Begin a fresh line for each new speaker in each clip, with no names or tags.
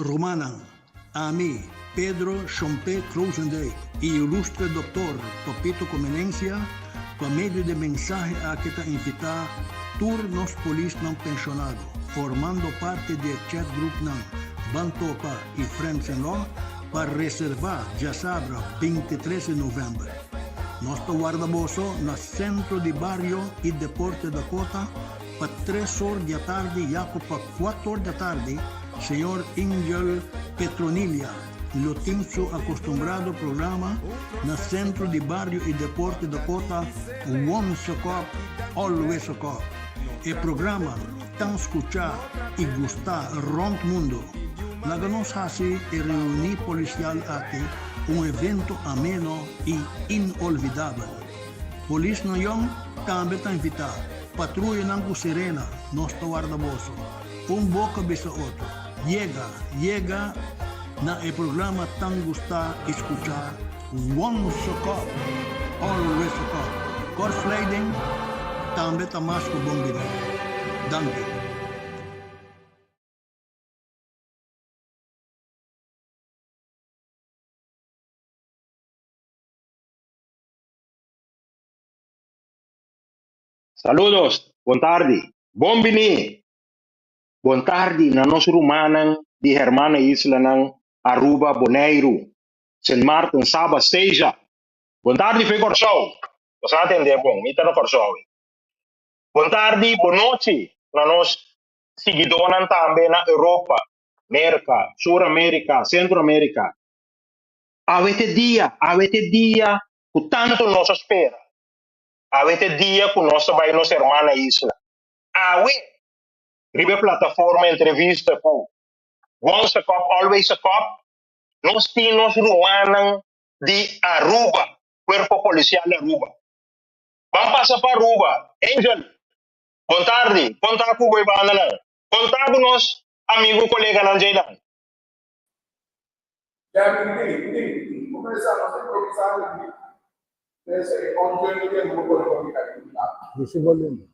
Rumannan, ami, Pedro Shompe Krozendijk y ilustre Doctor Papito Comenencia, pa medio di e mensahe aki ta invita tur nos polisnan pensionado, formando parti di e chat groupnan Ban Topa y Friends in Law, pa reserva djasabra 23 di november. Nos ta warda boso na Centro di Bario y Deporte Dakota pa tres or di atardi ya cu pa cuatro or di atardi Señor Ingel Petronilia lo tin su acostumbrado programa na Centro di Bario y Deporte Dakota Once a Cop, Always a Cop. E programa tan scucha y gusta rond mundo. Laga nos haci e reuni policial aki un evento ameno y inolvidabel. Polisnan yong tambe ta invita. Patruyanan cu sirena, nos ta warda boso. Un boca bisa otro. Yega, yega na e programa tan gusta y scucha Once a Cop, Always a Cop. Kortsleiding tambe ta mas cu bon bini. Danki.
Saludos, bon tardi, bon bini. Bon tardi na nos rumannan di hermana islanan Aruba, Boneiru, Sint Maarten, Saba, Seja. Bon tardi fe Kòrsou. Bo sa atendé bon, mi ta na Kòrsou awe. Bon tardi, bon nochi na nos siguidónan tambe na Europa, Merka, Sur Amerika, Sentro Amerika. Awe t'e dia, awe t'e dia ku tantu nos a spera. Awe t'e dia ku nos ta bai nos hermana isla. Awe, riba e plataforma entrevista ku Once a Cop, Always a Cop, nos tin nos rumannan di Aruba, Cuerpo Policial Aruba. Ban pasa pa Aruba. Angel, bon tardi. Kon ta ku bo e bandanan? Kon ta ku nos amigu koleganan djeinan?
Ya, mi tin, mi tin. Comenzá, nos improvisá aki. Pensa e onzin di tempu por pone pa mi kai.
Disi volume.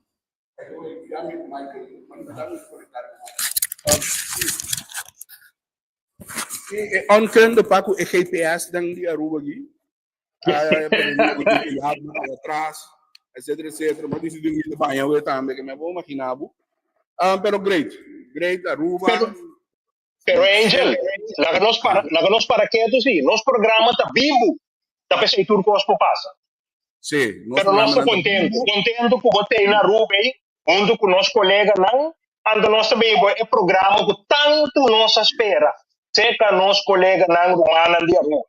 E onkunde pa ku e GPS den di Aruba aki. Atras, etcetera, etcetera. Ma disidí mi ta baña awe tambe, ke mi a por imaginá bo. Pero great, great Aruba.
Pero, pero Angel, laga nos para, laga nos para ketu sí. Nos programa ta bibu. Ta p'esei tur kos por pasa.
Sí, nos
Pero nos ta
programanan ta
kontentu,
bibu.
kontentu ku bo t'ei na Aruba ei, huntu ku nos koleganan, anto nos ta biba e programa ku tantu nos a spera serka nos koleganan, rumannan di Aruba.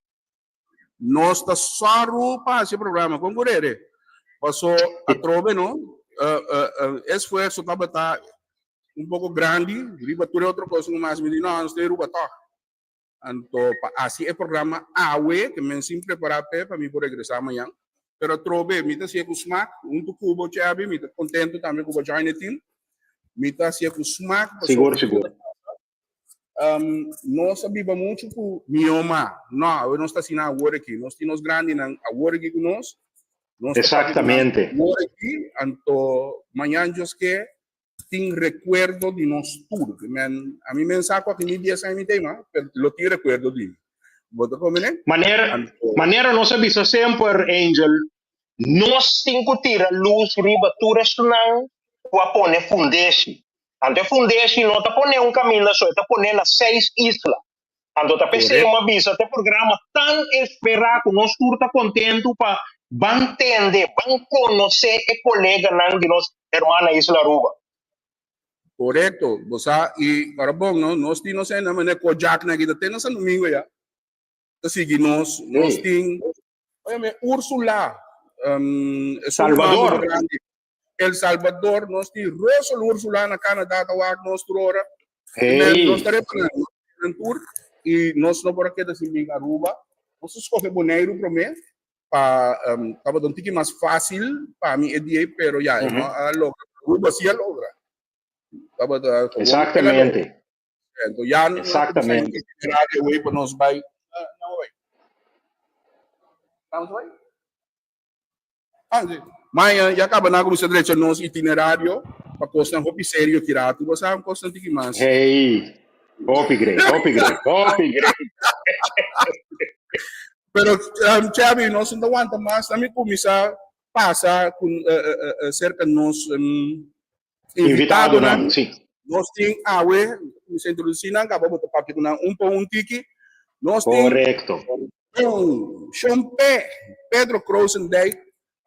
Nos ta sòru pa hasi e programa kon ku rere. Paso atrobe no, esfuerso tabata un poko grandi riba tur e otro kos ku mas mi di no, nos ta Aruba tòg. Anto pa hasi e programa awe ke men sin prepará p'e pa mi por regresá mañan. Pero atrobe mi ta hasié ku smak huntu ku bo Chevy, mi ta kontentu tambe ku bo join e team. Mi ta hasié ku smak pasobra
Sigur,
kiko
sigur.
ta pasa nos a biba muchu ku mi oma. No, awe nos ta asina awor aki. Nos tin nos grandinan awor aki ku nos. Nos ta papia ku nan
Exactamente.
awor aki, anto mañan Dios ke tin rekuerdo di nos tur. Men, ami men sa ku aki mi dies aña mi ta ima, pero lo tin rekuerdo di mi. Bo ta komprende?
Manera,
Anto,
manera nos a bisa semper, Angel, nos tin ku tira lus riba tur esnan ku a pone fundeshi. Anto e fundeshi no ta pone un kaminda so, e ta pone na seis isla. Anto ta p'esei
korekto.
mi a bisa ta e programa tan esperá ku nos tur ta kontentu pa ban tende, ban konosé e koleganan di nos hermana isla Aruba.
Korekto, bo sa, i ora bon no, nos tin nos hende manera Kojak-nan aki ta te na San Domingo ya, ta sigui nos, nos
Sí.
tin, oye, Ursula, esun
Salvador.
mambo grandi, El Salvador, nos tin Russell Ursula na Canada ta wak nos tur ora.
Hey.
Nos ta reparar nan tur y nos no por a keda sin bin Aruba. Nos a scoge Boneiru prome pa um, tabata un tiki mas fácil pa mi e dia, pero ya, no a logra. Aruba sí a logra. Tabata gewoon
Exactamente.
Ento ya no
Exactamente.
itinerario wey pa nos bai. No bai. Vamos bai? Ah, sí. Maña ya caba na cruza drecha nos itinerario pa cosnan hopi serio ki rato. Bo sa cosnan tiki mas.
Hey. Hopi great, hopi great, hopi great.
Pero um, Chabi, nos no aguanta mas. Ami kuminsá pasa ku uh, uh, uh, serka nos um,
invitadonan. Si.
Nos tin awe, kuminsá introdusí nan, kaba bo ta papia ku nan un pa un tiki. Nos tin
Korekto.
un Shon P. Pedro Krosendijk,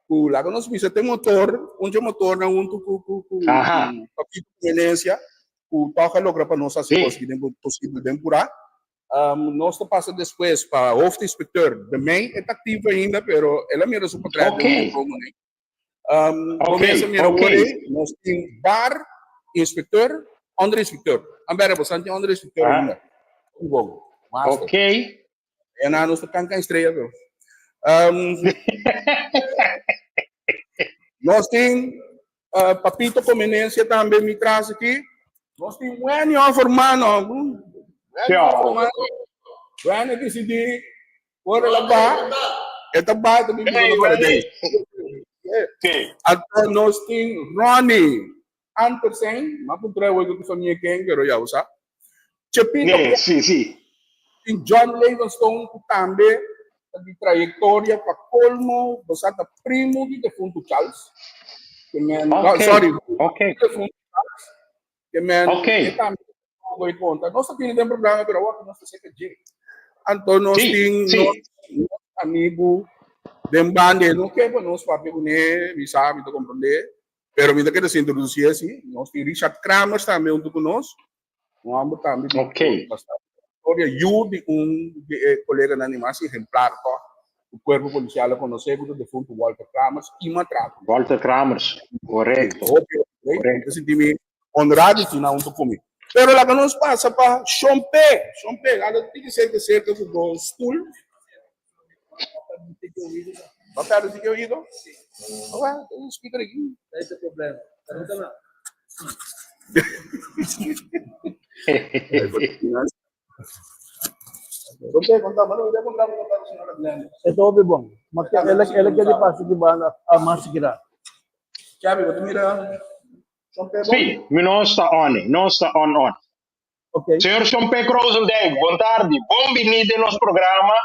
ku laga nos bisa te motor, un dje motornan huntu ku ku ku
Aha.
ku Papito Comenencia, ku tòg a logra pa nos hasi kos
Si.
ki den posibel den purá. Um, nos ta pasa despues pa hoofdinspecteur De Mey, e ta aktivo ainda, pero el a mira su portret
Ok.
den un promo nei. Um,
Ok,
Comienza mira
ok.
awor ei, nos tin bar, inspecteur, onderinspecteur. Ambera, bosan tin onderinspecteur
Ah.
ainda. Bon, master.
Ok.
E na nos ta kanka estrella pero. Um, nos tin uh, Papito Comenencia tambe mi tras aki. Nos tin Wenny Offerman. Wenny
Sí.
Offerman. Wenny decidí ora la ba. E ta ba ta bibi
Hey,
na
Wenny.
paradijs.
Sí.
Anto nos tin Ronnie Andersen, ma puntra hoy ku famia ken, pero ya usa. Chepito
Nee, sí, sí.
tin John Levenstone ku tambe ta di trayektoria pa kolmo, bo sa ta primo di defuntu Charles. Ke men, no,
Ok,
sorry,
ok.
defuntu Charles. Ke men,
Ok.
e tambe voy konta. Nos ta tene den programa, pero awor nos ta seka dje. Anto nos
Sí,
tin
sí.
nos, nos amigu den banda, no ke pa nos papia kuné, mi sa, mi ta komprondé, pero mi ta kere introdusí así. Nos tin Richard Kramers tambe huntu ku nos. Un homber tambe di
Ok.
bastante trayektoria, yu di un di e koleganan di mas ehemplar tòg ku kuerpo polisial a konosé, ku ta defuntu Walter Kramers i Matrato.
Walter Kramers, korekto.
Hopi, hopi, mi
Korekto.
ta sinti mi honrado di tin nan huntu ku mi. Pero laga nos pasa pa Shon P. Shon P, laga tiki serka serka ku bo stul. Ba perde tiki oido? Oké, tin un speaker aki.
Ese problema. Pero
Shon P, konta, mano, ida konta mi konta señora Glenda.
E ta hopi bon. Ma ke ela ela kere pasa ki banda a mas kira.
Chabi, bo ta mira Shon P bon?
Sí, mi no sta on, no sta on on.
Ok.
Señor Shon P. Krozendijk, bon tardi. Bon bini den nos programa.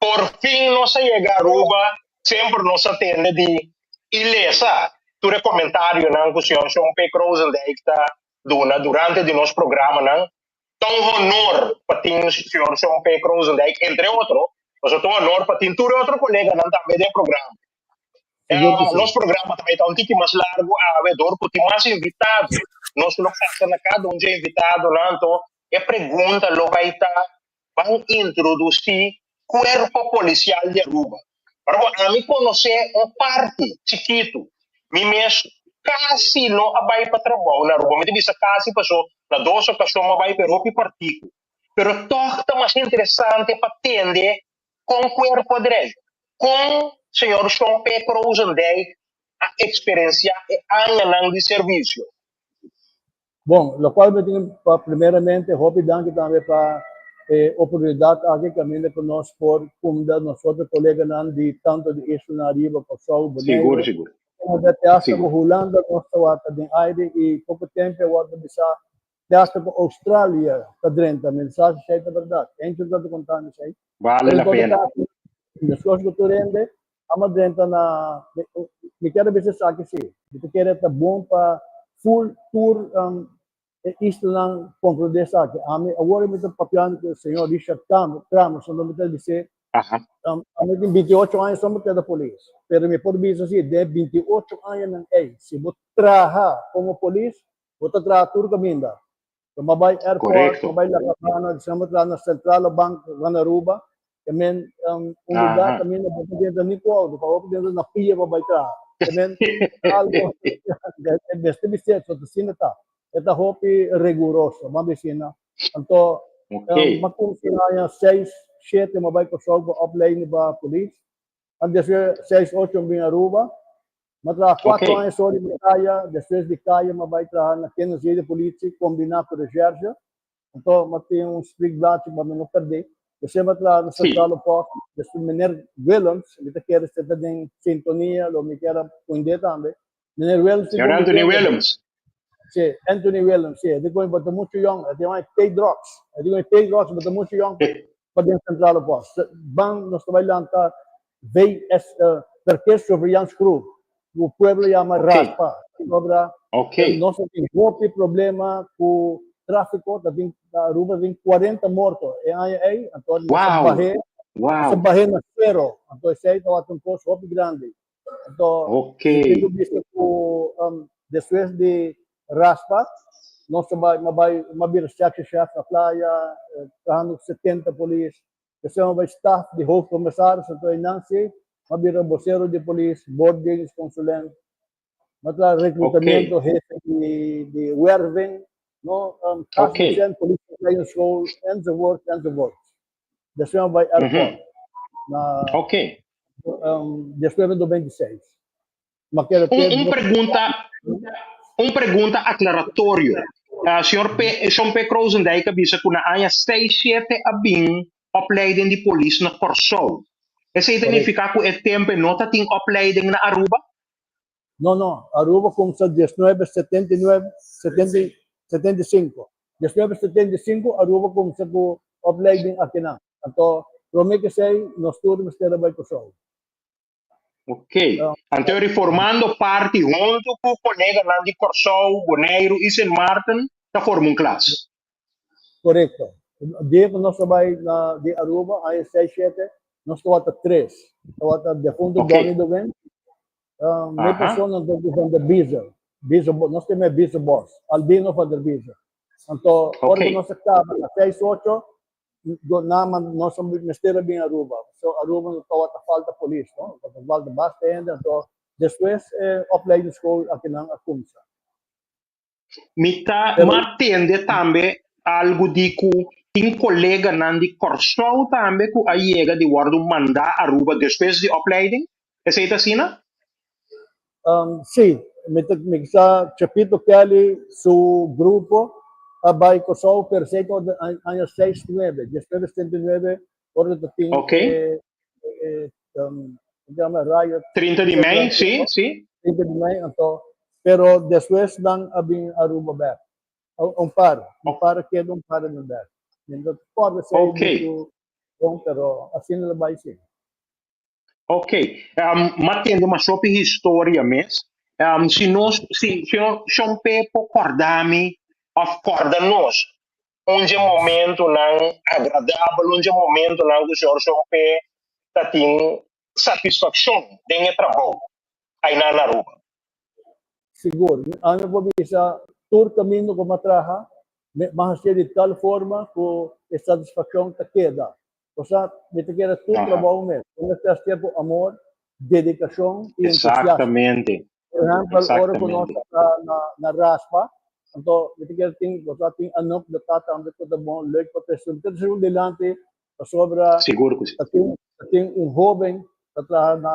Por fin nos a yega Aruba. Semper nos a tende di i lesa tur e comentarionan cu señor Shon P. Krozendijk ta duna durante di nos programanan. Ta un honor pa tin señor Shon P. Krozendijk, entre otro. Pasobra ta un honor pa tin tur e otro coleganan tambe den e programa.
Sigur ku si.
Nos programa ta bai ta un tiki mas largu awe dor ku tin mas invitado. Nos lo pasa na kada un dje invitadonan, anto e pregunta lo bai ta, ban introdusí Kuerpo Polisial di Aruba. Ora ku ami konosé un parti chikitu, mi mes kasi no a bai pa trabou na Aruba. Mi ta bisa kasi paso na dos okashon mi a bai pero hopi partiku. Pero tòg ta mas interesante pa tende Kon kuerpo a drei? Kon señor Shon P. Krozendijk a eksperensiá e añanan di servisio?
Bon, lokual mi tin pa primeramente hopi danki tambe pa e oportunidat aki kaminda ku nos por kumda nos otro koleganan di tanto di islanan ariba, Kòrsou,
Sigur,
Boneiru,
sigur.
Kanada te hasta ku
Sigur.
Hulanda nos tawata den aire i poko tempu a wòrdu bisá te hasta ku Australia ta drenta. Mensahe esei ta bèrdat. Encho ta konta mi esei.
Vale
Pero
la
en todo
pena.
caso, despues ku tur hende ama drenta na, mi kier bisa esaki si, mi ta kere ta bon pa full tur um, e islanan komprende esaki. Ami awor mi ta papiando ku señor Richard Kramer, sondo mi ta bis'é,
Aha.
ami tin 28 aña so mi keda polis, pero mi por bisa si den 28 añanan ei, si bo traha komo polis, bo ta traha tur kaminda. So m'a bai airport,
Correcto.
m'a bai La Habana, despues m'a traha na Centrale Bank van Aruba. Ke men um, un lugar
Aha.
kaminda bo ta drenta ni ku auto, pa bo drenta na pia pa bai traha. Ke men algo e mester bisé, so ta asina ta. E ta hopi riguroso, m'a bisina. Anto
Ok.
m'a kumsa na aña seis, shete m'a bai Kòrsou pa opleiding pa polis. Anto despues seis, ocho m'a bin Aruba. M'a traha kuatro
Ok.
aña so riba kaya, despues di kaya m'a bai traha na Kennisgede Politie kombiná ku Recherche. Anto m'a tin un spreekblaadje pa mi no pèrdè. Despues m'a traha na
Sí.
Centrale Post. Despues meneer Willems, mi ta kere si e ta den sintonia, lo mi kier a pond'é tambe. Meneer Willems tin
Señor
un
Anthony
weekend.
Willems.
Si, Anthony Willems, si. Di kon bata mucho jong, e di pay drugs. E di kon pay drugs, bata mucho jong pa den centrale post. Ban nos tabay lanta VS Verkeerssurveillance Groep. O pueblo yama RASPA. Obra nos tin hopi problema ku tráfiko, ta tin Aruba tin 40 morto e aña ei, anto nos bah'é, nos bah'é na sero. Anto esei tabata un kos hopi grandi. Anto mi tin ku bisa ku despues di RASPA nos ta bai, mi a bai, mi a bira section chef na playa, trahando ku 70 polis. Despues mi a bai staf di hoofdcommissaris, anto einan si mi a bira bosero di polis, boorddelingsconsulent. Mi a traha reclutamiento, hefe di werving, no, gastdocent, politieopleidingsschool, enzovoort, enzovoort. Despues mi a bai airport na 1996. Ma kere
Un pregunta, un pregunta aclaratorio. Señor P, Sean P. Krozendijk a bisa ku na aña 67 a bin opleiding di polis na Kòrsou. Esei ta nifiká ku e tempu no ta tin opleiding na Aruba?
No, no. Aruba kumsa 1979, 75. 1975 Aruba kumsa ku opleiding akinan. Anto, promé ku esei nos tur mester a bai Kòrsou.
Ok. Anto reformando parti huntu ku koleganan di Kòrsou, Boneiru i Sint Maarten ta forma un klas.
Korekto. Dia ku nos a bai na di Aruba, aña seis shete, nos tabata tres. Tabata defuntu Donny de Wind, mi persona anto ku Van der Biezen, Biezen, nos tin e Biezen Bos, Albino van der Biezen. Anto ora ku nos a kaba na seis ocho, Naman nos a mester a bin Aruba. So Aruba no tabata falta polis, no? Tabata falta basta hende, anto despues e opleidingsschool akinan a kumsa.
Mi ta m'a tende tambe algu di ku tin koleganan di Kòrsou tambe ku a yega di wòrdu mandá Aruba despues di opleiding. Esei ta asina?
Sí, mi ta mi sa Chepito Kelly su grupo a bai Kòrsou pero esei ta aña seis nuebe, 1979 ora ta tin e e yama riot.
30 di mei, sí, sí.
30 di mei, anto pero despues nan a bin Aruba bek. Un par, un par a keda, un par a bin bek. Mi no ta kòrda esei muchu bon pero asina lo bai sí.
Ok, m'a tende mas hopi historia mes. Si nos, si Shon Pe por kòrda mi òf kòrda nos un dje momentunan agradabel, un dje momentunan ku señor Shon Pe ta tin satisfakshon den e trabou ainan na Aruba.
Sigur. Ami por bisa tur kaminda ku mi a traha, mi a hasié di tal forma ku e satisfakshon ta keda. Osea, mi ta kere tur trabou mes. Mi mester hasié ku amor, dedikashon i entusiasmo. Por ehèmpel, ora ku nos ta na raspa, anto mi ta kere tin, bo sa tin Anouk de ta tambe ku ta bon leuk pa trese. Mi ta trese un dilanti pasobra ta tin ta tin un hóben ta traha na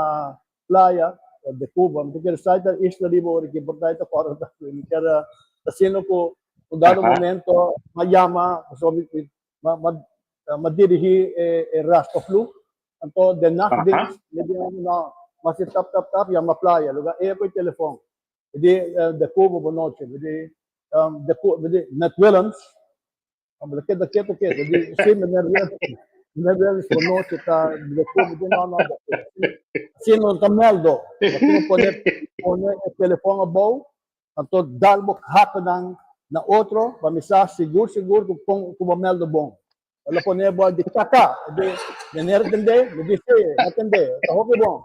playa de Cuba. Mi ta kere sa ta isla riba ora ki por ta ta kòrda tambe. Mi kier ta siendo ku un dado momento mi a yama pasobra mi Ma ma ma dirigí e e raspaflug, anto den nachtdienst mi di no, ma si tap tap tap yama playa, lugar e ku e telefon. Mi di de Cuba bonochi, mi di de Cu mi di met Willems, mi ta keda ketu ketu, mi di si meneer Willems, meneer Willems bonochi ta de Cuba, mi di no no si no ta meldo, mi pone pone e telefon abou Anto dal bo hakenan na otro pa mi sa sigur sigur ku kon ku bo meldo bon. El a pone bo di kaka, e di, Meneer tende? Mi di, Si, mi tende, ta hopi bon.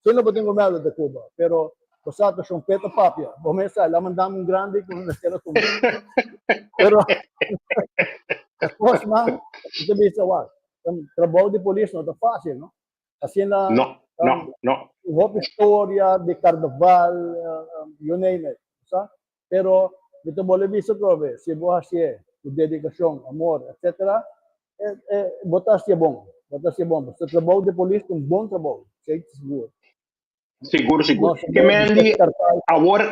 Si no bo tin ku meldo de Cuba, pero bo sa ta shompeta papia. Bo mes sa, el a manda mi un grandi ku mi mester a tuma. Pero e kosnan, mi ta bisa, wak, trabou di polis no ta fasil, no? Asina
No, no, no.
Hopi historia di carnaval, you name it, sa? Pero mi ta bolbe bisa atrobe, si bo hacié cu dedicacion, amor, etcetera, bo ta hacié bon, bo ta hacié bon. Pasobra trabou di polis ta un bon trabou, esei ta sigur.
Sigur, sigur. Ke men di awor,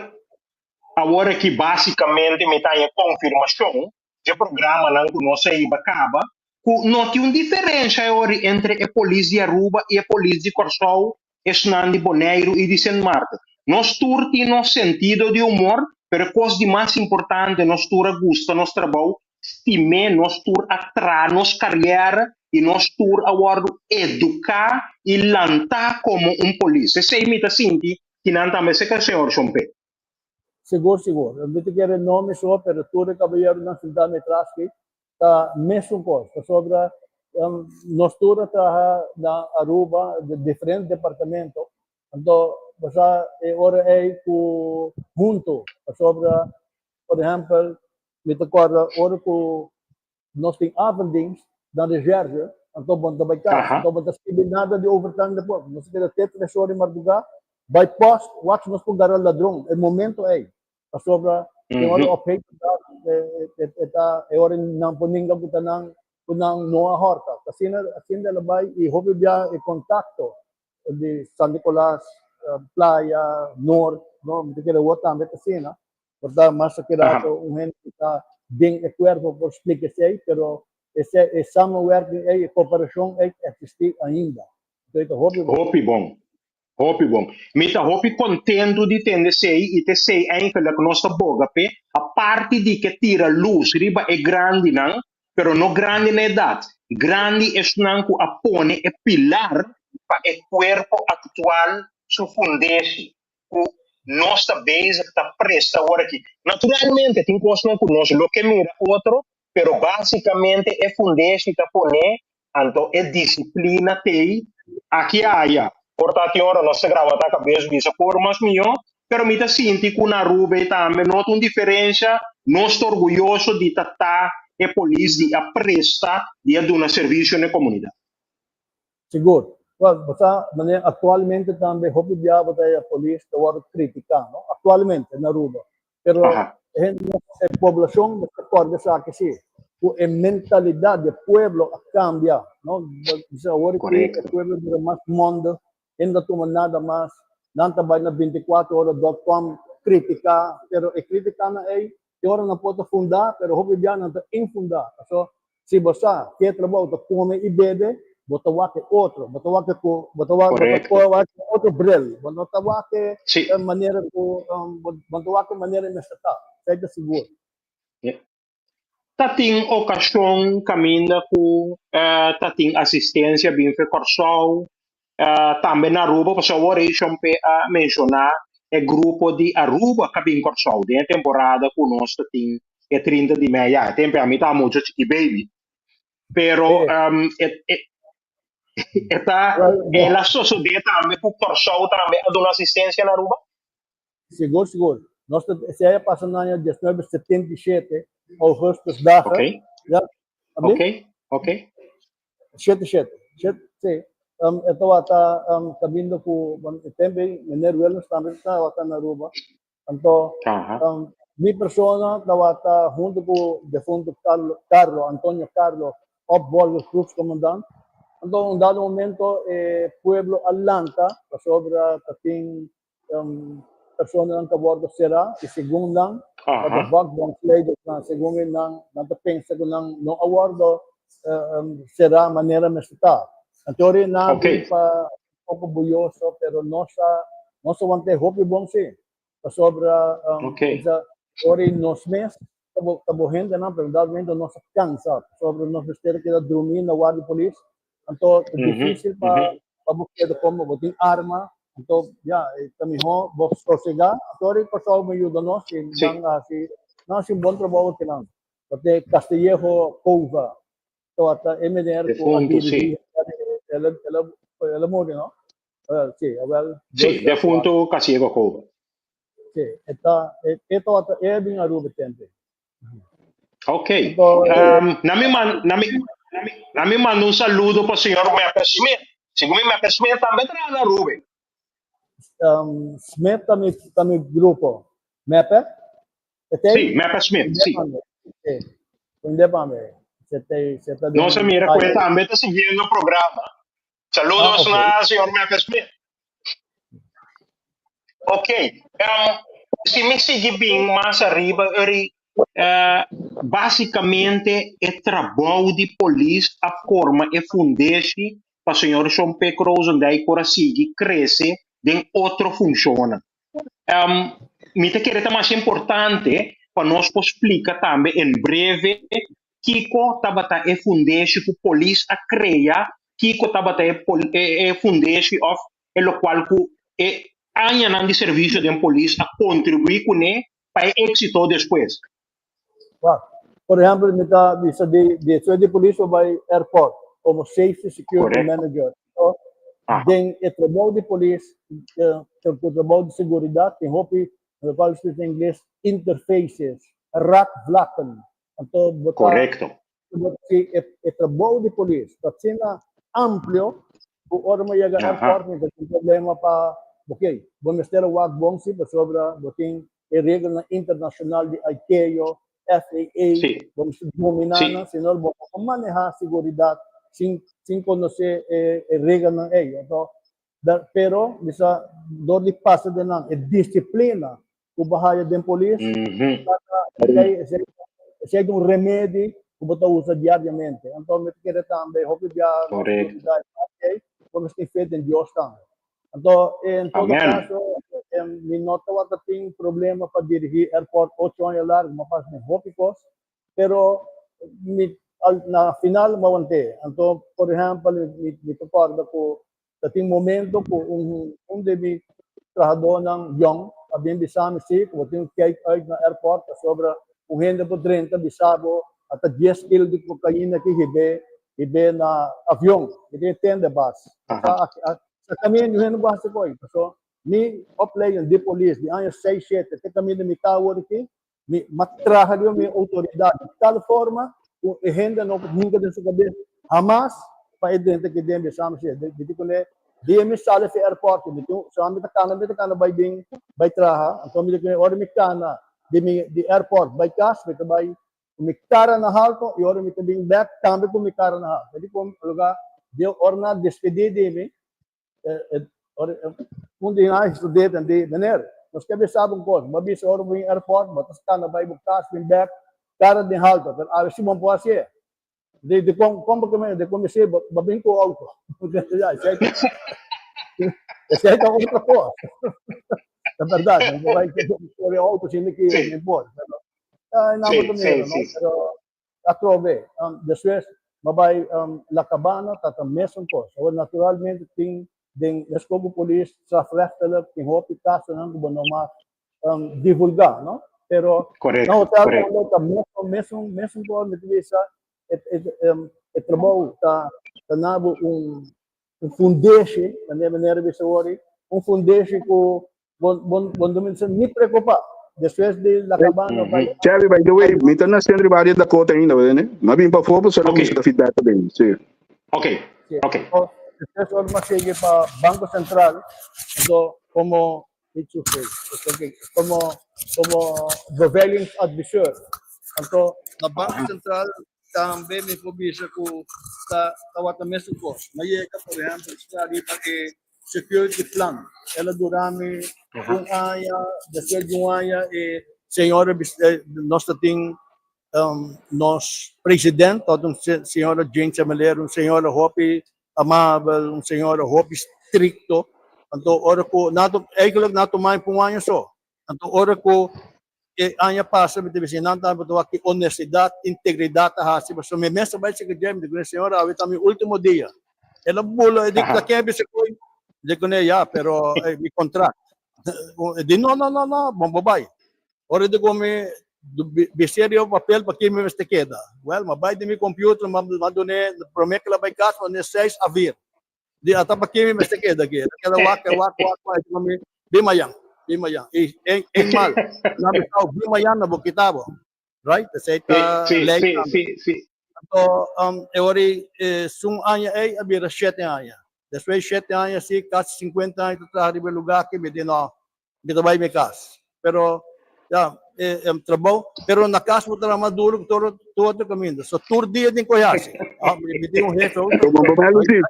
awor aki basicamente mi ta haña confirmacion dje programanan ku nos a hiba kaba, ku no tin un diferensha e ori entre e polis di Aruba i e polis di Kòrsou, esnan di Boneiru i di Sint Maarten. Nos tur tin nos sentido di humor. Pero e kos di mas importante, nos tur a gusta nos trabou, stim'é, nos tur a traha nos kariera i nos tur a wòrdu eduká i lantá komo un polis. Esei mi ta sinti ki nan tambe seka señor Shompe.
Sigur, sigur. Mi ta kere no mi so, pero tur e kabayeronan sintá mi tras aki ta mesun kos. Pasobra nos tur a traha na Aruba den diferente departamento. Anto bo sa e ora ei ku huntu, pasobra por ehèmpel mi ta kòrda ora ku nos tin avonddienst na recherche, anto bo no ta bai kas, anto bo no ta skibi nada di overtime despues. Nos ta keda te tres ora di mardugá, bai post, wak si nos por gara ladron e momento ei. Pasobra e ora op heet e ta e ora nan por ninga ku ta nan ku nan no a hòrta. Asina asina el a bai i hopi bia e kontakto di San Nicolas, Playa, Noord, no, mi ta kere awor tambe ta asina. Por ta mas a keda un hende ku ta den e kuerpo por splika esei, pero esei e samenwerking ei, e koperashon ei eksistí ainda. Enton e ta hopi bon.
Hopi bon. Hopi bon. Mi ta hopi kontentu di tende esei i ta esei eigenlijk nos ta boga p'e, aparte di ke tira lus riba e grandinan, pero no grandi na edat, grandi esnan ku a pone e pilar pa e kuerpo aktual su fundeshi, ku nos ta bezig ta presta awor aki. Naturalmente tin kosnan ku nos lo ke mira otro, pero básikamente e fundeshi ta pone, anto e disiplina t'ei aki aya. Por ta tin ora nos ta graba ta kabes bisa por mas mihó, pero mi ta sinti ku na Aruba ei tambe no ta un diferensha, nos ta orguyoso di ta ta e polis di a presta, di a duna servisio na e komunidat.
Sigur. Wel, bo sa, manera aktualmente tambe hopi bia bo ta haya polis ta wòrdu kritiká, no? Aktualmente na Aruba. Pero e hende no, e poblashon mester kòrda esaki si, ku e mentalidat di e pueblo a kambia, no? Bo bisa awor aki e pueblo bira mas mònde, hende no ta tuma nada mas, nan ta bai na bintikuater ora dòt kòm kritiká, pero e kritikanan ei Tin ora nan por ta fundá, pero hopi bia nan ta infundá. Pasobra si bo sa ke trabou ta kome i bebe, bo ta wak e otro, bo ta wak ku, bo ta wak, bo ta wak ku otro bril, bo no ta wak e manera ku, bo no ta wak e manera mester ta. Esei ta sigur.
Ta tin okashon kaminda ku ta tin asistensia bin fe Kòrsou, tambe na Aruba, pasobra awor ei Shompe a menshoná e grupo di Aruba ka bin Kòrsou den e temporada ku nos ta tin e 30 di mei. Ya, e tempu ami ta mucho chiki baby, pero e ta el a sosodé tambe ku Kòrsou tambe a duna asistensia na Aruba?
Sigur, sigur. Nos ta, esei a pasa na aña 1977, augustus dagen.
Ok.
Ja. Abli?
Ok, ok.
Shete, shete. Shete, si. Um, e tabata um, caminda cu, bon, e tempo ei, meneer Willems tambe tabata na Aruba. Anto, um, mi persona tabata hunto cu defunto Carlo, Carlo, Antonio Carlo, opvolger groepscommandant. Anto, un dado momento, e pueblo a lanta pasobra ta tin personanan ta wordo será y segun nan ta de vakbondsleidersnan, segun e nan, nan ta pensa ku nan no a wordo será manera mester ta. Anto ora nan bin pa poko buyoso, pero nos a nos a want'é hopi bon si, pasobra ora nos mes ta bo hendenan, pero dado momento nos a kansa, pasobra nos mester a keda drumí na warda di polis, anto ta difícil pa pa bo keda como bo tin arma, anto ya ta mihó bo sosegá. Anto ora e Kòrsou mi yuda nos i nan a hasi nan a hasi un bon trabou akinan. Pasobra Castillejo Cova tabata e meneer ku a dirigí el a el a muri no? Si, awel.
Si, defunto Castillejo Cova.
Si, e ta e tabata e a bin Aruba tempu.
Ok. Na mi man, na mi, na mi manda un saludo pa señor Mepe Smith. Segun mi Mepe Smith tambe traha na Aruba.
Smith ta mi, ta mi grupo. Mepe?
E Sí, Mepe Smith, sí.
Sí. Kunde pa mi. Se te, se ta
Nos a mira ku e tambe ta siguiendo programa. Saludos na señor Mepe Smith. Ok, si mi sigui bin mas ariba, Uri, básicamente e trabou di polis a forma e fundeshi pa señor Shon Pek Rozendijk por a sigui crece den otro funcionnan. Mi ta kere ta masha importante pa nos por splika tambe en breve kiko tabata e fundeshi ku polis a krea, kiko tabata e e fundeshi òf e lokual ku e añanan di servisio den polis a kontribuí kuné pa e éksito despues.
Wak, por ehèmpel mi ta bisa di despues di polis bo bai airport komo safety security manager. So, den e trabou di polis, e trabou di seguridat tin hopi, lokual ta splika na ingles, interfaces, raakvlakken. Anto bo ta si e trabou di polis ta asina amplio ku ora bo yega airport mi ta tin problema pa, okay, bo mester a wak bon si pasobra bo tin e regelnan internashonal di ICAO, FAA, bo mester dominá nan, si no bo no por manehá seguridat sin sin konosé e e regelnan ei. Anto, pero mi sa dor di pasa den nan e disiplina ku bo haya den polis, esei esei esei ta un remedi ku bo ta usa diariamente. Anto mi ta kere tambe hopi bia nos seguridad ei, bo mester tin fe den Dios tambe. Anto, en todo caso, mi no tabata tin problema pa dirigi airport ocho aña largo, mi a pasa den hopi cos, pero mi na final mi a want'é. Anto, por ehempel, mi ta corda cu ta tin momento cu un di mi trahadornan yong a bin bisa mi, si, cu bo tin cu kijk uit na airport pasobra un hende por drenta bisa bo ata dies kilo di cocaina aki hib'é Hib'é na avion, mi tin e tende bas. Sa sa kaminda di hende bas koi. Paso mi opleiding di polis di aña seis shete te kaminda mi ta awor aki, mi m'a traha riba mi outoridat di tal forma ku e hende no por hinka den su kabes hamas pa e drenta aki den bisa mi si. Mi di kuné dia mi sali fi airport mi tin so mi ta kana mi ta kana bai bin bai traha anto mi di kuné ora mi kana di mi di airport bai kas mi ta bai Ku mi kara na halto i ora mi ta bin bek tambe ku mi kara na halto. Di kon luga Dios ora nan a despedí di mi, un di nan studenten di, Meneer, nos ke bisa bo un kos, bo a bisa ora bo bin airport, bo ta skanda bai bo kas bin bek kara den halto, pero awe si bo no por hasié. Di di kon kon bo ke men di kon mi si bo bo bin ku auto. Esei ta otro kos. Ta berdad, no bai kore auto sin ki no por. Pero ai nan bo ta mira no, pero atrobe despues bo bai La Cabana ta ta mesun kos. Awor naturalmente tin den meskos ku polis strafrechtelijk tin hopi kasonan ku bo no mag divulgá, no? Pero na hotel tambe ta mesun, mesun, mesun kos mi ta bisa e trabou ta ta na bo un un fundeshi, manera manera bisa wori, un fundeshi ku bon bon bon no mester ni preokupá. Despues di La Cabana bai.
Jerry, by the way, mi ta na Sendri Barrio Dakota ainda, wede? Mi a bin pafó pasobra mi ta feedback pa den, sí.
Ok, ok.
Despues ora mi a sigui pa Banko Sentral, anto komo Niet zoveel. Como, como beveiligingsadviseur. Anto, na Banco Central tambe mi por bisa cu ta tabata mesun cos. Mi a yega, por ehempel, sta riba e security plan. El a dura mi un aña, despues di un aña e señora nos ta tin nos president, tabata un señora Jane Semeleer, un señora hopi amabel, un señora hopi stricto. Anto ora cu nan to, eigenlijk nan tuma mi pa un aña so. Anto ora cu e aña pasa mi ta bisa nan tambe ta wak ki honestidad, integridad ta haci. Pasobra mi mes ta bay checa dje, mi ta cune señora awe ta mi ultimo dia. El a bula, e di ta ken a bisa cu mi? Mi di cune ya, pero mi contract. E di no, no, no, no, bon bo bay. Ora di come bisti riba papel pa ki mi mester keda. Well, m'a bai den mi computer, m'a dun'é, prome ku el a bai kas, m'a dun'é seis a vier. Di ata pa ki mi mester keda aki. El a keda wak, wak, wak, wak, i mi, bin mayan, bin mayan. I eenmaal nan bisa bo bin mayan, nan bo kita bo. Right? Esei ta lei tambe. Anto, e ora ei, sun aña ei a bira shete aña. Despues di shete aña si, kasi sinkuenta aña ta traha riba e lugar aki, mi di no, Mi ta bai mi kas. Pero, ya, e e trabou. Pero na kas bo traha mas duro ku tur tur otro kaminda. So tur dia tin ku hasi. Ah, mi mi tin un hefe hopi.
Como bo bai Lucy?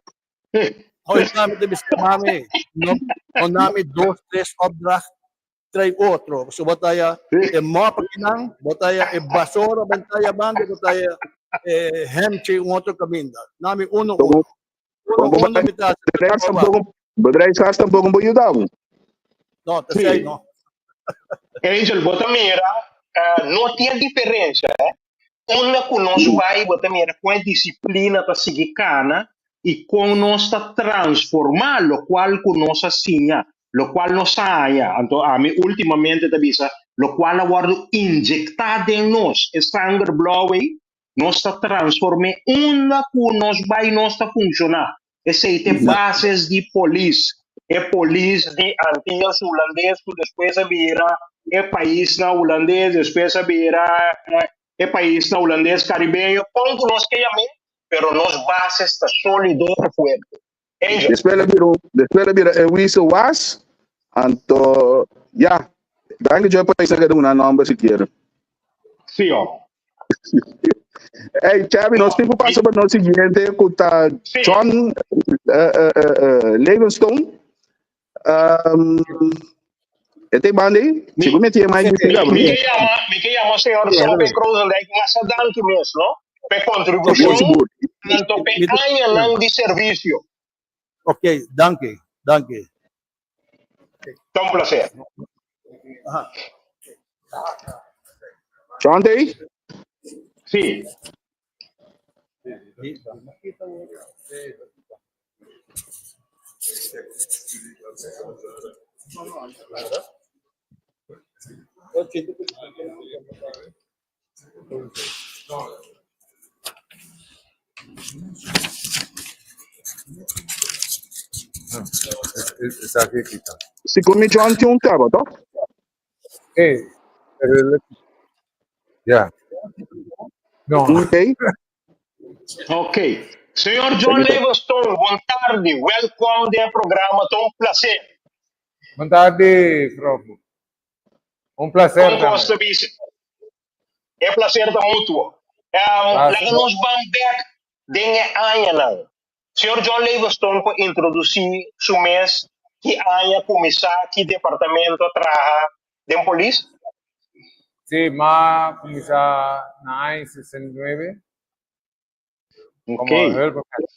Hoy mami ta bisa mami, no no nami dos, tres opdracht, trae otro. So bo ta haya e mop akinan, bo ta haya e basora bentaya banda, bo ta haya e hemchi un otro kaminda. Nami uno uno. Uno
Como
uno mi ta hasi
bedrijf
trabou.
tampoco, bedrijfsarts tampoco bo yuda bo.
No, ta esei no.
Angel, bo ta mira, no tin diferencia, eh? Unda ku nos bai, bo ta mira kon e disiplina ta sigui kana i kon nos ta transformá lokual ku nos a siña, lokual nos a haña. Anto ami últimamente ta bisa, lokual a wòrdu inyektá den nos, e sanger blou ei, nos ta transform'é unda ku nos bai nos ta funshoná. Esei ta e bases di polis. E polis di Antillas Hulandes ku despues a bira e paisnan hulandes, despues a bira e paisnan hulandes karibeño, kon ku nos ke yam'é, pero nos bases ta sólido i fuerte. Angel.
Despues el a bira, despues el a bira e wise was, anto ya, danki Joy pa esaki a duna nomber sikiera.
Sí, oh.
Hey, Chavi, nos tin ku pasa pa nos siguiente ku ta John Livingstone. Um, e te banda aí? Sigo me tinha mais
Mi, mi ke yama, mi ke yama señor Chompe Krozendijk masa danki mes, no? Pe kontribushon anto pe añanan di servisio.
Ok, danki, danki.
Ta un placer.
Aha.
John Day?
Sí.
Esaki kita.
Si ku mi John tin un kaba, toh?
Eh, ya. No.
Ok.
Ok. Señor John Livingstone, bon tardi. Welkom den e programa. Ta un placer.
Bon tardi, Frofu. Un placer
Kon kos ta bisa? E placer ta mutuo. Um, laga nos ban bek den e añanan. Señor John Livingstone por introdusí su mes ki aña kuminsá, ki departamento a traha den polis?
Sí, m'a kuminsá na aña 69 komo hulpagent.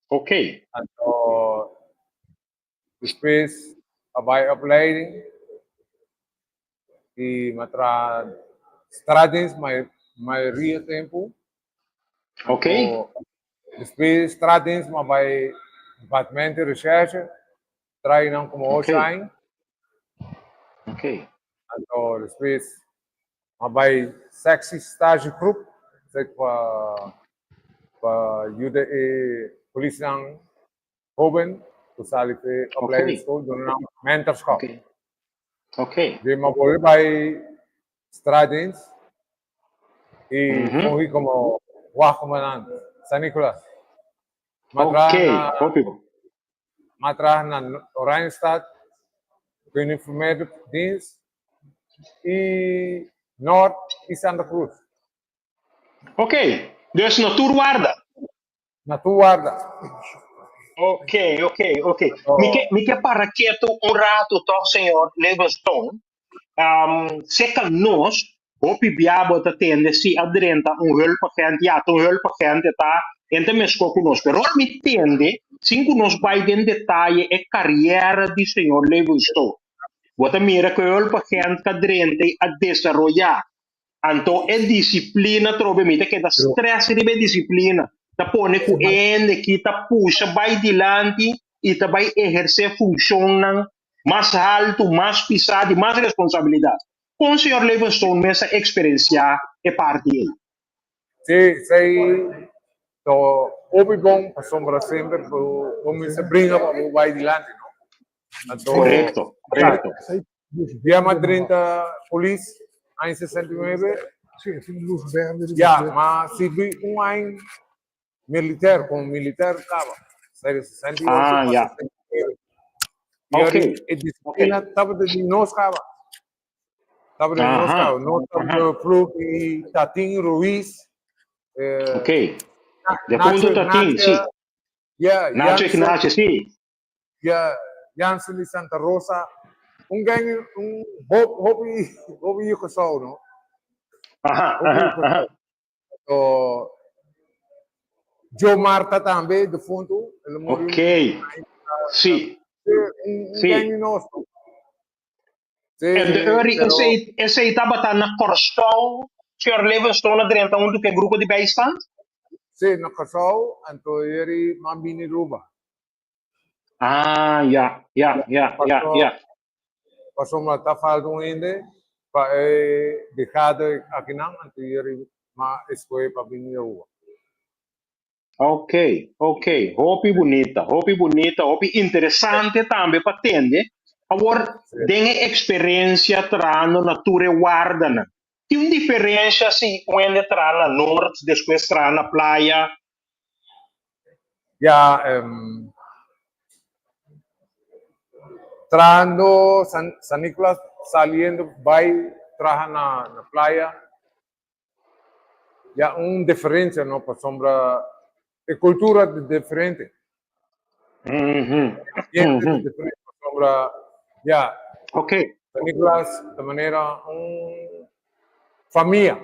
Ok.
Anto Despues a bai opleiding y m'a traha straatdienst mayoria tempu.
Ok.
Despues straatdienst m'a bai departamento di recherche, traha einan como ocho aña.
Ok.
Anto despues m'a bai sectie stagegroep, esei pa pa yuda e polisnan Hoben ku sali fe opleidingsschool duna nan mentorschap. Di m'a bolbe bai straatdienst i fungi komo wachtcommandant San Nicolas. M'a traha na m'a traha na Oranjestad, geuniformeerde dienst i Noord i Santa Cruz.
Ok, dus na tur warda.
Na tur warda.
Ok, ok, ok. Mi ke, mi ke para ketu un ratu tòg, señor Livingstone. Um, seka nos, hopi bia bo ta tende si a drenta un hulpagent, ya, ta un hulpagent e ta, en ta meskó ku nos. Pero ora mi tende, sin ku nos bai den detaye e kariera di señor Livingstone, bo ta mira ku e hulpagent ka drenta i a desaroyá. Anto e disiplina atrobe mi ta keda stress riba e disiplina. Ta pone ku e hende ki ta pusha bai dilanti i ta bai ehersé funshonnan mas haltu, mas pisá, di mas responsabilidat. Kon señor Levenstone mes a eksperensiá e parti ei?
Sí, esei ta hopi bon pasobra semper bo bo mester bringa pa bo bai dilanti, no? Anto,
Korekto, korekto.
Dia m'a drenta polis aña 69. Ya, m'a sirbi un aña militer, komo militer kaba. Seria 68
Ah,
pa
ya.
69. I
Ok,
e disiplina tabata di nos kaba. Tabata di nos kaba. Nos tabata ploeg i Tatin Ruiz.
Ok. De punto Tatin, si.
Ya,
Nacho Ignacio, si.
Ya Jansen di Santa Rosa, un gang, un hop, hopi, hopi yu Kòrsou, no?
Aha,
Hopi yu
aha, aha.
Kòrsou. So, Joe Marta tambe, defuntu, el a muri
Ok.
un aña
Sí,
Un, un
sí.
gang di nos, no?
En de
Sí,
ori
pero
esei tabata na Kòrsou, señor Livingstone a drenta huntu ku e grupo di bijstand?
Sí, na Kòrsou, anto yeri m'a bini Aruba.
Ah, ya, ya, ya, ya,
Paso,
ya.
pasobra ta falta un hende pa e brigada akinan, anto yeri m'a escoge pa bini Aruba.
Ok, ok. Hopi bunita, hopi bunita, hopi interesante tambe pa tende. Awor, den e experiencia trahando na tur e wardanan, tin un diferencia si un hende traha na Noord, despues traha na Playa?
Ya, trahando San, San Nicolas, saliendo bai traha na, na Playa, Ya un diferencia no pasobra e cultura ta diferente. Ambiente ta diferente pasobra ya. San Nicolas ta manera un famia,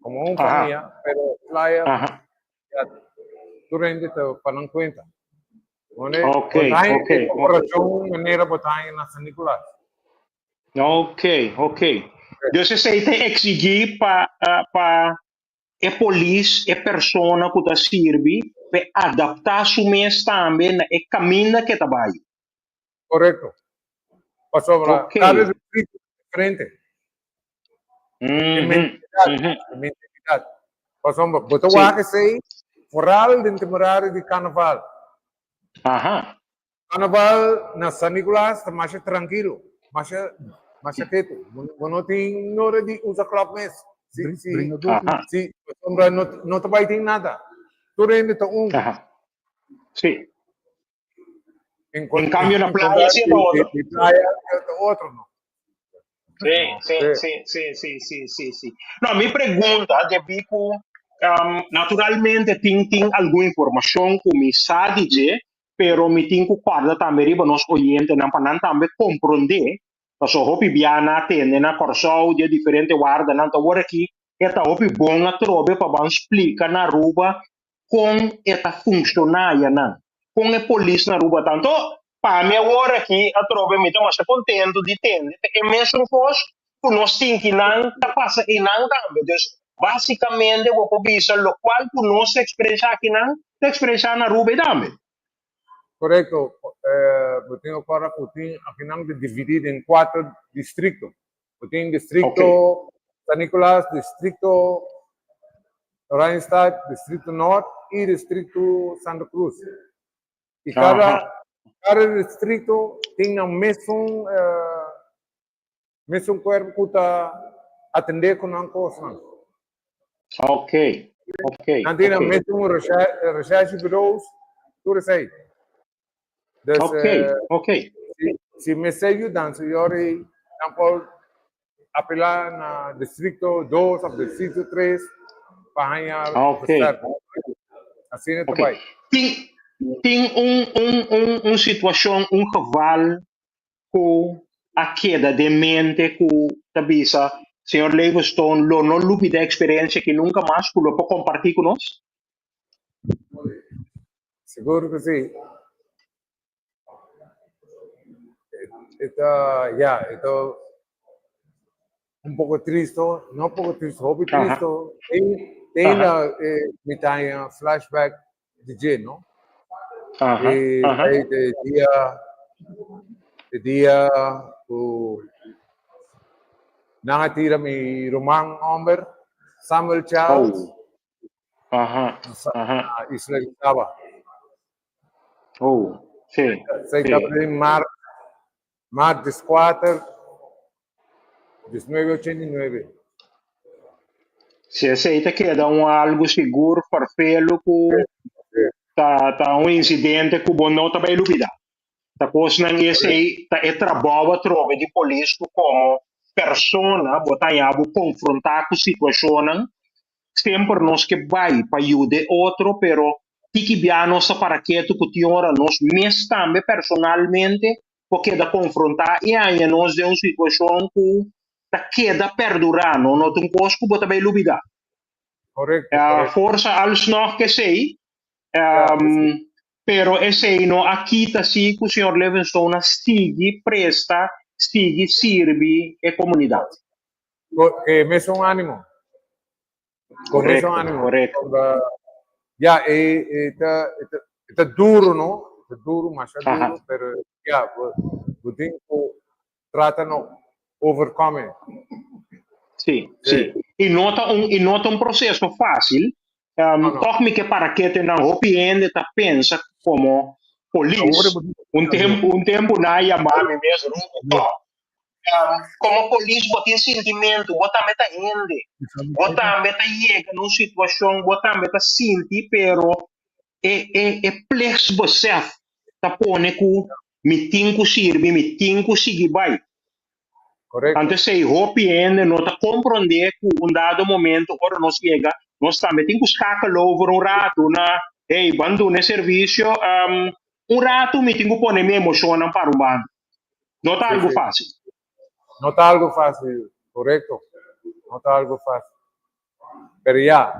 como un famia, pero playa ya tur hende ta pa nan cuenta. Bo ta haña e cooperacion manera bo ta haña na San Nicolas.
Ok, ok. Dus esei ta exigí pa pa e polis, e persona ku ta sirbi, p'e adaptá su mes tambe na e kaminda ku e ta bai.
Korekto. Pasobra kada distrito ta diferente. E mentalidat, e mentalidat. Pasobra bo ta wak esei foral den temporada di karnaval. Carnaval na San Nicolas ta masha trankilo, masha masha ketu. Bo no tin nora di usa klòk mes. Si si si pasobra no no ta bai tin nada. Tur hende ta un.
Si. En cambio na playa si e ta otro.
Di playa ta otro no.
Sí, sí, sí, sí, sí, sí, sí, sí. No, mi pregunta debí ku um, naturalmente tin tin algun informashon ku mi sa di dje, pero mi tin ku kòrda tambe riba nos oyentenan pa nan tambe komprondé, pasobra hopi bia nan a tende na Kòrsou di e diferente wardanan, ta awor aki e ta hopi bon atrobe pa ban splika na Aruba kon e ta funshoná ayanan, kon e polis na Aruba ta. Anto, pa mi awor aki atrobe mi ta masha kontentu di tende ta e mesun kos ku nos tin ki nan ta pasa einan tambe. Dus, basikamente bo por bisa lokual ku nos ta eksperenshá akinan, ta eksperenshá na Aruba ei tambe.
Korekto. Bo tin okora ku tin akinan ta dividí den kuater distrikto. Bo tin distrikto San Nicolas, distrikto Oranjestad, distrikto Noord i distrikto Santa Cruz. I kada kada distrikto tin nan mesun mesun kuerpo ku ta atendé ku nan kosnan. Nan tin nan mesun recherchebureaus, tur esei. Dus si si mester yudansa yori nan por apelá na distrikto dos òf distrikto tres pa haña versterking. Asina ta bai.
Tin tin un un un un situashon, un geval ku a keda den mente ku ta bisa señor Levenstone lo no lubida e eksperensia aki nunka mas ku lo por kompartí ku nos?
Sigur ku si. E ta, ya, e ta un poko tristo, no poko tristo, hopi tristo. Te ainda mi ta haña flashback di dje, no? E e dia, e dia ku nan a tira mi ruman hòmber, Samuel Charles.
Aha, aha.
Na Isla di Saba.
Oh, sí.
Esei tabata den maart, maart dieskuater, diesnuebe ochenta i nuebe.
Si esei ta keda un algu sigur farfelu ku ta ta un insidente ku bo no ta bai lubida. Ta kosnan esei ta e trabou atrobe di polis ku komo persona bo ta haña bo konfrontá ku situashonnan Semper nos ke bai pa yuda e otro, pero tiki bia nos ta para ketu ku tin ora nos mes tambe personalmente por keda konfrontá i haña nos den un situashon ku ta keda perdurá. No, no ta un kos ku bo ta bai lubidá.
Korekto, korekto.
Forsa alsnog k'esei, pero esei no a kita si ku señor Livingstone a sigui presta sigui sirbi e komunidat.
Ku e mesun ánimo. Ku mesun ánimo.
Korekto.
Ya, e e ta e ta duro, no? E ta duro, masha duro, pero ya, bo bo tin ku trata no overcome.
Sí, sí. I no ta un i no ta un proseso fásil. Tòg mi ke para kete nan hopi hende ta pensa komo polis. Un tempu un tempu nan a yama mi mes Robocop. Komo polis bo tin sintimentu, bo tambe ta hende. Bo tambe ta yega na un situashon, bo tambe ta sinti, pero e e e plichtsbesef ta pone ku mi tin ku sirbi, mi tin ku sigui bai.
Korekto.
Anto esei hopi hende no ta komprondé ku un dado momento ora nos yega, nos tambe tin ku skakel over un ratu na, hey, ban duna e servisio, un ratu mi tin ku pone mi emoshonnan para un banda. No ta algu fásil.
No ta algu fásil, korekto. No ta algu fásil. Pero ya,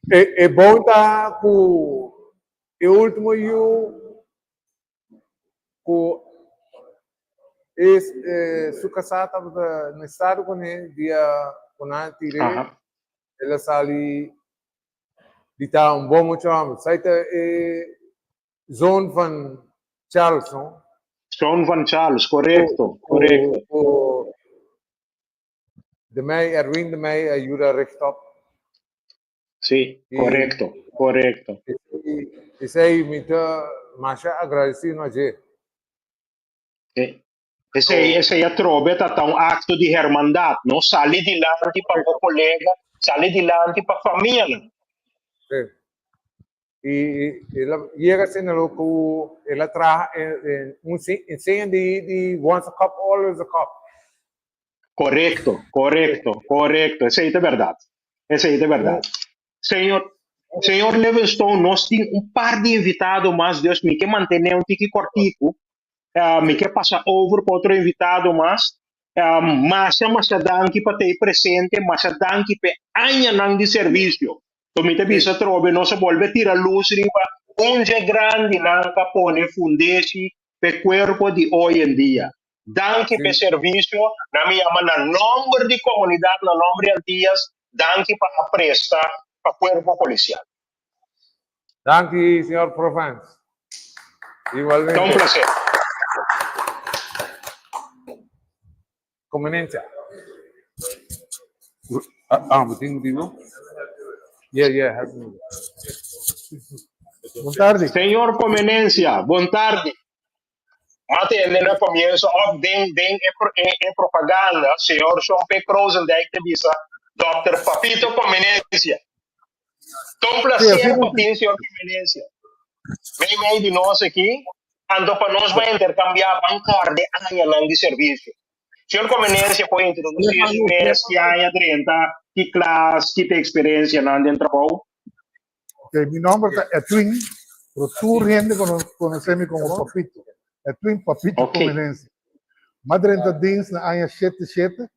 e e bon ta ku e último yu ku e su kasá tabata na estado kuné dia ku nan a tir'é, el a sali di ta un bon mucha hòmber. Esei ta e zoon van Charles, no?
Zoon van Charles, korekto, korekto.
Ku de mei, Erwin de Mey a yuda richt op.
Sí, korekto, korekto.
Esei mi ta masha agradesido na dje.
Esei, esei atrobe ta ta un akto di hermandat, no? Sali dilanti pa bo kolega, sali dilanti pa famianan.
Sí. I el a yega asina lo ku el a traha un enseña di di once a cop always a cop.
Korekto, korekto, korekto. Esei ta bèrdat. Esei ta bèrdat. Señor, señor Livingstone, nos tin un par di invitado mas, dus mi ke mantené un tiki kòrtiku. Mi ke pasa over pa otro invitado mas. Masha, masha danki pa ta ei presente, masha danki pa e añanan di servisio. So mi ta bisa atrobe, nos a bolbe tira lus riba un dje grandinan ka pone fundeshi pa e kuerpo di oy en dia. Danki pa e servisio, nan mi yama na nomber di komunidat, na nomber di Antias, danki pa a presta pa kuerpo polisial.
Danki señor Provence. Igualmente.
Ta un placer.
Comenencia. Ah, bo tin motibo? Yeah, yeah, have me.
Bon tardi.
Señor Comenencia, bon tardi. M'a tende na comienzo of den den e e e propaganda, señor Shon P. Krozendijk ta bisa Dòkter Papito Comenencia. Ta un
Sí,
placer
así
pa tin señor Comenencia mei mei di nos aki, anto pa nos bai intercambia ban korde añanan di servicio. Señor Comenencia por introduci su mes, ki aña drenta, ki klas, ki ta experiencianan den trabou?
Ok, mi nomber ta Edwin, pero tur hende conoce mi como Papito. Edwin Papito Comenencia. M'a drenta dienst na aña shete shete,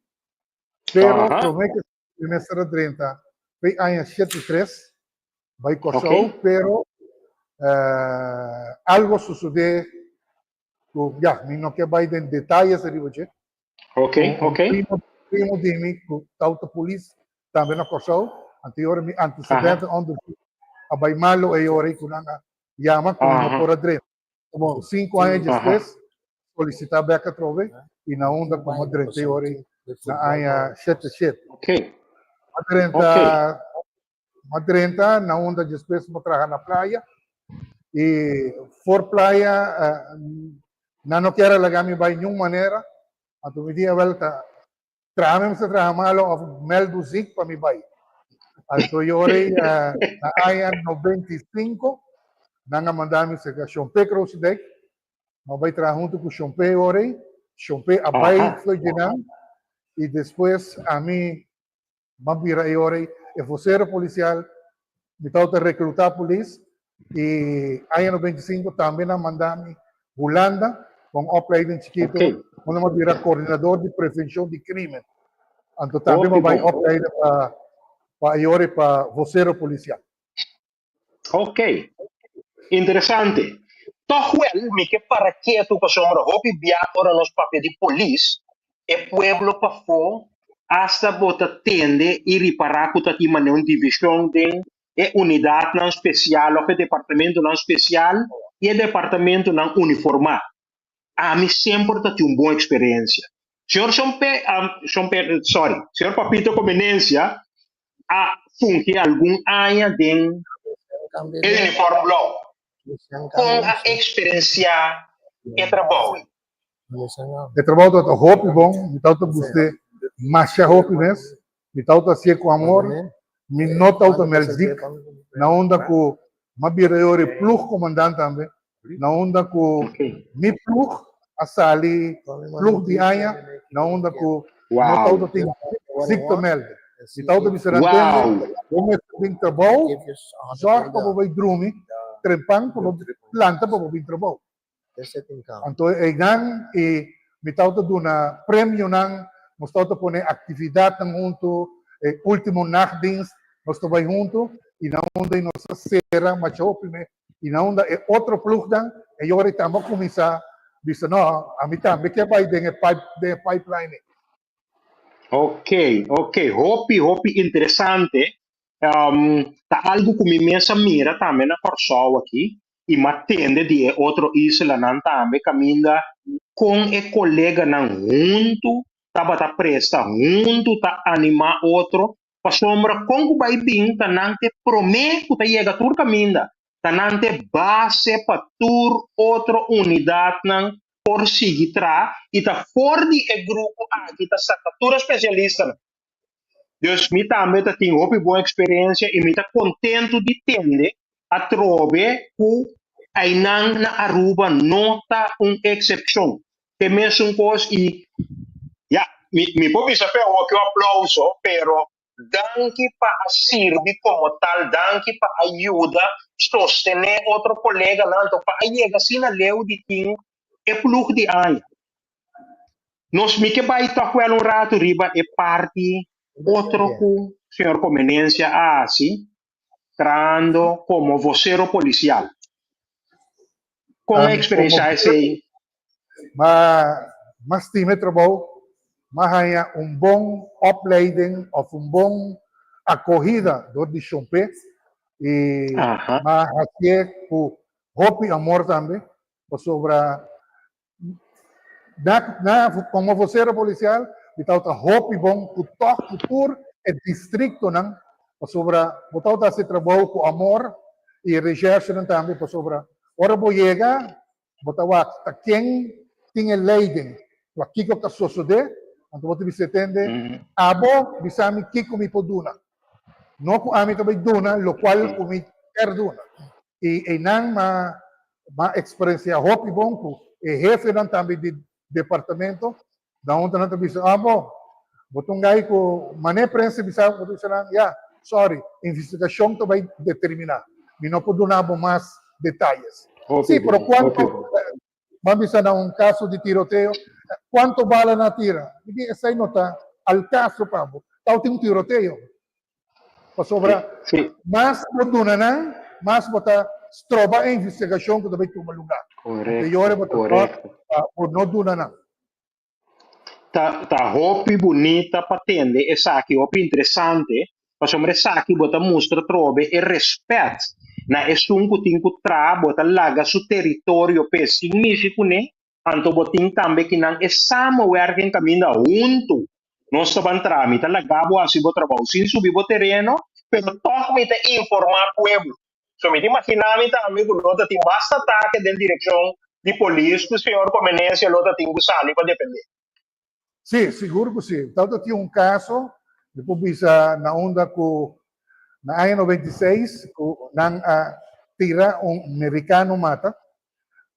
pero prome ke mi mester a drenta fei aña shete tres, bai Kòrsou, pero algo a sucede ku ya, mi no ke bai den detayes ariba dje. Un primo, primo di mi ku tawata polis tambe na Kòrsou, anto e ora mi antecedente onderzoek a bai malo e ora ei ku nan a yama ku mi no por a drenta. Como sinku aña despues solisitá bèk atrobe i na unda ku mi a drenta e ora ei na aña shete shete. Mi a drenta Mi a drenta na unda despues mi a traha na playa y for playa nan no kier a laga mi bay niun manera anto mi di awel ta traha mi mester traha malo of meldu ziek pa mi bay anto y ora ey na aña 95 nan a manda mi cerca Shon P. Kroosendijk mi a bay traha hunto cu Shon P. ora ey Shon P. a bay Vleugenan y despues ami M'a bira e ora ei e vocero policial, mi tabata recluta polis y aña 95 tambe nan manda mi Hulanda pa un opleiding chikito unda m'a bira coordinador di prevencion di crimen. Anto tambe m'a bai opleiden pa pa e ora ei pa vocero policial.
Ok, interesante. Tòg wèl mi ke para ketu pasobra hopi bia ora nos papia di polis, e pueblo pafó asta bo ta tende i ripará ku ta tin manera un divishon den e unidatnan spesial òf e departamentonan spesial i e departamentonan uniformá. Ami semper ta tin un bon eksperensia. Señor Shompe, Shompe, sorry, señor Papito Comenencia a fungi algun aña den e uniform blou. Kon a eksperensiá e trabou ei?
E trabou tabata hopi bon, mi tabata gust'é masha hopi mes, mi tabata hasié ku amor, mi no tabata melzik, na unda ku m'a bira e ora e ploegkomandant tambe, na unda ku mi ploeg a sali ploeg di aña, na unda ku no tabata tin ziektemelde. Mi tabata bisa nan tende, bo mester bin trabou, zòrg pa bo bai drumi trempan pa bo planta pa bo bin trabou. Anto einan i mi tabata duna premionan, nos tabata pone aktividatnan huntu, e ultimo nachtdienst nos ta bai huntu i na unda nos a sera masha hopi me i na unda e otro ploegnan e yora tambe a kuminsá bisa no, ami tambe ke bai den e pipe den e pipeline ei.
Ok, ok, hopi hopi interesante. Ta algu ku mi mes a mira tambe na Kòrsou aki i m'a tende di e otro islanan tambe kaminda kon e koleganan huntu tabata presta, huntu ta animá otro, pasobra kon ku bai bin ta nan t'e promé ku ta yega tur kaminda, ta nan t'e base pa tur otro unidatnan por sigui traha i ta for di e grupo aki ta saka tur e spesialistanan. Dus mi tambe ta tin hopi bon eksperensia i mi ta kontentu di tende atrobe ku einan na Aruba no ta un eksepshon. Te mesun kos i ya, mi mi por bisa p'e awor ki un aplauso, pero danki pa a sirbi komo tal, danki pa a yuda sostené otro koleganan anto pa a yega asina leu di tin e ploeg di aña. Nos mi ke bai tòg wèl un ratu riba e parti otro ku señor Comenencia a hasi trahando komo vocero polisial. Kon a eksperenshá esei?
Ma ma stima e trabou, m'a haña un bon opleiding òf un bon akohida dor di Shompe i m'a hasié ku hopi amor tambe pasobra Na, na, komo vocero policial, mi tabata hopi bon ku tòg ku tur e distriktonan, pasobra bo tabata hasi trabou ku amor i e recherchenan tambe, pasobra ora bo yega, bo ta wak ta ken tin e leiding, wak kiko ta sosodé, anto bo ta bisa e tende, abo bisa mi kiko mi por duna, no ku ami ta bai duna lokual ku mi kier duna. I einan ma M'a experencia hopi bon cu e hefenan tambe di departamento, na unda nan ta bisa, ah bo, bo ta un guy cu mane prensa bisa, bo ta bisa nan, ya, sorry, investigacion ta bay determina, mi no por duna bo mas detayes.
Hopi
Sí, pero
bon,
cuanto,
hopi bon.
ban bisa na un caso di tiroteo, cuanto bala nan a tira? Mi di, esey no ta al caso pa bo, tawtin un tiroteo. Pasobra
Sí.
mas bo duna nan, mas bo ta stroba e investigashon ku ta bai tuma lugá. Anto e yora
Korekto,
bo ta sòrg
korekto.
pa bo no duna nan.
Ta ta hopi bunita pa tende esaki, hopi interesante, pasobra esaki bo ta mustra trobe e respèt na esun ku tin ku traha, bo ta laga su teritorio p'e sin mishi kuné, Anto bo tin tambe ki nan e samenwerking kaminda huntu nos ta ban traha. Mi ta laga bo hasi bo trabou sin subi bo tereno, pero tòg mi ta informá pueblo. So mi ta imaginá mi tambe ku lo ta tin basta atake den direkshon di polis ku señor Comenencia lo ta tin ku sali pa defendé.
Sí, sigur ku sí. Tabata tin un kaso, mi por bisa na unda ku na aña 96 ku nan a tira un merikano mata.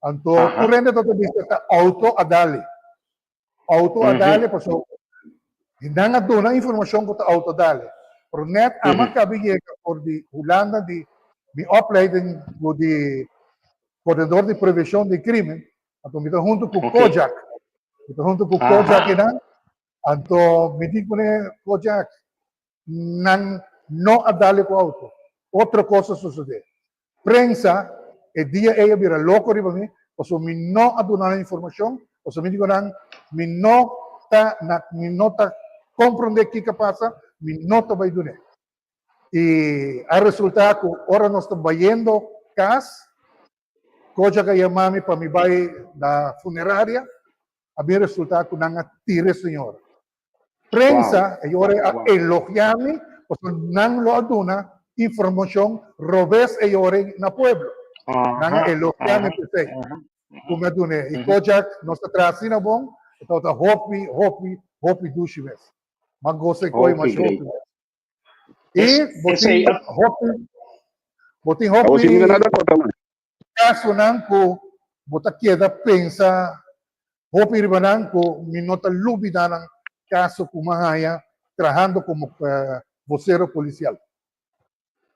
Anto tur hende tabata bisa ta auto a dale. Auto a dale pasobra nan a duna informashon ku ta auto a dale. Pero nèt ami a kaba yega for di Hulanda di mi opleiding ku di Coordinador di Prevenshon di Krimen Anto mi ta huntu ku Kojak. Mi ta huntu ku Kojak einan. Anto mi di kuné, Kojak, nan no a dale ku auto. Otro kos a sosodé. Prensa E dia ei a bira loko riba mi, pasobra mi no a duna nan informashon, pasobra mi di ku nan, Mi no ta na, mi no ta komprondé kiko a pasa, mi no ta bai dun'é. I a resultá ku ora nos ta bayendo kas, Kojak a yama mi pa mi bai na funeraria, a bin resultá ku nan a tira e señora. Prensa e ora a elogiá mi pasobra nan lo a duna informashon robes e ora na pueblo. Nan a elogiá mi p'esei ku mi a dun'é. I Kojak nos ta traha asina bon, e tabata hopi, hopi, hopi dushi mes. M'a gosa e koi masha hopi mes. I bo tin hopi, bo tin hopi kasonan ku bo ta keda pensa hopi riba nan ku mi no ta lubida nan kaso ku mi a haña trahando komo vocero polisial.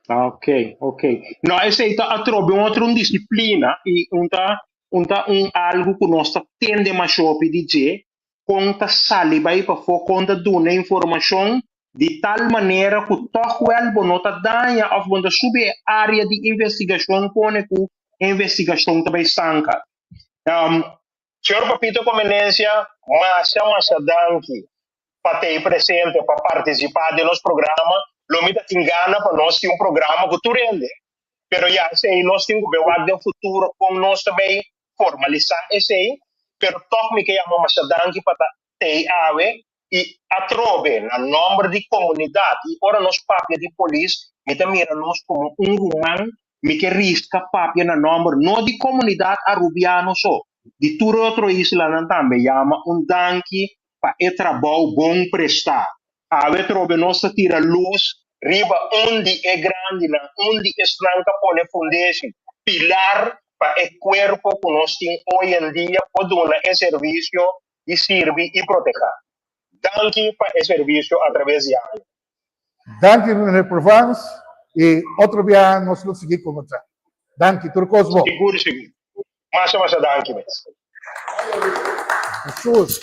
Ok, ok. No, esei ta atrobe un otro un disiplina i un ta un ta un algu ku nos ta tende mashopi di dje, kon ta sali bai pafó, kon ta duna informashon di tal manera ku tòg wèl bo no ta daña òf bo no ta subi e área di investigashon pone ku e investigashon ta bai stanka. Señor Papito Comenencia, masha masha danki pa ta ei presente, pa partisipá den nos programa. Lo mi ta tin gana pa nos tin un programa ku tur hende, pero ya esei nos tin ku bai wak den futuro kon nos ta bai formalisá esei. Pero tòg mi ke yama masha danki pa ta ei awe i atrobe na nòmber di komunidat i ora nos papia di polis mi ta mira nos komo un ruman, mi ke riska papia na nòmber no di komunidat arubiano so, di tur e otro islanan tambe, yama un danki pa e trabou bon prestá. Awe atrobe nos ta tira lus riba un di e grandinan, un di esnan ta pone fundeshi, pilar pa e kuerpo ku nos tin oy en dia por duna e servisio di sirbi i protehá. Danki pa e servisio atraves di aña.
Danki meneer Provence y otro biaha nos lo sigui conversa. Danki, tur cos bon.
Sigur sigur. Masha masha danki mes.
Jesus.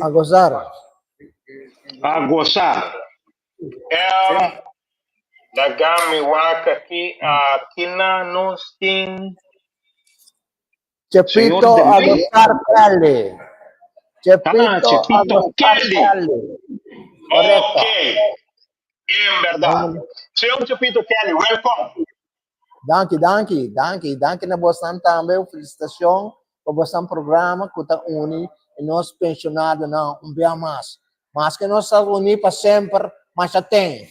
A gozar.
A gozar. Um, laga mi wak aki, aki na nos tin
Chepito
Señor
a
Delay.
gozar Kelly.
Ah,
Chepito a
Chepito
gozar
Kelly.
Kelly. Correcto.
Ok, en verdad. Señor Chepito Kelly, welcome.
Danki, danki, danki, danki na bosnan tambe. Un felicitacion pa bosnan programa cu ta uni e nos pensionadonan un bia mas. Maske nos ta uni pa semper, masha ten.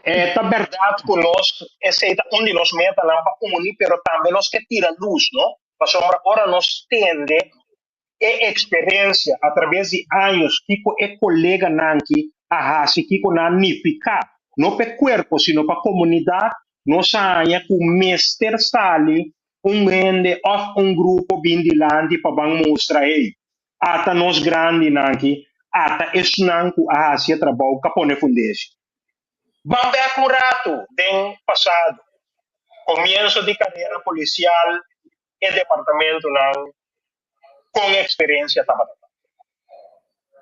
E ta berdad cu nos, esey ta un di nos metanan pa uni, pero tambe nos ke tira luz, no? Pasobra ora nos tende e eksperensia atraves di años kiko e koleganan ki a hasi, kiko nan a nifiká, no pa e kuerpo sino pa komunidat, nos a haña ku mester sali un hende òf un grupo bin dilanti pa ban mustra, hey, ata nos grandinan ki, ata esnan ku a hasi e trabou ka pone fundeshi. Ban bèk un ratu den pasado, komienso di karera polisial, e departamentonan kon eksperensia tabata ta.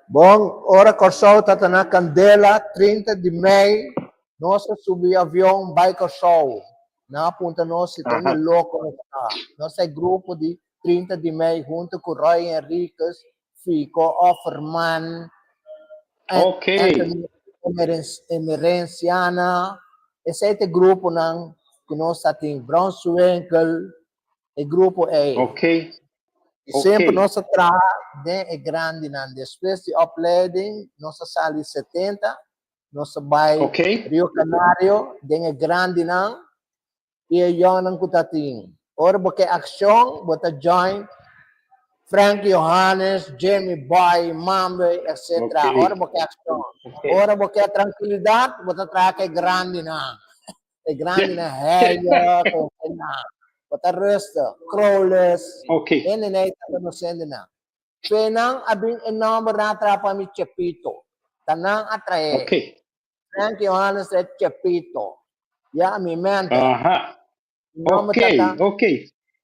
Bon, ora Kòrsou ta ta na kandela, 30 di mei, nos a subi avion bai Kòrsou. Nan a puntra nos si ta unda loko nos ta. Nos ta e grupo di 30 di mei huntu ku Roy Henriquez, Fico Offerman, Anthony Emerenciana. Esei ta e gruponan ku nos ta tin. Bronswinkel, e grupo ei.
Ok.
I semper nos a traha den e grandinan. Despues di opleiding nos a sali 70, nos a bai Rio Canario den e grandinan i e yònnan ku ta tin. Ora bo ke akshon, bo ta join Frank Johannes, Jamie Boy, Mambe, etc. Ora bo ke akshon. Ora bo ke trankilidat, bo ta traha ku e grandinan. E grandi na heya, na. Bo ta rustig, Crowless. Hende nei ta conocende nan. Fe nan a bin e nomber nan a traha pa mi Chepito. Ta nan a trae. Frank Johannes e Chepito. Ya, mi mente. Mi nomber ta ta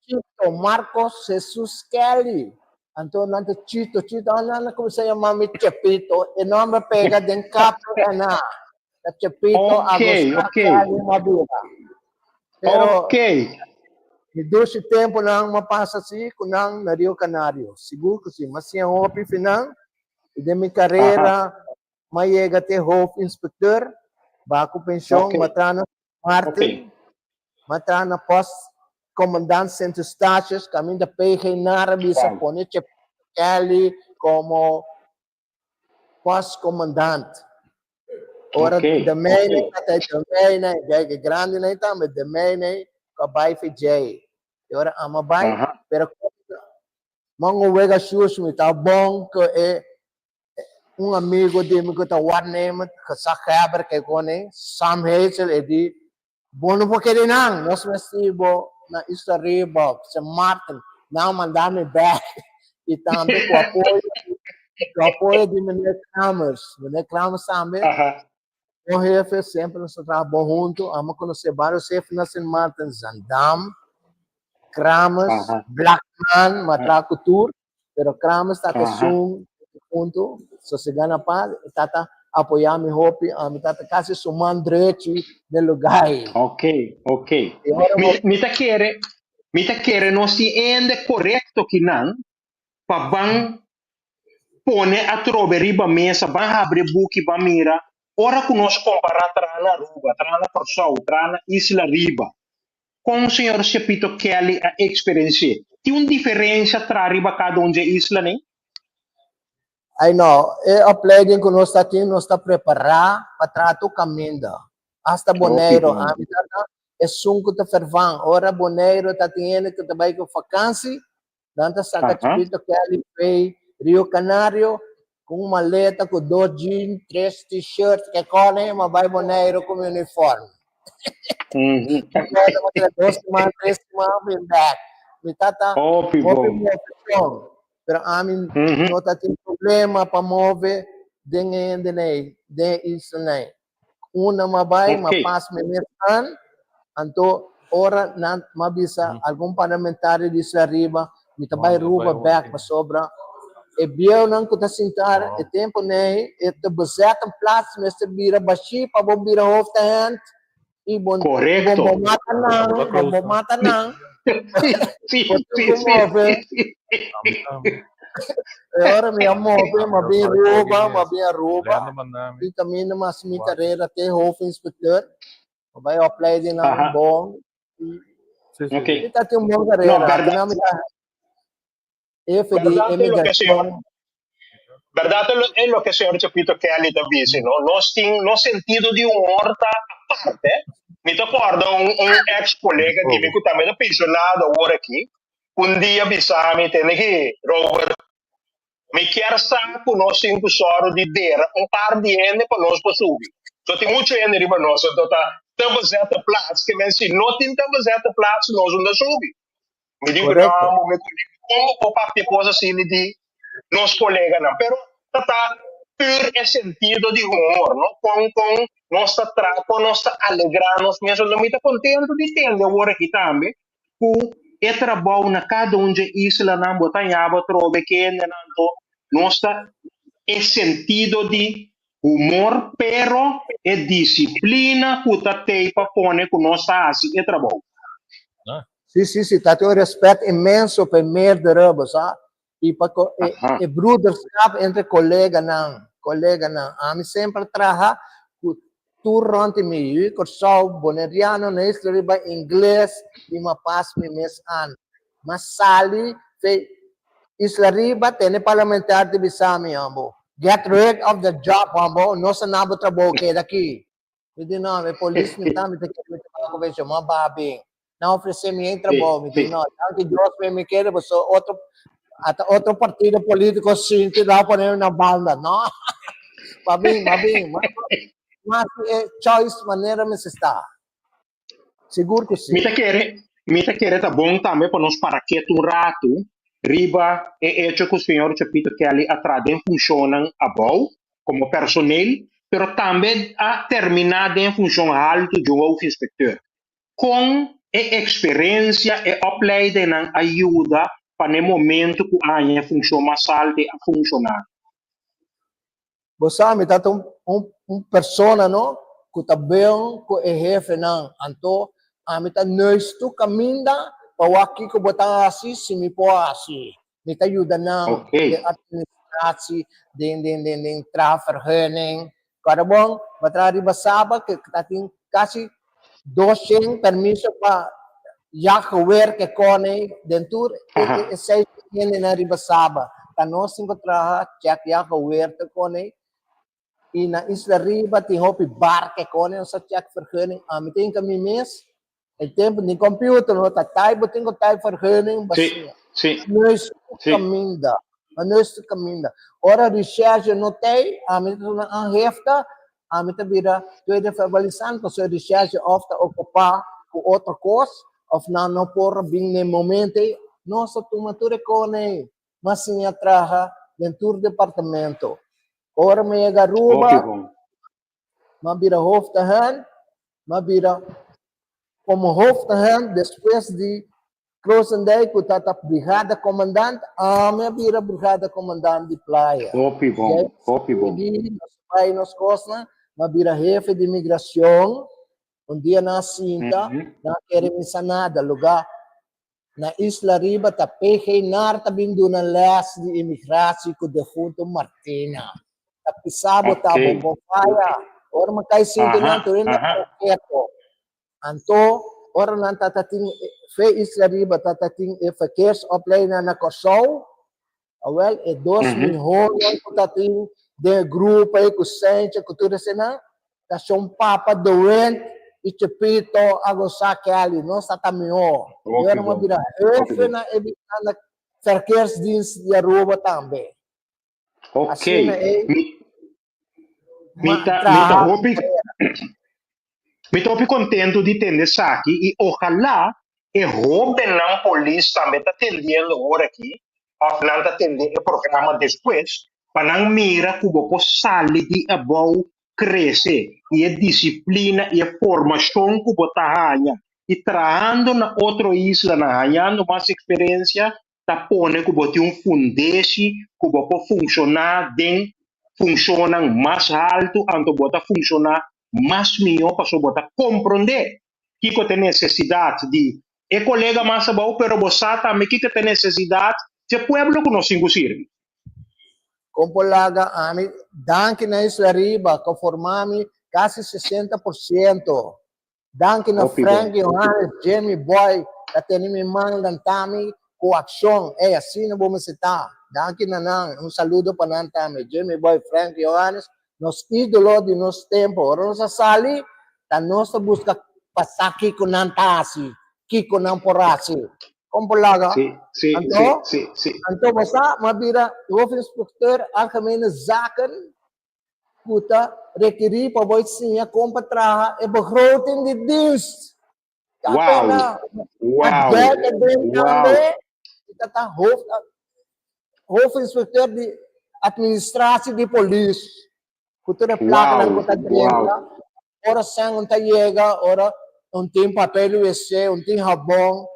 Chito Marcos Jesus Kelly. Anto nan ta Chito, Chito, ah, nan a kuminsá yama mi Chepito. E nòmber pega den KPNA. Ta Chepito
Ok,
Agostar
ok.
Kelly Madura. Pero
Ok.
mi dushi tempunan m'a pasa así ku nan na Rio Canario. Sigur ku si. M'a siña hopi fi nan i den mi karera m'a yega te hoofdinspecteur, baha ku penshon,
Ok.
m'a traha na Martin,
Ok.
m'a traha na post commandant Sint Eustatius, kaminda PG Nara bisa
Wow.
pone Chepito Kelly komo post commandant. Ora
Ok,
de mijne,
ok.
dat hij de mijne, kijk, de grande nee tambe, de mijne, ka bai fi J. E ora ama bai,
Aha.
pero mango wega shoes mi ta bon ku e un amigo di mi ku ta waarnemend gezaghebber ke kone, Sam Hazel, e di, Bo no por kere nan, nos mester bo na Isla Riba, Sint Maarten, nan manda mi bek. I tambe ku apoyo, ku apoyo di meneer Kramers. Meneer Kramers tambe,
Aha.
bon hefe, semper nos ta traha bon huntu. Amo konosé varios hefe na Sint Maarten, Zandam, Kramers,
Aha.
Blackman, m'a traha ku tur. Pero Kramers ta
Aha.
esun punto, sosega na paz, e tata apoya mi hopi, ami tata casi su man drechi den lugar ei.
Ok, ok.
E ora
Mi,
bo
mi ta kere, mi ta kere nos tin hende korekto kinan pa ban pone atrobe riba mesa, ban habri e buki, ban mira, ora ku nos kompará traha na Aruba, traha na Kòrsou, traha na Isla Riba, Kon señor Chepito Kelly a eksperensi'é? Tin un diferensha tra riba kada un dje islanan?
Ai no, e opleiding ku nos ta tin, nos ta prepará pa traha tur kaminda. Asta Boneiru, ami ta ta esun ku ta fervan. Ora Boneiru ta tin hende ku ta bai ku fakansi, nan ta saka Chepito Kelly p'ei Rio Canario ku un maleta ku dos jean, tres t-shirt, ke kòne, ma bai Boneiru ku mi uniforme. Dos siman, tres siman, bin bek. Mi tata
Hopi
hopi
bon.
moveshon, pero ami no ta tin problema pa move den e hendenan ei, den e islanan ei. Una m'a bai, m'a pas mi mes an, anto ora nan m'a bisa algun parlamentario di Isla Riba, mi ta bai Ruba bek pasobra e bieunan ku ta sinta e tempu nei e ta bezet un plats mester bira bashí pa bo bira hoofdagent i bo
Korekto.
bo mata nan, bo bo mata nan.
Sí,
Bo tin
sí,
ku
sí,
move.
sí, sí.
E ora mi a move, m'a bin Ruba, m'a bin Aruba i kaminda m'a hasi mi karera te hoofdinspecteur. M'a bai opleidingnan
Aha.
bon.
Ok.
Mi ta tin un bon
No,
karera.
berdad.
Asina mi ta hefe di
Berdad e loke señor
emigrashon.
Berdad e loke señor Chepito Kelly ta bisa, no? Nos tin nos sentido di humor ta aparte. Mi ta corda un un ex colega di mi cu tambe ta pensionado awor aki, cu un dia bisa mi, tende ki, Robert, Mi kier sa ku nos tin ku sòru di dera un par di hende pa nos por subi. So tin muchu hende riba nos, anto ta te bezette plaats. Ke men si no tin te bezette plaats, nos no ta subi. Mi di ku no,
Korekto.
mi kolega, kon bo por papia kos asina di nos koleganan? Pero ta ta pur e sentido di humor, no? Kon kon nos ta tra, kon nos ta alegrá nos mes. Anto mi ta kontentu di tende awor aki tambe ku e trabou na kada un dje islanan bo ta haña bo atrobe kendenan anto nos ta e sentido di humor pero e disiplina ku ta tei pa pone ku nos ta hasi e trabou.
Sí, sí, sí, ta tin un respet inmenso pa e meerdere, bo sa, i pa e e broederschap entre koleganan, koleganan. Ami semper a traha ku tur rònt di mi, yu Kòrsou, Boneriano, na isla riba ingles i m'a pas mi mes an. M'a sali fe isla riba tene parlamentar di bisa mi, Ambo, get rid of the job, Ambo, nos a na bo trabou, keda aki. Mi di no, e polis mi ta, mi ta kere mi trabaho ku penshon, m'a baha bin. Nan ofresé mi e trabou, mi di no, danki Dios mi mi kere, pasobra otro, ata otro partido polítiko sinti nan a pone mi na banda, no. M'a bin, m'a bin, m'a m'a hasi e choice manera mester sta. Sigur ku si.
Mi ta kere, mi ta kere ta bon tambe pa nos para ketu un ratu riba e echo ku señor Chepito Kelly a traha den funshonnan abou komo personeel, pero tambe a terminá den funshon haltu di un hoofdinspecteur. Kon e eksperensia, e opleidingnan a yuda pa na e momento ku a haña e funshon mas alto a funshoná?
Bo sa mi ta un un persona no ku ta ben ku e hefenan anto ami ta neus tur kaminda pa wak kiko bo ta hasi si mi por hasi mi ta yuda nan den administratie den den den den traha vergunning kòrda bon bo traha riba saba ku ta tin kasi 200 permiso pa jachtgeweer ke kòne den tur e seis hendenan riba Saba. Ta nos tin ku traha check jachtgeweer te kòne i na Isla Riba tin hopi bar ke kòne nos ta check vergunning. Ami tin ka mi mes e tempu ni computer no ta type bo tin ku type vergunning basia. Neus kaminda neus kaminda ora recherche no tei ami ta duna aangifte. Ami ta bira tweede verbalisant pasobra recherche of ta ocupa cu otro cos of nan no por bin n'e momento ey. Nos ta tuma tur e cona ey, mas siña traha den tur departamento. Ora mi yega Aruba, mi a bira hoofdagent, mi a bira como hoofdagent despues di Krozendijk ku ta ta brigada komandant, ami a bira brigada komandant di playa.
Hopi bon, hopi bon.
Di nos bai nos kosnan, mi a bira hefe di migracion. Un dia nan a sinta, nan a kere mi sa nada, luga na Isla Riba ta PG Nar ta bin duna les di imigratie ku defunto Martina. Ta pisa bo ta bo bo faya. Ora mi kai sinti nan tur hende a para keto. Anto, ora nan tata tin fe Isla Riba tata tin e verkeersopleiding na Kòrsou, awèl e dos mihónan ku ta tin den e grupo ei ku Sentje ku tur esenan, ta Shon Papa De Wind i Chepito Agosá Kelly. Nos tata mihó. I ora mi bira hefe na e na verkeersdienst di Aruba tambe.
Ok.
Asina ei
Mi, mi
ma
ta, mi ta
traha
hopi, mi ta hopi contento di tende esaki y ojalá e hobennan polis tambe ta tendiendo ora aki of nan ta tende e programa despues pa nan mira cu bo por sali di abou crece y e disciplina y e formacion cu bo ta haña y trahando na otro islanan hañando mas experiencia ta pone ku bo tin un fundeshi ku bo por funshoná den funshonnan mas haltu, anto bo ta funshoná mas mihó pasobra bo ta komprondé kiko ta e nesesidat di e kolega mas abou, pero bo sa tambe kiko ta e nesesidat di e pueblo ku nos tin ku sirbi.
Kon por laga ami danki na Isla Riba ku a forma mi kasi 60%. Danki na
Hopi
Frank,
bon.
Johannes, Jimmy, Boy ta tene mi man lanta mi ku akshon. Ey, asina bo mester ta. Danki na nan. Un saludo pa nan tambe. Jimmy, Boy, Frank, Johannes, nos idolo di nos tempo. Ora nos a sali, ta nos ta buska pa sa kiko nan ta hasi, kiko nan por hasi. Kon por laga?
Sí, sí, sí,
Anto,
sí, sí.
anto bo sa, mi a bira hoofdinspecteur algemene zaken ku ta rekirí pa bo siña kon pa traha e begroting di dienst.
Wow! Wow! Wow!
Ta ta hoofd hoofdinspecteur di administratie di polis. Ku tur e plakanan ku ta drenta. Ora sèn un ta yega, ora un tin papel wc, un tin habon,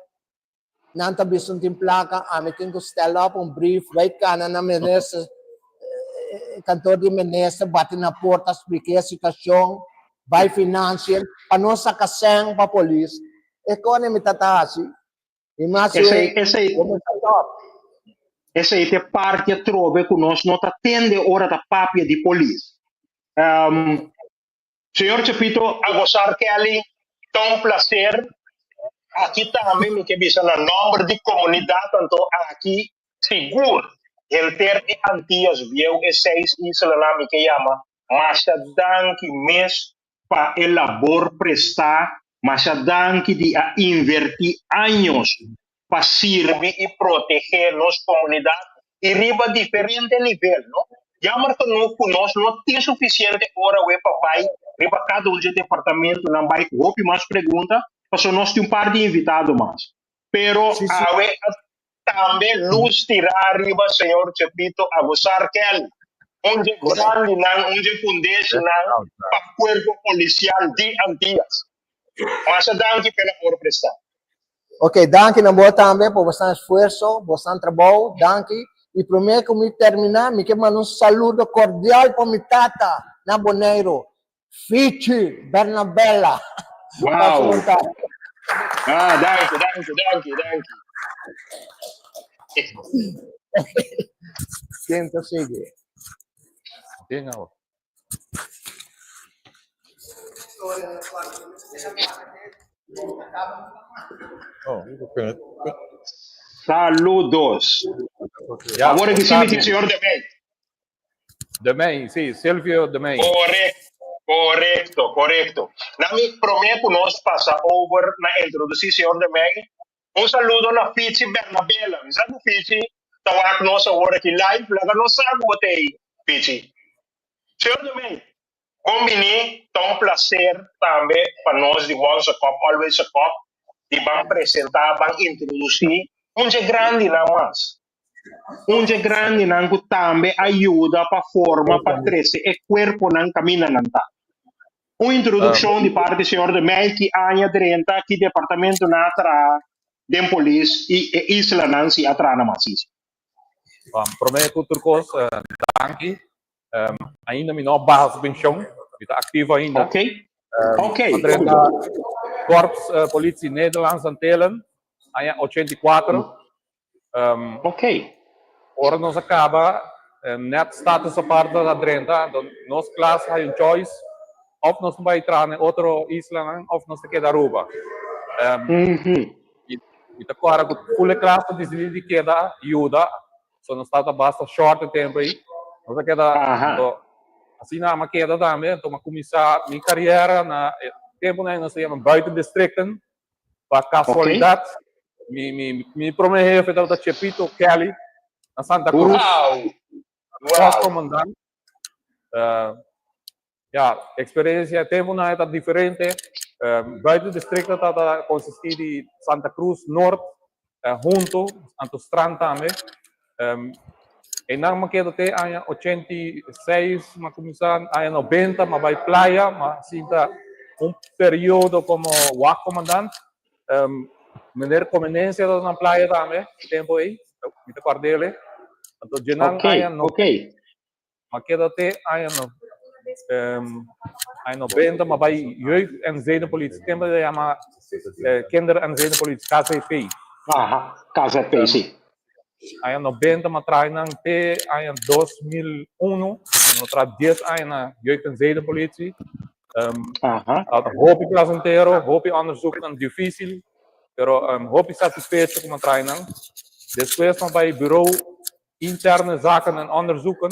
Nan ta bisa un tin plaka, ami tin ku stel op un brief, bai kana na minister, kantoor di minister, bati na porta, splika e situashon, bai financiën, pa nos saka sèn pa polis. E kone mi ta ta hasi. I mas
Esei,
we,
esei,
bo mester stop.
esei ta e parti atrobe ku nos no ta tende ora ta papia di polis. Um, Señor Chepito Agosar Kelly, ta un placer. Aki tambe mi ke bisa na nomber di comunidad anto aki sigur henter e Antillas Bieu e seis islanan mi ke yama masha danki mes pa e labor presta, masha danki di a inverti años pa sirbi y protege nos comunidad y riba diferente nivel, no? Jammer genoeg cu nos no tin suficiente ora we pa bay riba cada un dje departamentonan bay cu hopi mas pregunta, pasobra nos tin un par di invitado mas. Pero
Sí, sí.
awe a tambe luz tira riba señor Chepito Agusar Kelly, un dje
Correcto.
grandinan, un dje fundeshinan pa cuerpo policial di Antillas. Masha danki p'e labor presta.
Ok, danki na bo tambe pa bosan esfuerso, bosan trabou, danki. I promé ku mi terminá, mi ke manda un saludo kordial pa mi tata na Boneiru, Fichi Bernabella. Pasa
Wow.
bon tardi.
Ah, danki, danki, danki, danki.
Ken ta sigui?
Tin awo. Oh,
Saludos.
Ja,
Awor
bon
aki sí mi tin
tardi.
señor De Mey.
De Mey, sí, Silvio De Mey.
Correcto, correcto, correcto. Na mi promé ku nos pasa over na introdusí señor De Mey, un saludo na Fichi Bernabela. Mi sa ku Fichi ta wak nos awor aki live, laga nos sa ku bo ta ei, Fichi. Señor De Mey, bon bini, ta un placer tambe pa nos di Once a Cop, Always a Cop, di ban presentá, ban introdusí un dje grandinan mas. Un dje grandinan ku tambe a yuda pa forma pa trese e kuerponan kaminda nan ta. Un introdukshon di parti señor De Mey ki aña drenta ki departamentonan a traha den polis i e islanan si a traha na mas isla.
Promé ku tur kos, danki. Ainda mi no a baha su penshon, mi ta aktivo ainda.
Ok, ok.
A drenta Korps Politie Nederlands Antillen aña 84. Um,
ok.
Ora nos a caba, net status aparte a drenta, anto nos klas hay un choice, of nos ta bay traha na otro islanan, of nos ta keda Aruba. Um,
Mm -hmm.
y, y ta cora cu full e klas ta decidi di keda yuda, so nos tata basta short e tempo ahí. Nos a keda,
Aha.
anto, asina ama keda tambe, anto ma cuminsa mi carriera na e tempo nan nos ta yama buitendistricten, Pa casualidad, mi, mi, mi prome jefe tabata Chepito Kelly na Santa Cruz.
Wow!
Wow! Comandante. Ja, experiencia tempo na ta diferente. Buiten districto tata consisti di Santa Cruz Noord, hunto, anto Strand tambe. Einan mi keda te aña 86, mi a kuminsá aña 90, mi a bai playa, mi a sinta un periodo komo wachtcommandant. Meneer Comenencia tabata na playa tambe e tempu ei, mi ta kòrda el. Anto djenan aña no. Mi a keda te aña no, aña 90, mi a bai Jeugd en Zedenpolitie, tempu ei ta yama Kinder en Zedenpolitie, KZP.
Aha, KZP, si.
Aña 90 mi a traha nan te aña 2001, mi a traha 10 aña na Jeugd en Zedenpolitie.
Aha.
Tabata hopi placentero, hopi onderzoeknan difícil, pero hopi satisfecho ku mi a traha nan. Despues mi a bai Bureau Interne Zaken en Onderzoeken.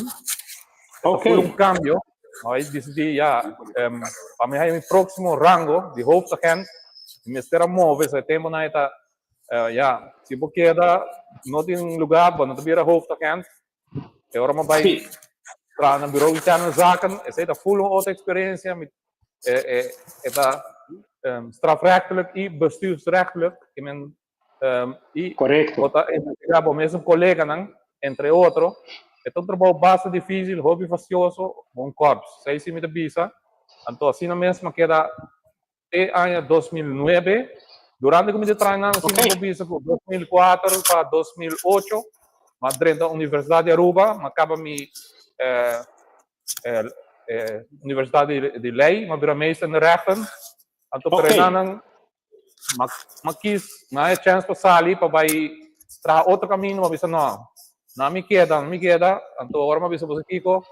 Ok.
Esta un cambio. M'a decidí ya, pa mi haya mi próximo rango di hoofdagent, mi mester a move, so e tempo nan e ta, ya, si bo keda no tin lugar, bo no ta bira hoofdagent. E ora mi a bai traha na Bureau Interne Zaken, esei ta full un otro experiencia, mi e e ta strafrechtelijk y bestuursrechtelijk, ke men Y
Correcto.
bo ta investiga bo mesun coleganan, entre otro. E ta un trabou basta dificil, hopi fastioso, un korps. Esei si mi ta bisa. Anto asina mes mi a keda te aña 2009. Durante cu mi ta traha nan, asina mi por bisa cu 2004 pa 2008, mi a drenta Universidad di Aruba, mi a caba mi Universidad di Ley, mi a bira meester in de rechten. Anto pero enanan Ma kis, mi a e chèns pa sali pa bai traha otro kaminda, mi a bisa no, na mi keda, na mi keda, anto ora mi a bisa boso kiko,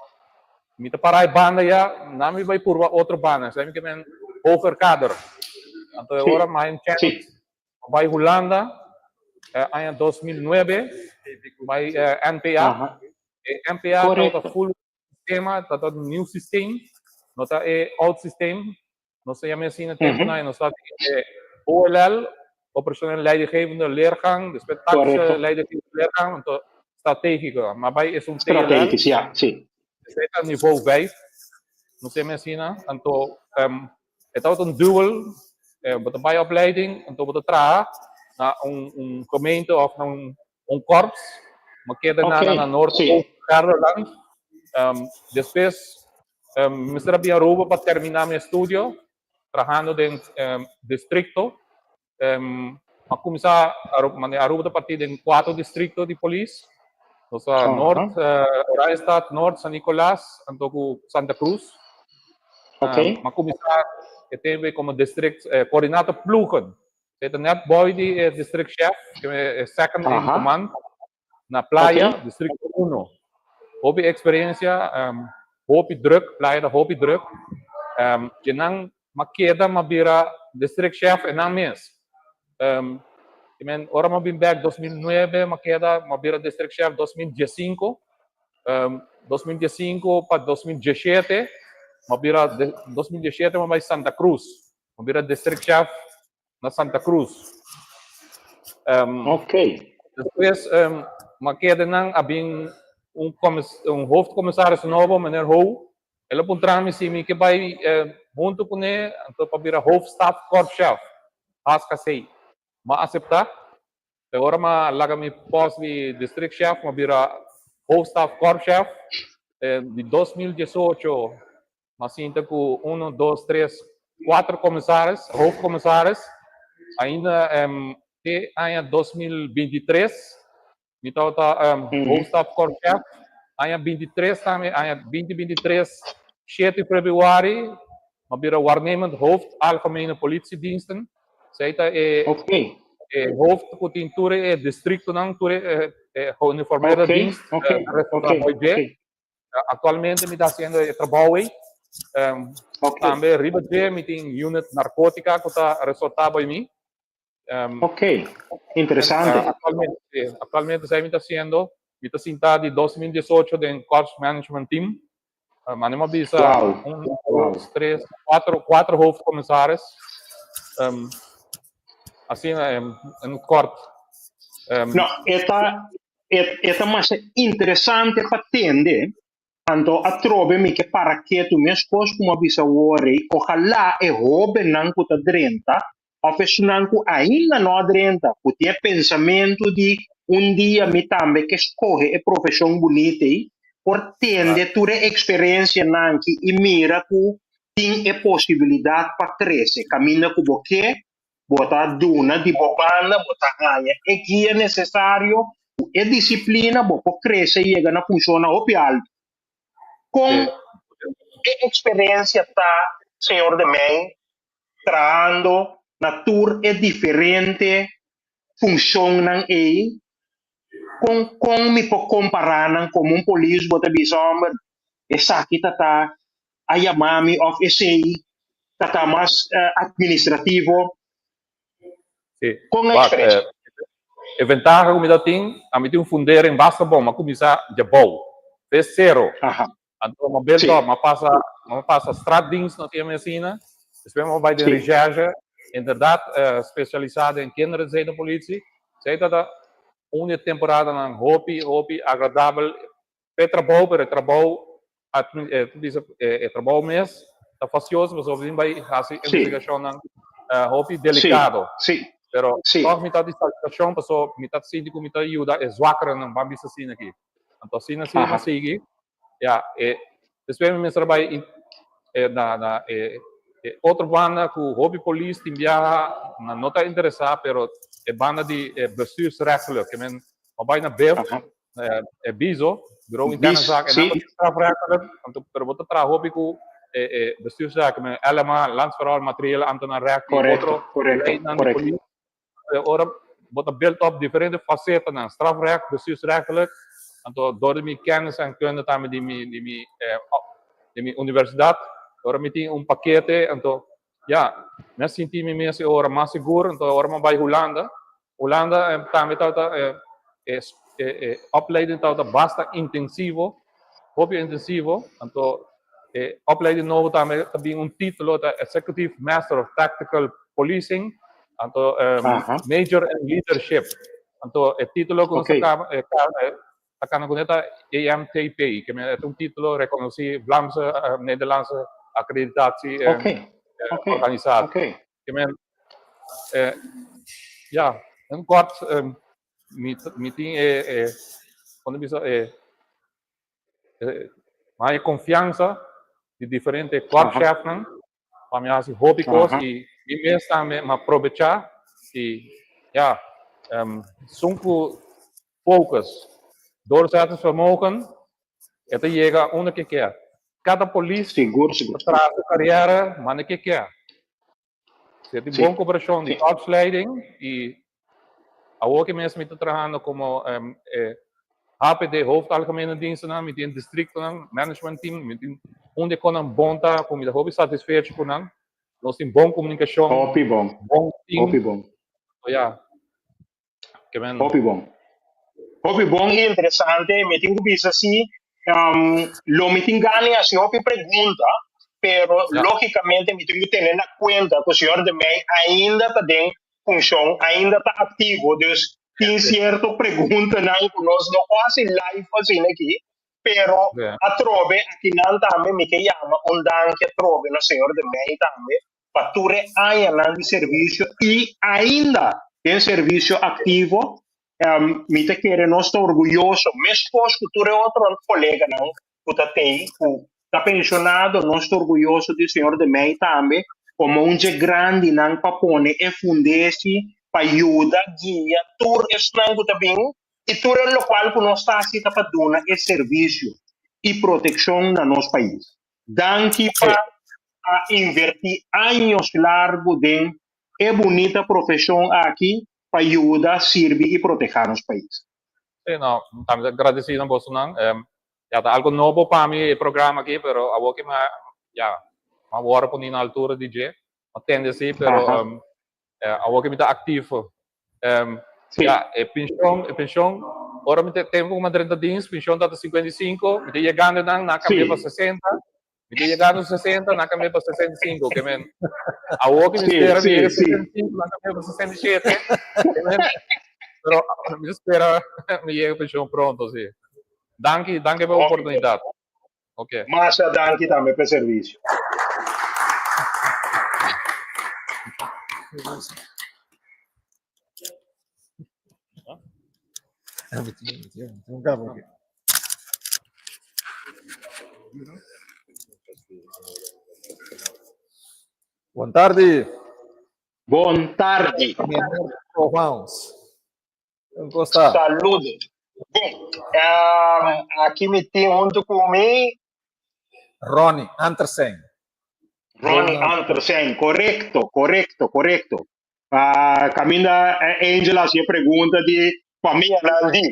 mi ta para e banda ya, na mi bai purba otro banda, esei mi ke men hoger kader. Anto e ora mi a haña un chèns pa bai Hulanda, aña 2009, bai NPA, e NPA tabata full sistema, tabata un nieuw systeem, no ta e oud systeem, Nos ta yama asina tempo na nos ta e OLL, operationeel leidinggevende leergang, despues tactische leidinggevende leergang, anto strategico. Ma bai es un TLL.
Strategisch, ja, si.
Esei ta niveau 5. Nos ta yama asina. Anto e tabata un dual, bo ta bai opleiding, anto bo ta traha na un un gemeente of na un un korps. Bo keda na na Noord Oost Gelderland. Despues Mi mester a bin Aruba pa termina mi estudio trahando den districto.
A kuminsá Aruba, Aruba ta partí den kuater distrikto di polis. Nos ta Noord, Oranjestad, Noord, San Nicolas, anto ku Santa Cruz.
Ok.
Ma kuminsá e tempu ei komo district coördinator ploegen. E ta net boi di e district chef, e second in command na Playa, districto uno. Hopi experiencia, hopi druk, Playa ta hopi druk. Dje nan m'a keda m'a bira district chef e nan mes. I men ora m'a bin bek 2009 m'a keda m'a bira district chef 2015. 2015 pa 2017 m'a bira 2017 m'a bai Santa Cruz. M'a bira district chef na Santa Cruz.
Ok.
Despues m'a keda nan a bin un un hoofdcommissaris nobo, meneer Ho. El a puntra mi si mi ke bai hunto kuné anto pa bira hoofdstaf korpschef, HKC. M'a aseptá. E ora m'a laga mi post di districtchef, m'a bira hoofdstaf korpschef. Di 2018 m'a sinta ku uno, dos, tres, kuater commissaris, hoofdcommissaris. Ainda te aña 2023 mi tabata hoofdstaf korpschef. Aña 23 tambe, aña 2023, 7 februari, m'a bira waarnemend hoofd algemene politiediensten. Esei ta e e hoofd ku tin tur e distriktonan, tur e geuniformeerde dienst responsabel dje. Aktualmente mi ta hasiendo e trabou ei. Tambe riba dje mi tin unit narkotika ku ta resortá bai mi.
Ok, interesante.
Aktualmente, aktualmente esei mi ta hasiendo. Mi ta sintá di 2018 den Korps Management Team. Mane mi a bisa un, dos, tres, kuater, kuater hoofdcommissaris. Asina in kort.
No, e ta e ta masha interesante pa tende, anto atrobe mi ke para ketu meskos ku mi a bisa awor ei, ojalá e hóbennan ku ta drenta òf esunnan ku ainda no a drenta, ku tin e pensamentu di un dia mi tambe ke skohe e profeshon bunita ei, por tende tur e eksperensianan aki i mira ku tin e posibilidat pa krese kaminda ku bo ke. Bo ta duna di bo banda, bo ta haña e guia nesesario, ku e disiplina bo por krese i yega na funshonnan hopi altu. Kon e eksperensia ta, señor De Mey, trahando na tur e diferente funshonnan ei? Kon kon mi por kompará nan komo un polis bo ta bisa, Hòmber, esaki ta ta a yama mi òf esei ta ta mas administrativo.
Sí.
Kon e
Wak,
eksperensia?
e ventaha ku mi ta tin, ami tin un fundering basta bon, mi a kuminsá djabou, ves sero.
Aha.
Anto mi a build
Sí.
up, mi a pasa, mi a pasa straatdienst na tin mi asina, despues mi a bai den
Sí.
recherche, inderdaad spesialisá den kinderen zedenpolitie. Esei ta ta un di e temporadanan hopi, hopi agradabel E trabou, pero e trabou bisa e trabou mes ta fastioso pasobra tin bai hasi investigashonnan hopi delikado. Pero tòg mi ta di satisfakshon pasobra mi ta sinti ku mi ta yuda e zwakkerennan, ban bisa asina aki. Anto asina si mi sigui, ya, e despues mi mester a bai na na e otro banda ku hopi polis tin biaha nan no ta interesá pero e banda di bestuursrechtelijk, ke men a bai na BIV. E bizo, Bureau Interne Zaken, en nan ta strafrechtelijk, anto, pero bo ta traha hopi ku e e bestuurszaken, men LMA, Landsverhaal Materieel Ambtenaarrecht, i otro leynan di polis. Ora bo ta build up diferente facetanan, strafrecht, bestuursrechtelijk, anto dor di mi kennis en kunde tambe di mi di mi di mi universidat, ora mi tin un pakete, anto ya, mi a sinti mi mes e ora mas sigur, anto ora mi a bai Hulanda, Hulanda tambe tabata e e opleiding tabata basta intensivo, hopi intensivo, anto e opleiding nobo tambe ta bin un titulo ta Executive Master of Tactical Policing, anto Major in Leadership, anto e titulo ku nos ta kaba ta kana kuné ta AMTP, ke men e ta un titulo rekonosí Vlaamse Nederlandse Accreditatie Organisatie. Ke men ya, in kort mi mi tin e e kon ta bisa e e haña konfiansa di diferente korpschefnan pa mi hasi hopi kos i mi mes tambe mi a probechá i Ja, um, esun ku focus, doorzettingsvermogen, e ta yega unda ke ke. Kada polis
Sigur, sigur.
ta traha su carriera manda ke ke. Si tin bon cooperacion di korpsleiding y awor ke mes mi ta trahando como e HPD, Hoofd Algemene Dienstennan, mi tin districtonan, management team, mi tin un di e konan bon ta cu mi ta hopi satisfecho cu nan. Nos tin bon comunicacion,
Hopi bon.
bon team.
Hopi bon.
So ya, ke men.
Hopi bon. Hopi bon y interesante. Mi tin cu bisa si, um, lo mi tin gana di haci hopi pregunta, pero
Ja.
logicamente mi tin cu tene na cuenta cu señor De Mey ainda ta den funcion, ainda ta activo, dus tin cierto preguntanan cu nos no por haci live asina aki, Pero atrobe akinan tambe mi ke yama un danki atrobe na señor De Mey tambe pa tur e añanan di servisio i ainda den servisio aktivo. Mi ta kere nos ta orguyoso meskos ku tur e otro koleganan ku ta tei ku ta penshonado, nos ta orguyoso di señor De Mey tambe komo un dje grandinan pa pone e fundesi pa yuda guia tur esnan ku ta bin I tur e lokual ku nos ta hasi ta pa duna e servisio i protekshon na nos pais. Danki pa a invertí años largu den e bunita profeshon aki pa yuda sirbi i protehá nos pais.
Sí, no, tambe ta gradesí na bosonan. Ya ta algo nobo pa mi e programa aki, pero awor ki mi a, ya, mi a wòrdu poni na altura di dje. Mi a tende sí, pero awor ki mi ta aktivo.
Sí.
Ya, e pension, e pension, ora mi te tempo ku mi a drenta dienst, pension tabata 55, mi ta yegando nan, nan a kambia pa
Sí.
60, mi ta yegando 60, nan a kambia pa 65, ke men, awor ki mi
Sí,
spera mi
sí,
yega
sí.
65, nan a kambia pa 67, ke men, pero mi ta spera mi yega pension pronto, sí. Danki, danki pa e
Hopi bon.
oportunidat. Ok.
Masha danki tambe p'e servisio.
Bon tardi.
Bon tardi.
Meneer Provence. Kon sta?
Saludo. Bon, aki mi tin huntu ku mi.
Ronnie Antersen.
Ronnie Antersen, korekto, korekto, korekto. Uh, kaminda Angel hasi e pregunta di famianan di.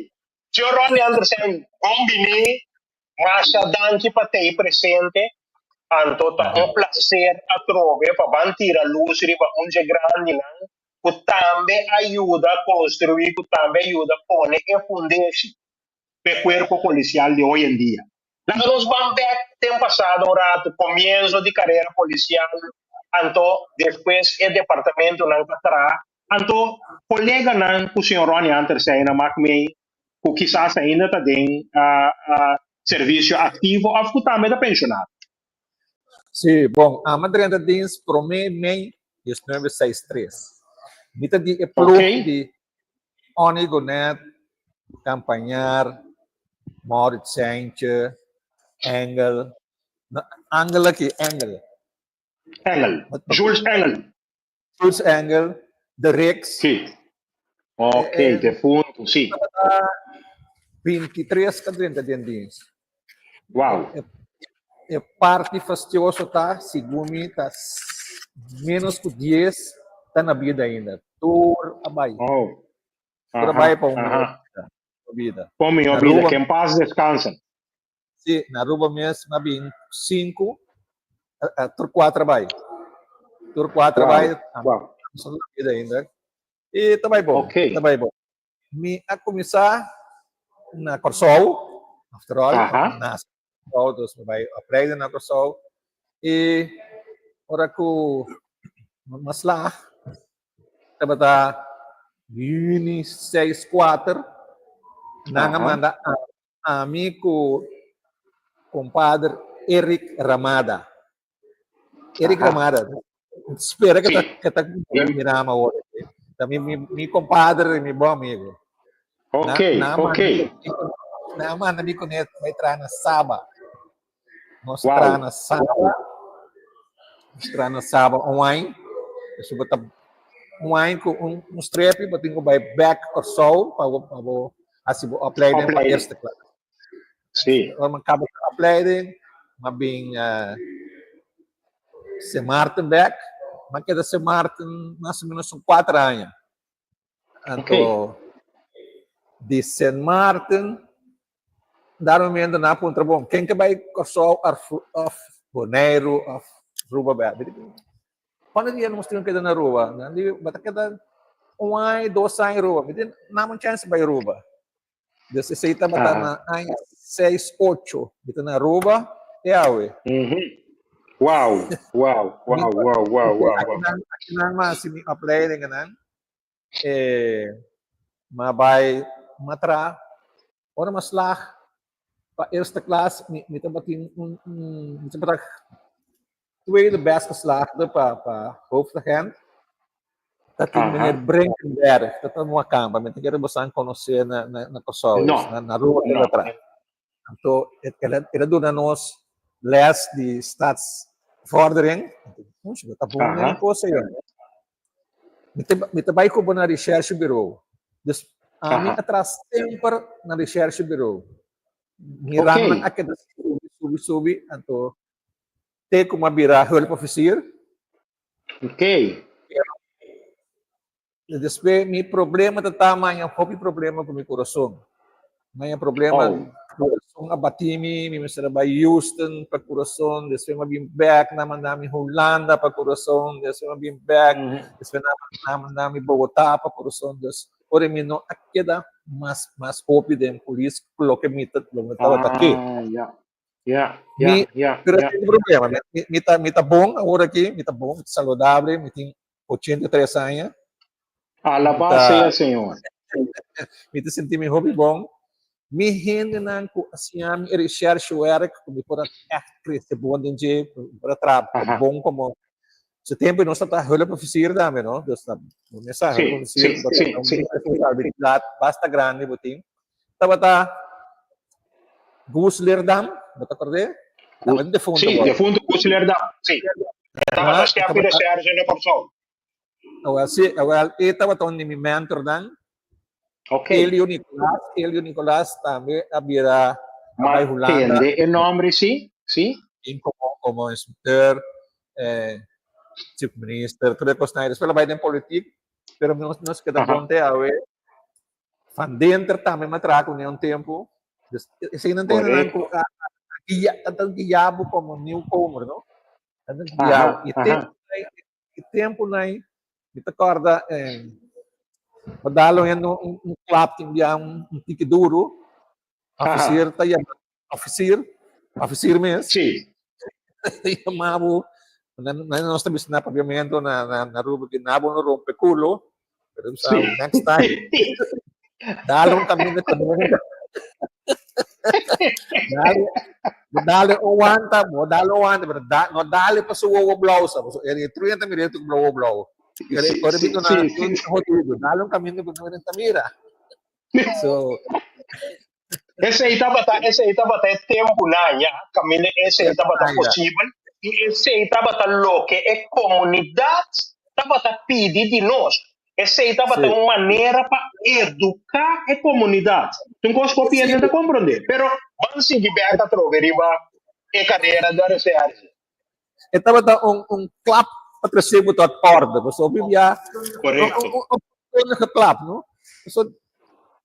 Señor Ronnie Antersen, bon bini. Masha danki pa tei presente. Anto ta un placer atrobe pa ban tira luz riba un dje grandinan ku tambe a yuda konstruí, ku tambe a yuda pone e fundeshi pa e kuerpo polisial di hoy en dia. Laga nos ban bèk den pasado un ratu, komienso di karera polisial, anto despues e departamentonan ta traha, anto koleganan ku señor Ronnie Hunter sei na mak mei, ku kisas ainda ta den servisio aktivo òf ku tambe ta penshonado.
Sí, bon, ami a drenta dins promé mei diesnuebe seis tres. Mi ta di e ploeg
Ok.
di Onnie Gonet, Campañar, Maurits Seintje, Engel, no, Angel aki, Engel.
Engel, Jules Engel.
Jules Engel, De Rix.
Sí. Ok,
Eh, eh,
defunto, sí.
Tabata 23 ka drenta den dienst.
Wow.
E, e parti fastioso ta, segun mi, ta menos ku 10 ta na bida ainda. Tur a bai.
Oh.
Tur a
Aha,
bai pa un
aha.
bida.
Pa un mihó
Na
bida,
Aruba
que en paz descansen.
Sí, na Aruba mes m'a bin sinku, tur kuater bai. Tur kuater
Wow,
bai,
wow.
mi na bida ainda. I ta bai bon,
Ok.
ta bai bon. Mi a kuminsá na Kòrsou, after all,
Aha.
mi nase na Kòrsou, dus mi bai aprende na Kòrsou. I ora ku mi a slag, tabata yüni seis kuater, nan a
Aha.
manda Ami ku kompader Eric Ramada. Eric Ramada. Spera ke ta ke ta mira mi awor. Ta mi mi mi kompader i mi bon amigo.
Ok, ok.
Na manda mi kuné bai traha na Saba. Nos
Wow.
traha na Saba. Nos traha na Saba un aña. Eso bo ta. un aña ku un, un strepi, bo tin ku bai bèk Kòrsou pa bo, pa bo hasi bo opleiding pa
Opleiding.
eerste klas.
Sí.
Ora mi kaba ku opleiding, mi a bin eh, Sint Maarten bèk. Mi a keda Sint Maarten mas o menos un kuater aña. Anto, di Sint Maarten, dar momento na puntra bon, ken ke bai Kòrsou of Boneiru of Aruba bèk? Mi di, Kuantu dia nos tin keda na Aruba? Nan di, bo ta keda un aña, dos aña Aruba. Mi di, nan un chèns bai Aruba. Dus esei tabata na aña seis ocho. Mi ta na Aruba te awe.
Wow, wow, wow, wow, wow, wow.
Akinan mi a hasi mi opleidingennan. Eh, mi a bai matra. Ora mi a slag pa eerste klas, mi, mi tabatin un, un, mi tabata tweede best geslaagde pa, pa hoofdagent. Ta tin meneer Brinkenberg, ta ta Moacamba, mi ta kere bosan conoce na, na, na Kòrsou,
No.
na, na Aruba
No.
tabata. Anto, el a, el a duna nos les di stadsvordering. Pucha, ta bon den cosa yo. Mi ta, mi ta bai ku bo na recherchebureau. Dus ami a traha semper na recherchebureau. Mi rangnan a keda subi, subi, subi, anto te ku mi a bira hulpofficier. Despues mi problema ta ta maña hopi problema ku mi kurason. Maña problema kurason a bati mi, mi mester a bai Houston pa kurason, despues mi a bin bek nan manda mi Hulanda pa kurason, despues mi a bin bek, despues nan manda mi Bogota pa kurason. Dus ora mi no a keda mas mas hopi den polis ku loke mi ta loke mi tabata ke.
Ja, ja,
Mi,
ja,
pero
ja.
tin problema. Mi, mi, mi ta, mi ta bon awor aki, mi ta bon, mi ta saludable, mi tin 83 aña.
Alabá
Ta-
sea Señor.
Mi ta sinti mi hopi bon. Mi hendenan ku a siña mi e recherchewerk, ku mi por a echt crece bon den dje, ku mi por a traha
Aha.
bon como Su tempo nos ta hulpofficier tambe, no? Dus ta, bo mes sa,
Sí,
hulpofficier,
sí,
bo
sí,
ta un
sí.
responsabilidad basta grande bo tin. Tabata Guus Leerdam, bo ta acordé? Tabata defunto
Sí,
bo.
defunto Guus Leerdam, sí. Tabata
Aha,
chef di
tabata,
recherche na Kòrsou.
awel, sí, awel, e tabata un di mi mentornan.
Ok.
Elio Nicolas, Elio Nicolas tambe a bira, a bai
Ma
Hulanda.
tende e nombre, sí, sí.
Tin como, como instructeur, eh, chief minister, tur e kosnan. Despues a bai den politiek, pero nos, nos keda bon te awe. Van Denter tambe mi a traha kuné un tempu. Dus esei nan ta hendenan ku a guia, a ta guia bo komo newcomer, no? A ta guia bo. I tempu ei, i tempu nei, mi ta kòrda eh, bo dal un hende un, un klap tin bia un, un tiki duru, ofisier ta yama Officier, officier mes.
Sí.
Yama bo, nan nos ta bisa na papiamento na na na Aruba que nabo no rompe culo, pero sa
Sí.
next time. Dale un camino con él. Dale, dale un wanta, bo dale un wanta, pero da, no dale pa su wowo blauw sa. So, eri truenta mira tu wowo blauw. Eri
Sí,
ori
sí,
bito na
sí, sí.
jodido. Dale un camino con él mira. So,
Esei tabata, esei tabata e tempunan ya, kaminda esei tabata
Ah, ya.
posibel i esei tabata loke e komunidat tabata pidi di nos. Esei tabata
Sí.
un manera pa eduká e komunidat. Ta un kos ku hopi hende ta komprondé, pero ban sigui bèk atrobe riba e karera di recherche.
E tabata un, un klap pa trese bo tot orde. Pasobra hopi bia
Korekto.
un, un, un, un klap, no? Pasobra,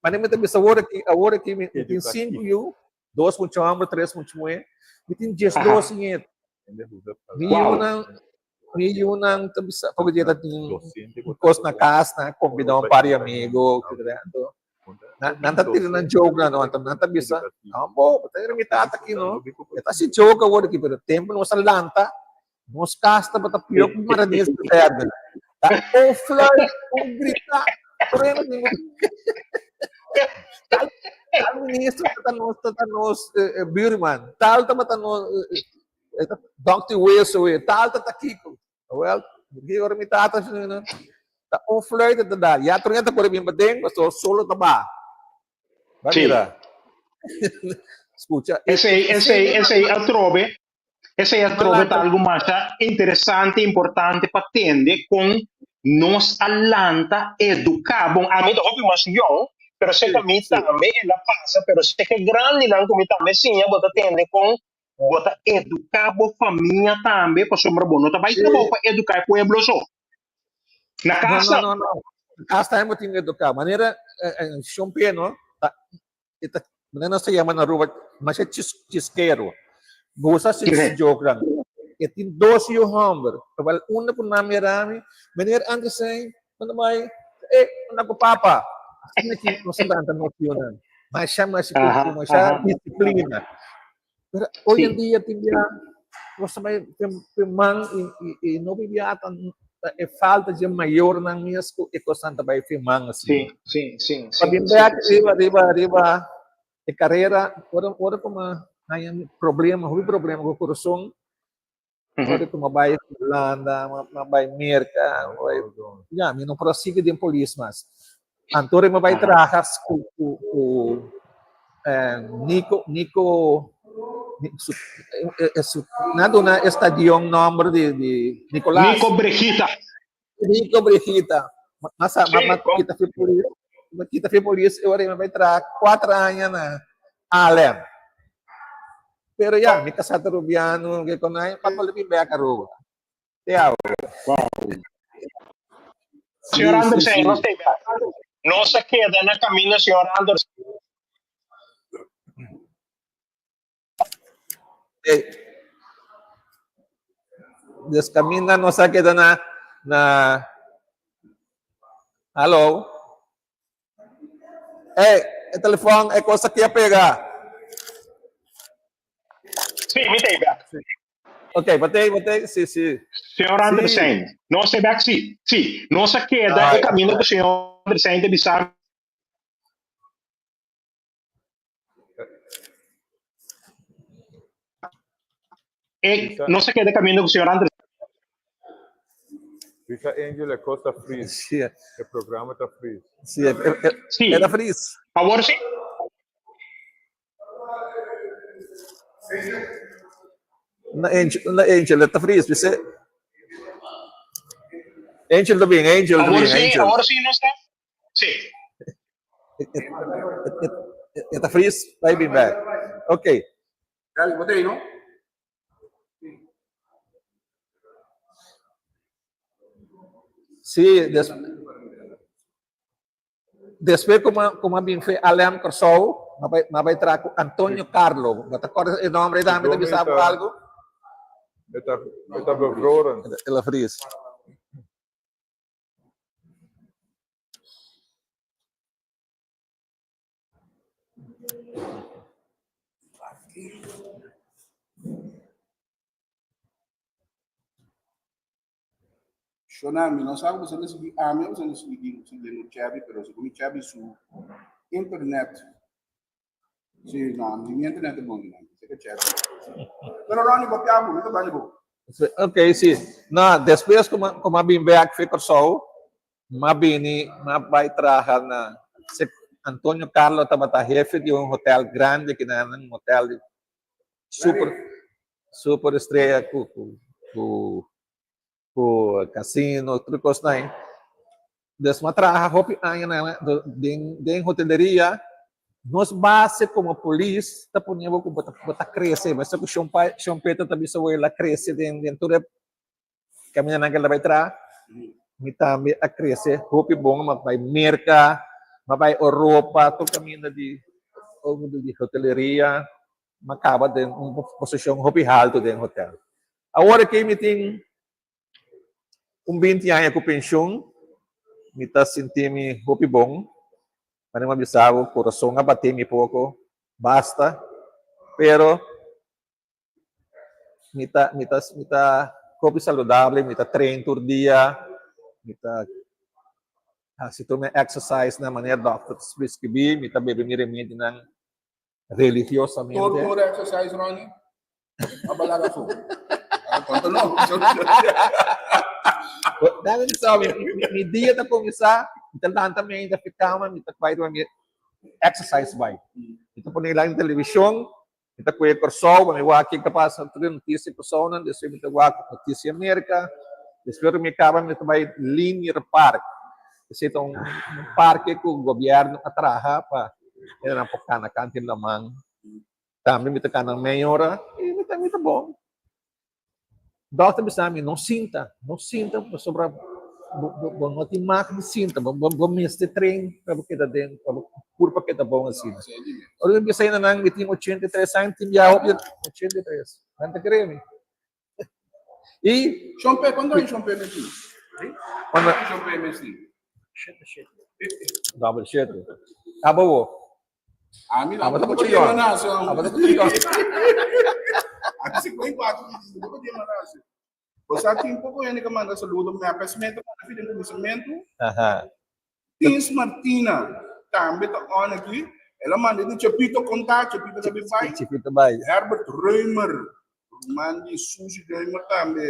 manera mi ta bisa awor aki, awor aki mi mi tin sinku yu, dos mucha homber, tres mucha muhé. Mi tin diesdos nieto. Mi
Wow.
yunan, mi yunan ta bisa, poko dia ta tin un kos na kas, nan a kombida un par di amigo, etcetera. Anto, Nan, nan ta tira nan joke na no, anto nan ta bisa, no bo, bo ta mira mi tata aki no, e ta hasi joke awor aki, pero tempo nos a lanta, nos kas tabata pior ku Maranese kazerne. Ta un fluit, un grita, tur hende tin ku tal, tal ministro tabata nos, tabata nos eh, eh, buurman, tal tabata nos, eh, eh, eh, dokter Weso, eh, tal tabata kiko. Wel, ki ora mi tata ta un fluit ta da. Ya tur ta kore bin paden, paso solo ta ba. Ba
Sí.
mira. Escucha.
Esei, esei, esei atrobe, esei atrobe ta algo masha interesante, importante pa tende kon. Nos a lanta eduká. Bon, ami ta hopi mas yòn, pero seka mi tambe el a pasa, pero seka e grandinan ku mi tambe siña, bo ta tende kon bo ta eduká bo famia tambe, pasobra bo no ta bai trabou pa eduká e pueblo so. Na
No,
kas
no, no, no. Na kas tambe bo tin ku eduká. Manera Shon Pe, no, ta E ta, manera nos ta yama na Aruba, masha chis, chiskero. Gusta si
Correct.
joke-nan. E tin dos yu homber. Terwijl unda ku nan mira mi, meneer Andersen, unda bai? Eh, unda ku papa. Asina ki nos ta lanta nos yunan. Masha, masha, ku,
Aha,
ku masha
aha.
disiplina. Pero hoy en
Sí.
dia tin bia nos ta bai tin tin man i i i no bia tan ta e falta dje mayornan mes ku e kosnan ta bai fin man asina.
Sí, sí, sí,
Pa
sí,
bin
sí,
bek
sí.
riba riba riba e karera ora ora ku mi haña problema hopi problema ku kurason ora ku mi bai Hulanda mi bai Merka mi bai ya mi no por a sigui den polis mas. Anto mi bai traha ku ku ku Nico Nico nan duna e stadion nomber di di Nicolas.
Nico Brejita.
Nico Brejita. Mas mas kita fi polis kita fi polis e ora mi bai traha kuater aña na Alem. Pero ya mi kasá ta Rubiano ke konai pa por bin bek Aruba. Te awe.
Señor Andersen, nos ta bek. Nos a keda na kaminda, señor Andersen.
Hey. Des kaminda nos a keda na na Hallo. Hey, e telefon e cosa ki a pega.
Sí, mi ta bek.
Ok, batei, batei, sí, sí.
Señor Andersen, nos ta bek, sí. Sí, nos a keda e kaminda ku señor Andersen ta bisa. E, nos a keda kaminda ku señor Andres.
Bisa Angel e kos ta fris.
Sí.
E programa ta fris.
Sí, e, e,
Sí.
e ta fris.
Awor sí.
Na Angel, na Angel, e ta fris, bisa. Angel ta bin, Angel ta
Awor
bin,
sí,
Angel.
awor sí nos ta. Sí.
E ta fris, bai bin bek. Ok.
Dale, bo ta no?
Sí, des, después como como bin fue Alem Kòrsou, ma bai ma bai traha ku Antonio Carlo. Bo ta kòrda e nombre tambe ta bisa bo algo?
E ta e ta bevroren.
El a fris.
Shona, mi no sa ku boso a sigui ami o boso a sigui sigui no Chevy, pero segun mi Chevy su internet, si no, mi mi internet ta bon, no, sé que Chevy. Pero Ronnie, bo piabu, mi ta bani bo.
Ok, si. No, despues ku ku m'a bin bek fi Kòrsou, m'a bini, m'a bai traha na Antonio Carlo tabata hefe di un hotel grandi kinan, un hotel di super super estrella ku ku ku ku casino, tur kosnan ei. Des m'a traha hopi aña na den den hoteleria. Nos base komo polis ta pone bo ku bo ta bo ta krese. Mester ku Shon Pai Shon Peter ta bisa bo el a krese den den tur e kamindanan ku el a bai traha. Mi tambe a krese hopi bon. M'a bai Merka, m'a bai Oropa, tur kaminda di di hoteleria. M'a kaba den un posishon hopi haltu den hotel. Awor aki mi tin un binti aña ku penshun, mi ta sinti mi hopi bon. Manera mi a bisa bo, kurason a bati mi poko, basta. Pero mi ta mi ta mi ta hopi saludable, mi ta train tur dia, mi ta hasi tur mi exercise nan manera dòkter ta preskribí, mi ta bebe mi remedinan religiosamente.
Tur tur exercise, Ronnie? Abalaga afó. Konta no.
Dame mi sabi, mi dia ta kuminsá, mi ta lanta mi ta fi kama, mi ta bai duna mi exercise bai. Mi ta pone lan televishon, mi ta kohe Kòrsou, mi wak kiko ta pasa, tur e notisia Kòrsounan, despues mi ta wak notisia Merka. Despues ku mi kaba mi ta bai Linear Park. Esei ta un parke ku gobièrnu a traha pa hendenan por kana kanti laman. Tambe mi ta kana mei ora i mi ta mi ta bon. Dòkter bisa mi no sinta, no sinta pasobra bo bo bo no tin mag di sinta, bo bo mester train pa bo keda den pa bo kurpa keda bon asina. Ora mi bisa hendenan mi tin 83 aña tin biaha hopi 83, nan ta kere mi. I
Shompe, cuánto años Shompe mesti?
Cuando
Shompe mesti?
Double shete. Abo wo.
A mi
Abo
ta
ta
poco
mucho
tiempo
young.
nace.
Abo ta mucho young.
A mi 54, poco tiempo nace. Bo sa tin poco hende que manda saludo, me apes meta manda fi den kuminsamentu. Tins Martina tambe ta on aki. El a manda di Chepito konta, Chepito ta bin bai.
Chepito bai.
Herbert Reumer, ruman di Susie Reumer tambe.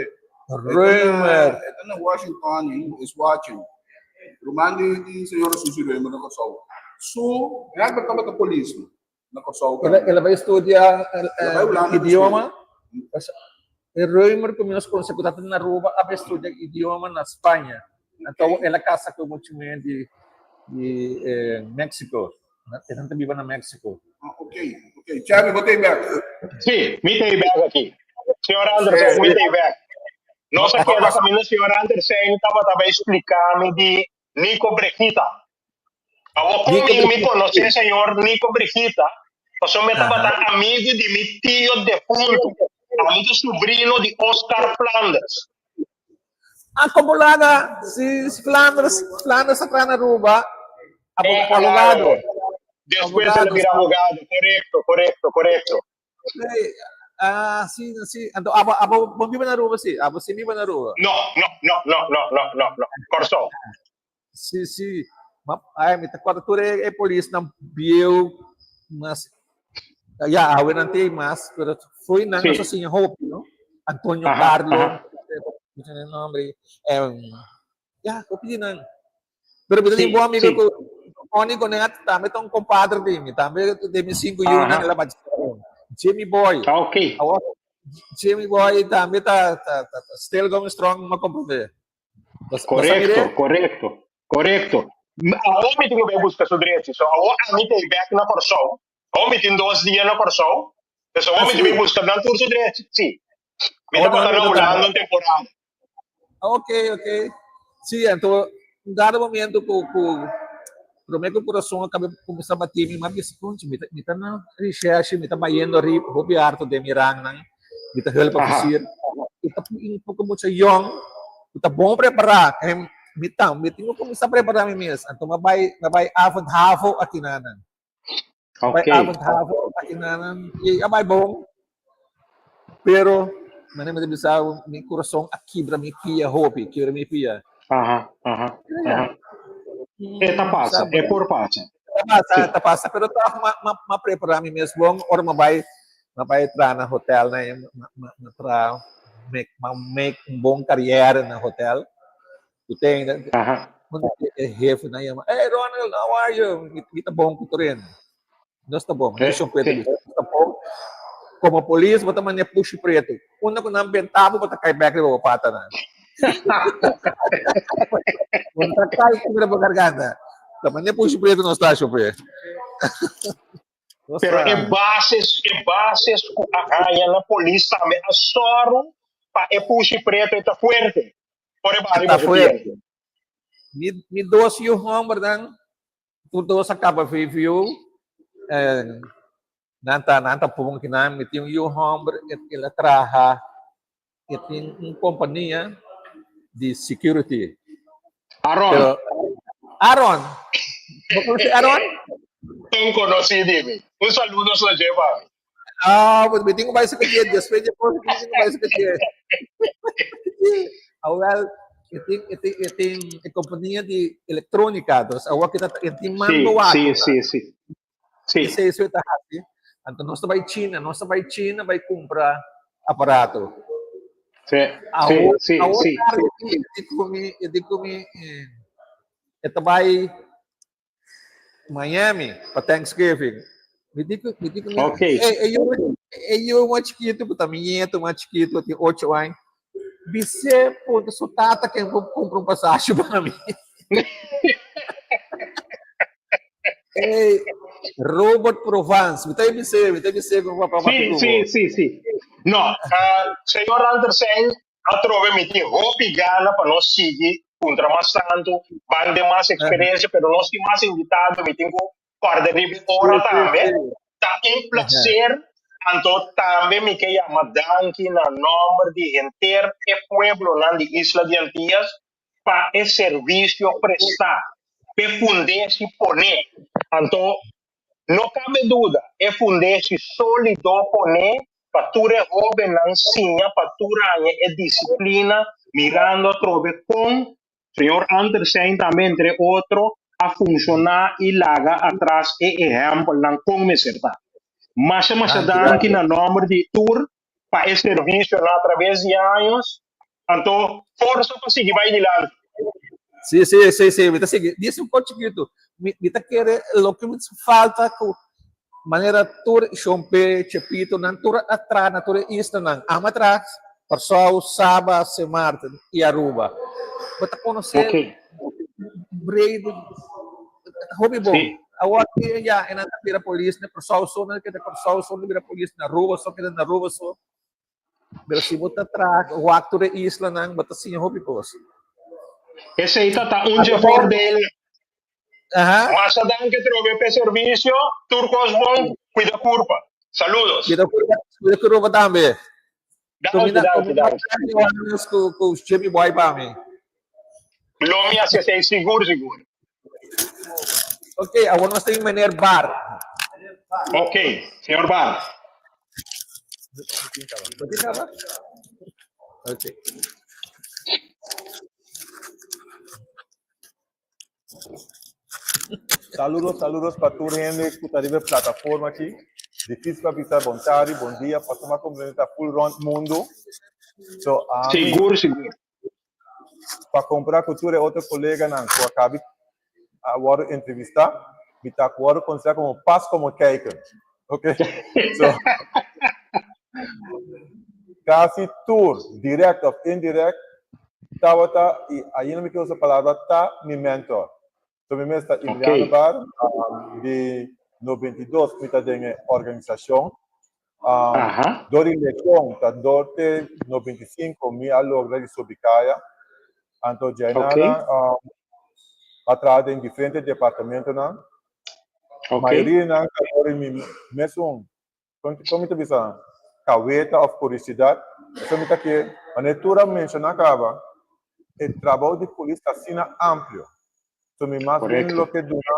Reumer.
E ta na Washington, he is watching. Ruman di, di señora Susie Reumer na Kòrsou. Su, Herbert tabata polis na Kòrsou
El a,
tambe.
el a bai studia
El a bai Hulanda
idioma.
despues.
E Reumer ku mi nos konosé ku tabata na Aruba a bai studia idioma na Spaña. Anto el a kasa ku mucha muhé di di Mexico. E nan ta biba na Mexico.
Ah, ok, ok. Charlie, bo ta ei bek?
Sí, mi ta ei bek aki. Señor Andersen, mi ta ei bek. Nos a keda kaminda señor Andersen tabata bai splika mi di Nico Brejita. Awor kon
Nico
mi mi
Brigita.
konosé señor Nico Brigita, pasobra mi tabata amigu di mi tio defuntu. Ami ta subrino di Oscar Flanders.
Ah, como laga, si, si Flanders, Flanders a traha na Aruba, abo,
Como
abogado.
Despues el a
Abogado,
bira abogado, korekto, korekto, korekto.
Hey, ah, si, si. Anto, abo, abo, bo biba na Aruba, si? Abo si biba na Aruba?
No, no, no, no, no, no, no, no. Kòrsou.
Si, si. Ma, ai, mi ta kòrda tur e, e polisnan bieu, mas, ya, awe nan tin mas, pero foi nan
Sí.
nos a siña hopi, no? Antonio
Aha,
Carlo,
aha.
mi ta e nombre, em, ya, hopi di nan. Pero mi ta tin
Sí,
bon amigo
sí.
ku Tony Gonet, tambe ta un compadre di mi, tambe di mi cinco yunan
Aha.
el a bachi. Jimmy Boy.
Ah, ok.
Awor, Jimmy Boy tambe ta, ta, ta, ta still going strong, mi comprende.
Korekto, korekto, korekto. Awor mi tin ku bai buska su drechi. So awor ami ta e bek na Kòrsou. Awor mi tin dos dia na Kòrsou. Pues awor mi tin bai buska nan tur su drechi. Si. Mi tabata na Hulanda un temporada.
Ok, ok. Si, anto un dado momento ku ku promé ku kurason a kaba kuminsá bati mi, mi a bisa, Conchi, mi ta mi ta na reshèrshe, mi ta bayendo riba hopi harto den mi rangnan. Mi ta hulp officier. I ta un poko mucha yong ku ta bon prepará. En mi tambe tin ku kuminsá prepará mi mes. Anto mi a bai mi a bai avond havo aki nanan. Bai avond havo aki nanan i a bai bon. Pero manera mi ta bisa mi kurason a kibra mi pia hopi, kibra mi pia.
Aha, aha, aha. E ta pasa, e por pasa.
Ta pasa, ta pasa, pero tòg m'a m'a m'a prepará mi mes bon ora m'a bai m'a bai traha na hotel na m'a m'a m'a traha make m'a make un bon kariera na hotel ku ten e hefenan yama, Hey Ronald, how are you? Mi mi ta bon ku tur hende. Nos ta bon, mi shon pretu bisa, nos ta bon. Komo polis bo ta manda e pushi pretu. Unda ku nan benta bo, bo ta kai bek riba bo patanan. Bo no ta kai riba bo garganta. Ta manda e pushi pretu nos ta, shofé.
Pero e bases, e bases ku a haña na polis tambe a sòru pa e pushi pretu e ta fuerte. Por e bari
Ta
boso
fuerte.
tiempo.
Mi, mi dos yu hòmbernan Tur dos a kaba VVU. En nan ta nan ta pon ki nan mi tin un yu hòmber el a traha e tin un kompania di security.
Aaron.
Pero Aaron, bo konosé Aaron?
Un konosí di mi. Un saludo so dje pa mi.
Ah, pues mi tin ku bai saka dje, despues dje kos mi tin ku bai saka dje. Awel, e tin, e tin, e tin e kompania di elektronika, dus awor ki ta, e tin mando wak.
Sí, sí, sí. Sí.
Esei su e ta hasi. Anto nos ta bai China, nos ta bai China bai kumpra aparato.
Sí, sí, sí,
Awor
sí.
tardi e di ku mi, e di ku mi, e ta bai Miami pa Thanksgiving. Mi di ku, mi di ku mi,
Okay.
e, e yu, e yu mas chikitu, ku ta mi nieto mas chikitu, tin ocho aña. Bis'é punta su tata ken por kumpra un pasashi pa mi. Ey, Robert Provence, mi ta bis'é, mi ta bis'é ku papá
Sí, sí, sí, sí. No, uh, señor Andersen, atrobe mi tin hopi gana pa nos sigui puntra mas tantu, ban den mas experiencia, pero nos tin mas invitado, mi tin ku Corda riba e ora tambe. Ta un placer, anto tambe mi ke yama danki na nomber di henter e pueblonan di Isla di Antillas pa e servicio prestá, p'e fundeshi poné. Anto no cabe duda, e fundeshi sólido poné pa tur e hóbennan siña pa tur aña e disiplina mirando atrobe kon Señor Andersen tambe entre otro a funshoná i laga atras e ehèmpelnan kon mester ta. Masha masha danki na nòmber di tur pa e servisionan atraves di años, anto forsa pa sigui bai dilanti.
Sí, sí, sí, sí, mi ta sigui. Dies un poco chiquito. Mi, mi ta kere loke mi falta ku manera tur Shompe, Chepito, nan tur a traha na tur e islanan. Ama traha Kòrsou, Saba, Sint Maarten i Aruba. Bo ta konosé
Ok.
breed, hopi bon.
Sí.
Awor ki ya e nan ta bira polis na Kòrsou so, nan keda Kòrsou so, nan bira polis na Aruba so, keda na Aruba so. Pero si bo ta traha wak tur e islanan, bo ta siña hopi kos.
Esei ta ta un dje voordeel
Aha.
Masha danki trobe p'e servicio. Tur cos bon. Cuida curpa. Saludos.
Cuida curpa, cuida curpa tambe.
Danki,
Comina,
danki,
comina
danki.
años cu, cu Jimmy Boy pa mi.
Lo mi haci esey sigur, sigur.
Ok, awor nos tin meneer Bar.
Ok, señor Bar.
Ok.
Saludos, saludos pa tur hende ku ta riba e plataforma aki. Difícil pa bisa bon tardi, bon dia, pasobra mi a comprende ta full rond mundo. So, ami,
Sigur, sigur.
pa compara cu tur e otro coleganan cu a cabi a wordo entrevista, mi ta wordo considera como pas como kijken. Ok? So, casi tur, direct of indirect, tabata, y ainda mi ke usa palabra, ta mi mentor. So mi mes ta Emiliano
Ok.
Bar, um, di 92 mi ta den e organisacion. Um,
Aha.
Dor di lechon ta dor te 95 mi a logra di subi kaya. Anto djainana
Ok.
um, a traha den diferente departamentonan.
Ok.
Mayoria nan ta dor di mi mesun Kon kon mi ta bisa kaweta òf kurisidat, esei mi ta ke manera tur a menshoná kaba, e trabou di polis ta asina amplio. So mi mas bien
Korekto.
lo ke duna,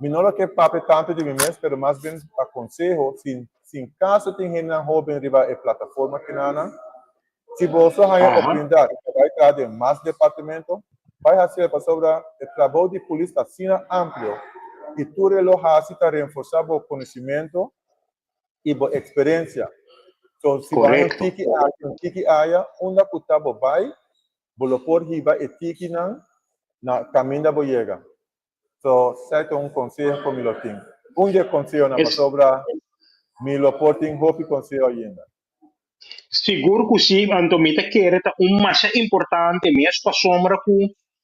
mi no lo ke papia tantu di mi mes, pero mas bien pa konseho, si si en kaso tin hendenan hóben riba e plataforma kinanan, si boso haña
Aha.
oportunidat pa bai traha den mas departamento, bai hasiel pasobra e trabou di polis ta asina amplio i tur e lo hasi ta renforsá bo konosimento i bo eksperensia. So, si bo haña un
Korekto.
tiki aki, un tiki aya, unda ku ta bo bai, bo lo por hiba e tikinan na kaminda bo yega. So, esei ta un konseho ku mi lo tin. Un di e konsehonan,
Es,
pasobra mi lo por tin hopi konseho ainda.
Sigur ku si, anto mi ta kere ta un masha importante mes pasobra ku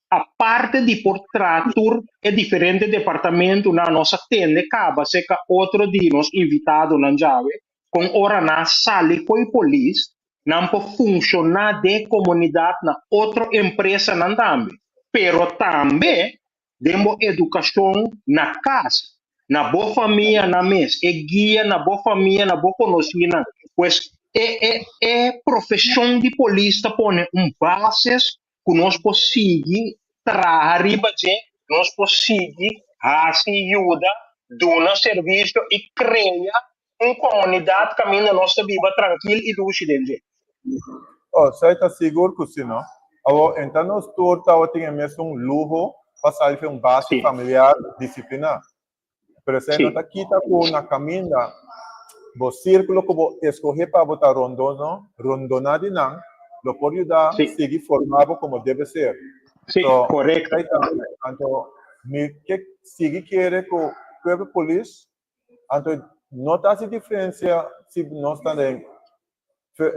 aparte di por traha tur e diferente departamentunan nos a tende kaba serka otro di nos invitadonan djawe kon ora nan sali fo'i polis nan por funshoná den komunidat na otro empresanan tambe pero tambe den bo edukashon na kas, na bo famianan mes, e guia na bo famia, na bo konosínan. Pues e e e profeshon di polis ta pone un bases ku nos por sigui traha riba dje, nos por sigui hasi yuda, duna servisio i krea un komunidat kaminda nos ta biba trankil i dushi den dje.
Oh, esei ta sigur ku si no. Awor, enta nos tur tabatin e mesun luho pa sali fe un base
Sí.
familiar disipliná. Pero esei no
Sí.
ta kita ku na kaminda bo sírkulo ku bo eskohé pa bo ta rondono, rondoná di nan, lo por yuda
Sí.
sigui formá bo komo debe ser.
Sí,
So,
korekto.
esei tambe. Anto, mi ke sigui kere ku Pueblo Polis Anto no ta hasi diferencia si nos ta den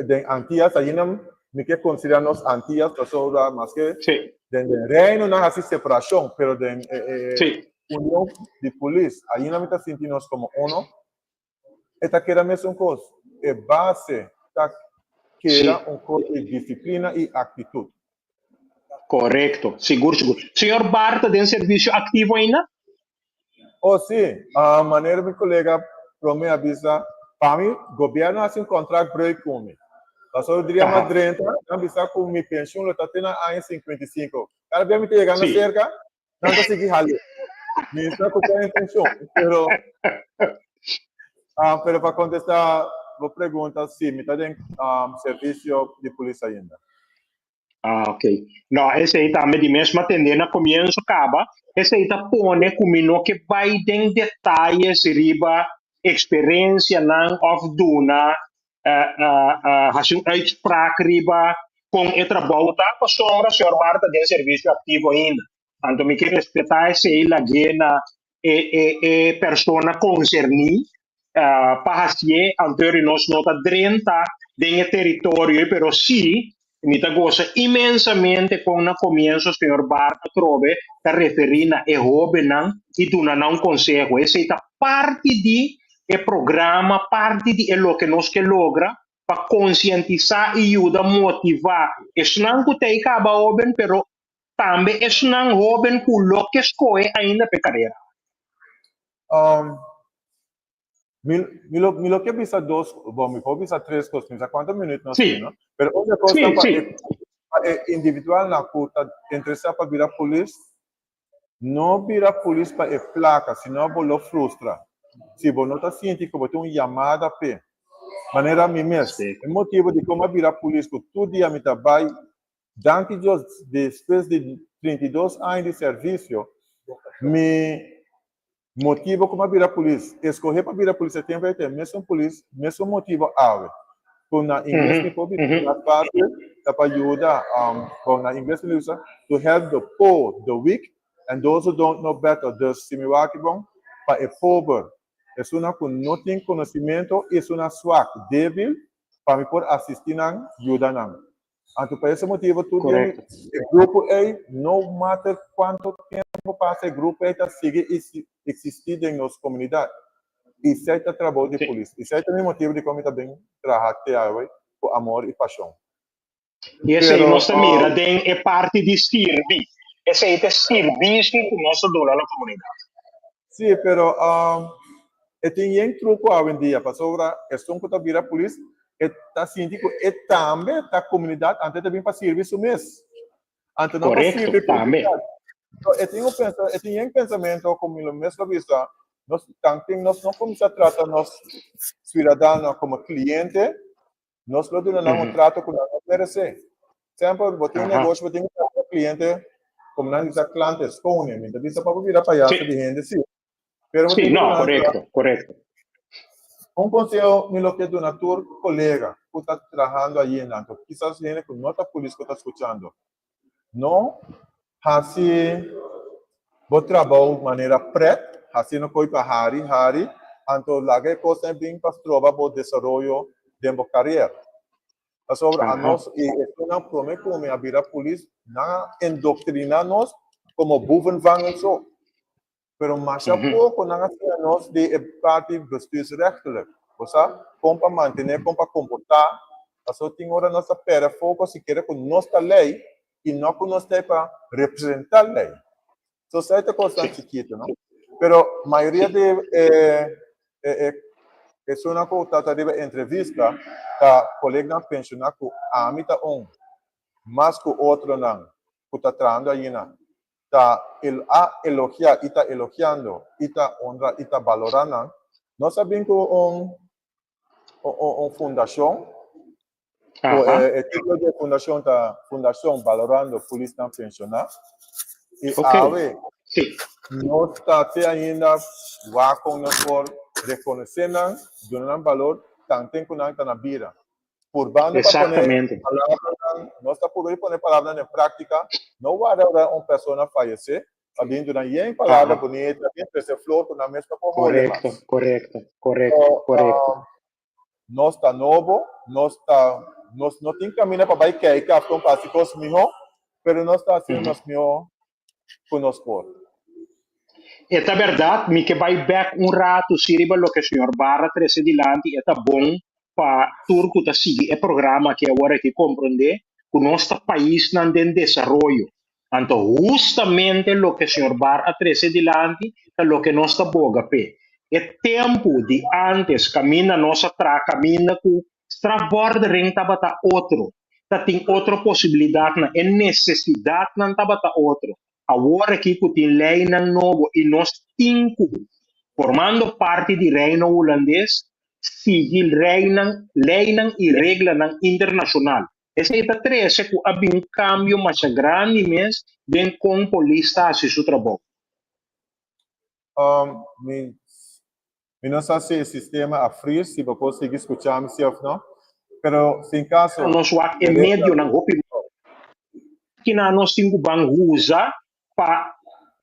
den Antillas, allí nan. Mi ke konsiderá nos Antias pasobra maske
Sí.
den den reino nan hasi separashon, pero den e e
Sí.
union di polis ainda mi ta sinti nos komo uno. E ta keda mesun kos. E base ta keda
Sí.
un kos di disiplina i aktitut.
Korekto, sigur sigur. Señor Bart ta den servisio aktivo ainda?
Oh sí, ah, manera mi kolega promé a bisa, pa mi gobièrnu hasi un kontraktbreuk ku mi. Pasobra dria mas
Aha.
drenta, nan bisa ku mi penshun lo ta te na aña 55. Kada bia mi ta yegando
Sí.
serka, nan ta sigui hal'é. Mi sa ku ta intenshon, pero ah, pero pa kontestá bo pregunta, sí, mi ta den ah, servisio di polis ainda.
Ah, ok. No, esei tambe di mes m'atendé na komienso kaba. Esei ta pone ku mi no ke bai den detayes riba eksperensianan òf duna hasi un uitspraak riba kon e trabou ta pasobra señor Bart ta den servisio aktivo ainda. Anto mi ke respetá esei lag'é na e e e persona konserní pa hasié, anto eri nos no ta drenta den e teritorio ei, pero sí mi ta gosa inmensamente kon na komienso señor Bart atrobe ta referí na e hóbennan i duna nan un konseho. Esei ta parti di e programa, parti di e loke nos ke logra pa konsientisá i yuda motivá esnan ku ta ei kaba hóben, pero tambe esnan hóben ku lo ke skohe ainda pa e karera.
Um, mi, mi, lo, mi lo ke bisa dos, bon, mi por bisa tres kos, mi sa kuantu minuut nos
Sí.
tin, no? Pero un de kos
Sí,
pa
sí.
e, pa e individual na ku ta interesá pa bira polis, no bira polis pa e plaka, sino bo lo frustra. Si bo no ta sinti ku bo tin un yamada p'e. Manera mi mes,
Sí.
e motibu di kon a bira polis ku tur dia mi ta bai Danki Dios, despues di 32 aña di servisio, mi motibo ku mi a bira polis, eskohe pa bira polis e tempu ei ta e mesun polis, mesun motibo awe. Ku na ingles mi por bisa mas fásil ta pa yuda, bon na ingles mi usa to help the poor, the weak and those who don't know better. Dus si mi wak bon, pa e pober, esunnan ku no tin konosimento i esunnan swak, débil, pa mi por asistí nan, yuda nan. Anto pa ese motibo tur dia
Correcto.
e grupo ei, no matter cuanto tempo pasa, e grupo ei ta sigui existi den nos comunidad. Y esei ta trabou di
Sí.
polis. Esei ta mi motibo di con mi ta bin traha te awe cu amor y pasion.
Y esei
Pero,
nos ta mira
um,
den e parti di sirbi. Esei ta e sirbishi cu nos ta duna na comunidad.
Sí, pero um, e tin yen truco awendia, pasobra esun cu ta bira polis e ta sinti cu e tambe ta comunidad, anto e ta bin pa sirbi su mes. Anto no pa
Correcto,
sirbi
tambe.
comunidad. So, e tin un pensa, e tin yen pensamento, como mi lo mes lo bisa, nos tanten nos no cuminsa trata nos ciudadano como cliente, Nos lo duna nan un trato ku nan no meresé. Semper bo tin un negoshi, bo tin ku trata bo kliente komo nan bisa klant es koning. Mi ta bisa pa bo bira payaso di hende, sí. Pero bo
Sí,
tin ku
no,
duna nan
korekto,
trato.
korekto.
Un konseho mi lo ke duna tur kolega ku ta trahando ayinda, anto kisas hende ku no ta polis ku ta skuchando, No hasi bo trabou manera pret, hasiendo koe pa hari, hari, anto laga e kosnan bin pa stroba bo desaroyo den bo karier. Pasobra
Aha.
anos i esunnan prome ku mi a bira polis, nan a endoktriná nos komo boevenvanger so. Pero masha poko nan a siña nos di e parti bestuursrechtelijk. Bo sa? Kon pa mantené, kon pa komportá. Pasobra tin ora nos ta pèrdè foko sikiera ku nos ta lei i no ku nos ta ei pa representá lei. So esei ta kosnan chikitu, no? Pero mayoria di e e e esunnan ku ta ta riba entrevista ta kolegnan penshoná ku ami ta un mas ku otronan ku ta trahando ayina. ta el a elogia y ta elogiando y ta honra y ta balora nan, nos a bin cu un un fundacion, cu e e titulo di e fundacion ta Fundacion Balorando Polisnan Pensiona, y awe nos ta te ainda wak con nos por reconoce nan, duna nan balor, tanten cu nan ta na bida. Purbando pa pone
Exactamente.
palabranan, nos ta purba di pone palabranan den práctica, no warda ora un persona fayecé, pa bin duna yen palabra
Aha.
bunita, bin trece flor cu nan mes no por hole
Correcto,
mas.
correcto, correcto,
So,
correcto.
um, nos ta nobo, nos ta Nos no tin kaminda pa bai kijk af kon pa hasi kos mihó, pero nos ta hasiendo nos mihó ku nos por.
E ta bèrdat, mi ke bai bèk un ratu si riba loke señor Barra trese dilanti, e ta bon pa tur ku ta sigui e programa aki awor aki komprondé ku nos ta paisnan den desaroyo. Anto hustamente loke señor Barr a trese dilanti ta loke nos ta boga p'e. E tempu di antes kaminda nos a traha kaminda ku strafvordering tabata otro, ta tin otro posibilidatnan, e nesesidatnan tabata otro. Awor aki ku tin leinan nobo i nos tin ku, formando parti di Reino Hulandes, sigui reinan, leinan i reglanan internashonal. Esei ta trese ku a bin un kambio masha grandi mes den kon polis ta hasi su trabou.
Mi mi no sa si e sistema a freeze, si bo por sigui skucha mi si òf no, pero sin kaso.
Nos wak e medionan hopi kina nos tin ku ban usa pa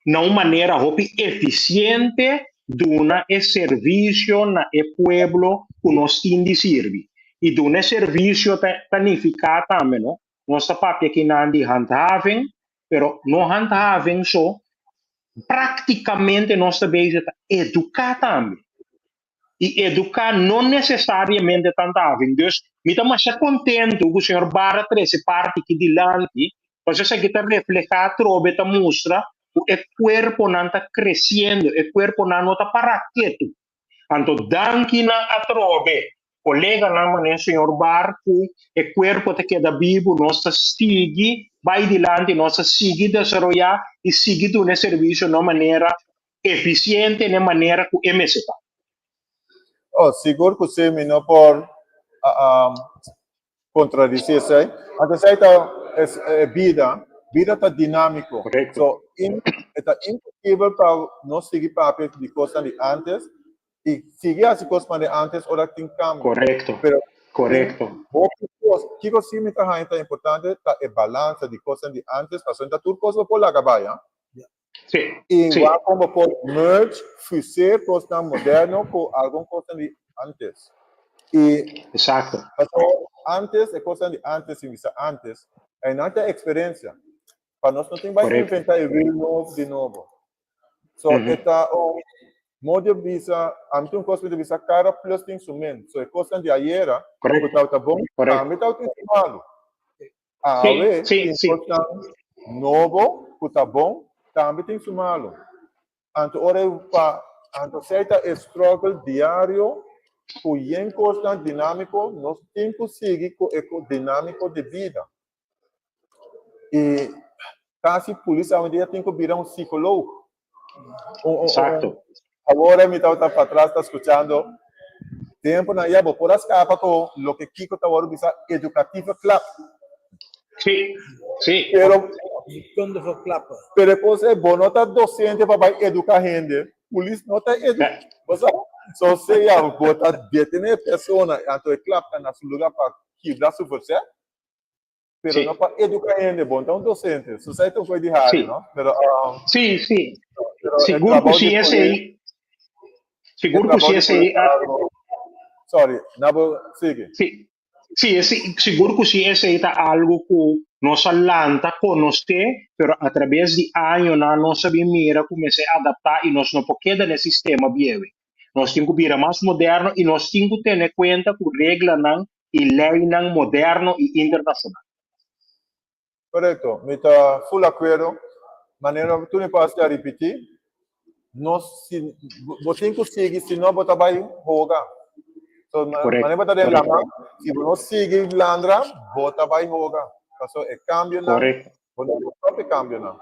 na un manera hopi efisiente duna e servisio na e pueblo ku nos tin di sirbi. I duna e servisio ta ta nifiká tambe no, nos ta papia kinan di handhaving, pero no handhaving so, práktikamente nos ta bezig ta eduká tambe. I eduká no nesesariamente ta handhaving. Dus mi ta masha kontentu ku señor Barra trese parti aki dilanti, pasobra esaki ta reflehá atrobe, ta mustra ku e kuerponan ta kresiendo, e kuerponan no ta pará ketu. Anto danki na atrobe koleganan manera señor Barr ku e kuerpo ta keda bibu, nos ta sigui bai dilanti, nos ta sigui desaroyá i sigui duna e servisio na un manera efisiente na e manera ku e mester ta.
Oh, sigur ku si, mi no por kontradisí esei. Anto esei ta e bida, bida ta dinámiko.
Korekto.
So, e ta imposibel pa nos sigui papia di kosnan di ántes i sigui hasi kosnan di ántes ora tin kambio.
Korekto.
Pero
Korekto.
hopi kos, kiko si mi ta haña ta importante ta e balansa di kosnan di ántes, pasobra ta tur kos bo por laga bai, ah.
Sí,
I
sí.
wak kon bo por merge, fuseer kosnan moderno ku algun kosnan di antes. I
Exacto.
pasobra antes, e kosnan di antes, sin bisa antes, einan ta eksperensia. Pa nos no tin bai
Korekto.
inventa e wiel nobo di nobo. So
Mhm.
e ta un modo di bisa, ami tin un kos mi ta bisa kada plus tin su min. So e kosnan di ayera ku
Korekto.
tabata bon,
Korekto.
tambe tabata tin su malu.
Sí,
Awe
sí,
tin
sí.
kosnan nobo ku ta bon, tambe tin su malu. Anto ora e pa anto esei ta e struggle diario ku yen kosnan dinámiko nos tin ku sigui ku e dinámiko di bida. I kasi polis awendia tin ku bira un psikoloog. Un, un, un,
Exacto.
Awor mi tabata patras ta skuchando tempunan ya bo por a skapa ku loke kiko ta wòrdu bisa educatieve klap.
Sí, sí.
Pero
Kundige klappen.
pero e kos e bo no ta docente pa bai eduka hende, polis no ta edu bo sa so sea bo ta detene e persona anto e klap ta na su luga pa kibra su verzet. Pero
Sí.
no pa educa hende, bon ta un docente. So sai ta un koe di hari,
Sí.
no? Pero, um,
Sí, sí.
pero e
Sigur ku
trabou
si
di
esei,
polis, e
sigur ku
trabou
si
di
esei,
polis ta
ah,
algo, sorry, nabo sigui.
sí, sí, ese, sigur ku si esei ta algo ku nos a lanta konosé, pero a traves di añonan nos a bin mira ku mester adaptá i nos no por keda na e sistema bieu. Nos tin ku bira mas moderno i nos tin ku tene kuenta ku reglanan i leinan moderno i internashonal.
Korekto, mi ta ful akuerdo. Manera tur mi pastor a ripití, nos si bo tin ku sigui, si no bo ta bai hoga. So, manera bo ta den laman, si bo no sigui landra, bo ta bai hoga. Pasobra e kambionan, bo no por stòp e kambionan.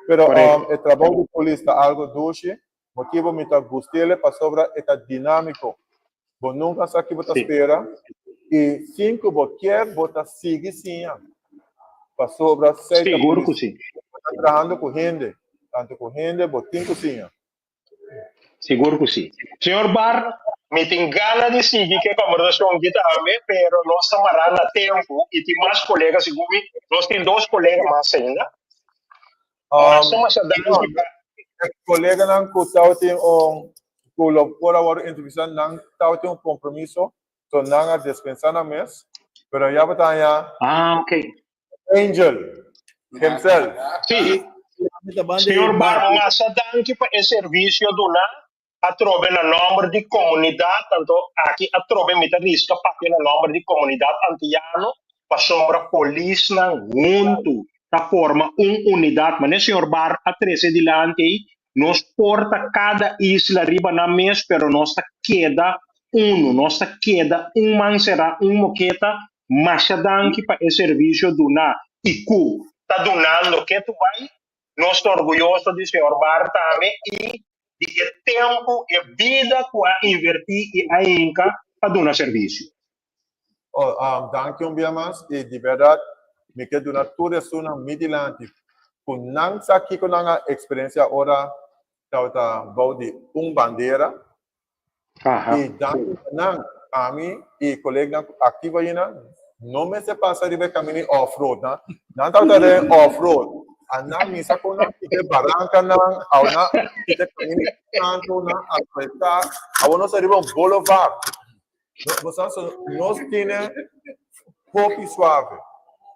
Pero e trabou di polis ta algu dushi, Motibo mi ta gust'el pasobra e ta dinamico. Bo nunca sa ki bo ta spera y sin cu bo kier bo ta sigui siña. Pasobra sey ta
Sigur cu
polis.
si.
Bo ta trahando cu hende, tanto cu hende bo tin cu siña.
Sigur cu si. Señor Barr, mi tin gana di sigui cu e conversacion aki tambe, pero nos ta mara na tempo y tin mas colega segun mi. Nos tin dos colega mas ainda. Masha, masha danki pa.
E koleganan ku tabatin un ku lo por a wòrdu entrevistá nan tabatin un kompromiso, so nan a despensá nan mes. Pero ya bo ta haña.
Ah, ok.
Angel himself.
Sí. Señor Bar, masa danki pa e servicio duna atrobe na nomber di comunidad, tanto aki atrobe mi ta risca papia na nomber di comunidad Antiyano, pasobra polisnan huntu ta forma un unidad, manera señor Bar a trece dilanti ei, nos por ta cada isla riba nan mes, pero nos ta keda uno, nos ta keda un man sera, un moketa, masha danki pa e servicio duna y cu ta dunando ketu bay, nos ta orguyoso di señor Bar tambe y di e tempu, e bida ku a invertí i a hinka pa duna servisio.
Oh, um, danki un bia mas i di bèrdat mi ke duna tur esunnan mi dilanti ku nan sa kiko nan a eksperensiá ora tabata bou di un bandera.
Aha.
I danki na nan, ami i kolegnan ku aktivo ayina no mester pasa riba e kaminda di off-road nan. Nan tabata den off-road. A nan misa kon nan kita e barankanan, awo nan kita e kaminda tantu, nan asfaltá. Awor nos ta riba un boulevard. Bo sa so nos tine hopi suave,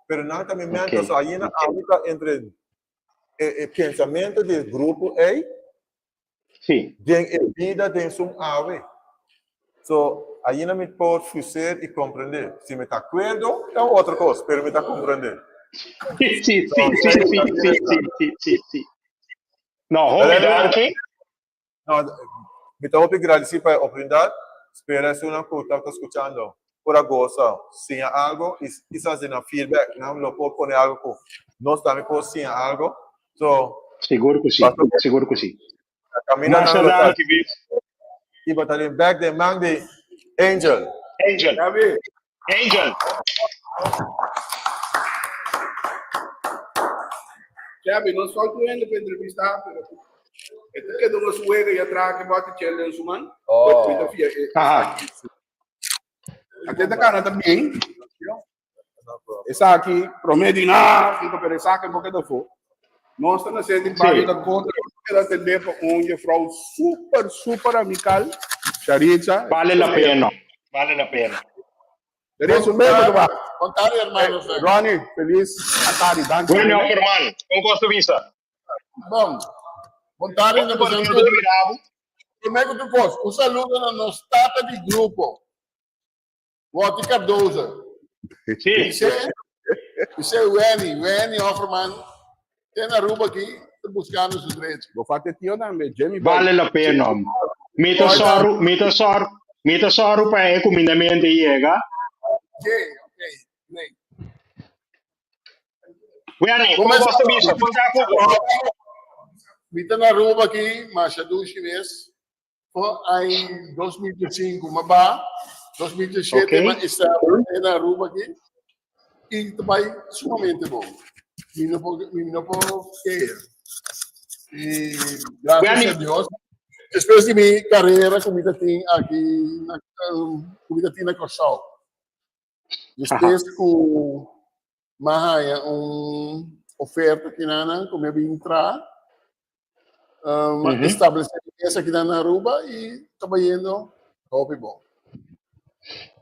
pero nan ta mi mente so ayina ami ta entre e e pensamentu di e grupo ei
Sí.
Den e bida den sun awe. So, ainda mi por fuser i komprendé. Si mi ta akuerdo, ta un otro kos, pero mi ta komprendé.
Sí, sí, sí, sí, sí, sí, sí, sí, sí, sí. No, hopi danki.
No, mi ta hopi gradisí pa e oportunidat. Spera esunnan ku tabata skuchando por a gosa siña algo i kisas di nan feedback nan lo por pone algo ku nos tambe por siña algo. So,
Sigur ku si, sigur ku si.
Caminda
Masha
nan lo ta
danki, Bis.
i bo ta den bek den man di Angel.
Angel.
Gabi.
Angel.
Gabi, nos falta un hende pa entrevistá, pero e ta keda nos wega i a traha ke bòti chel den su man.
Oh.
Mi ta fia e
Aha.
Ate ta kana ta bien. Esaki promé di na, kiko pero esaki bo keda afó. Nos ta na senti barrio da kontra, keda atendé pa un juffrouw super, super amical, Charitza.
Vale la pena, vale la pena.
Charitza, un beso pa.
Bon tarde, hermanos.
Ronnie, feliz atardi, danki.
Bueno, herman, un gusto vista.
Bon, bon tarde,
Hopi contento di mira bo.
Promé ku tur kos, un saludo na nos tata di grupo, Wotty Cardozo.
Sí.
Dice, dice Wenny, Wenny Offerman, ten Aruba aki, ta buscando su drecho.
Bo fate tio tambe, Jimmy Boy.
Vale la pena. Mi ta soru, mi ta soru, mi ta soru pa e kumindamento yega.
Ok, ok, great.
Wenny, como bos ta bisa? Kon ta ku bo?
Mi ta na Aruba aki, masha dushi mes. For ai 2005 ma ba, 2007
Ok.
ma esta na Aruba aki. I ta bai sumamente bon. Mi no por, mi no por keha. I gracias
Wenny.
a Dios. Despues di mi carera ku mi ta tin aki na, um, ku mi ta tin na Kòrsou. Despues ku m'a haña un oferta kinanan ku mi a bin traha, m'a establesé mi mes akinan na Aruba i ta bayendo hopi bon.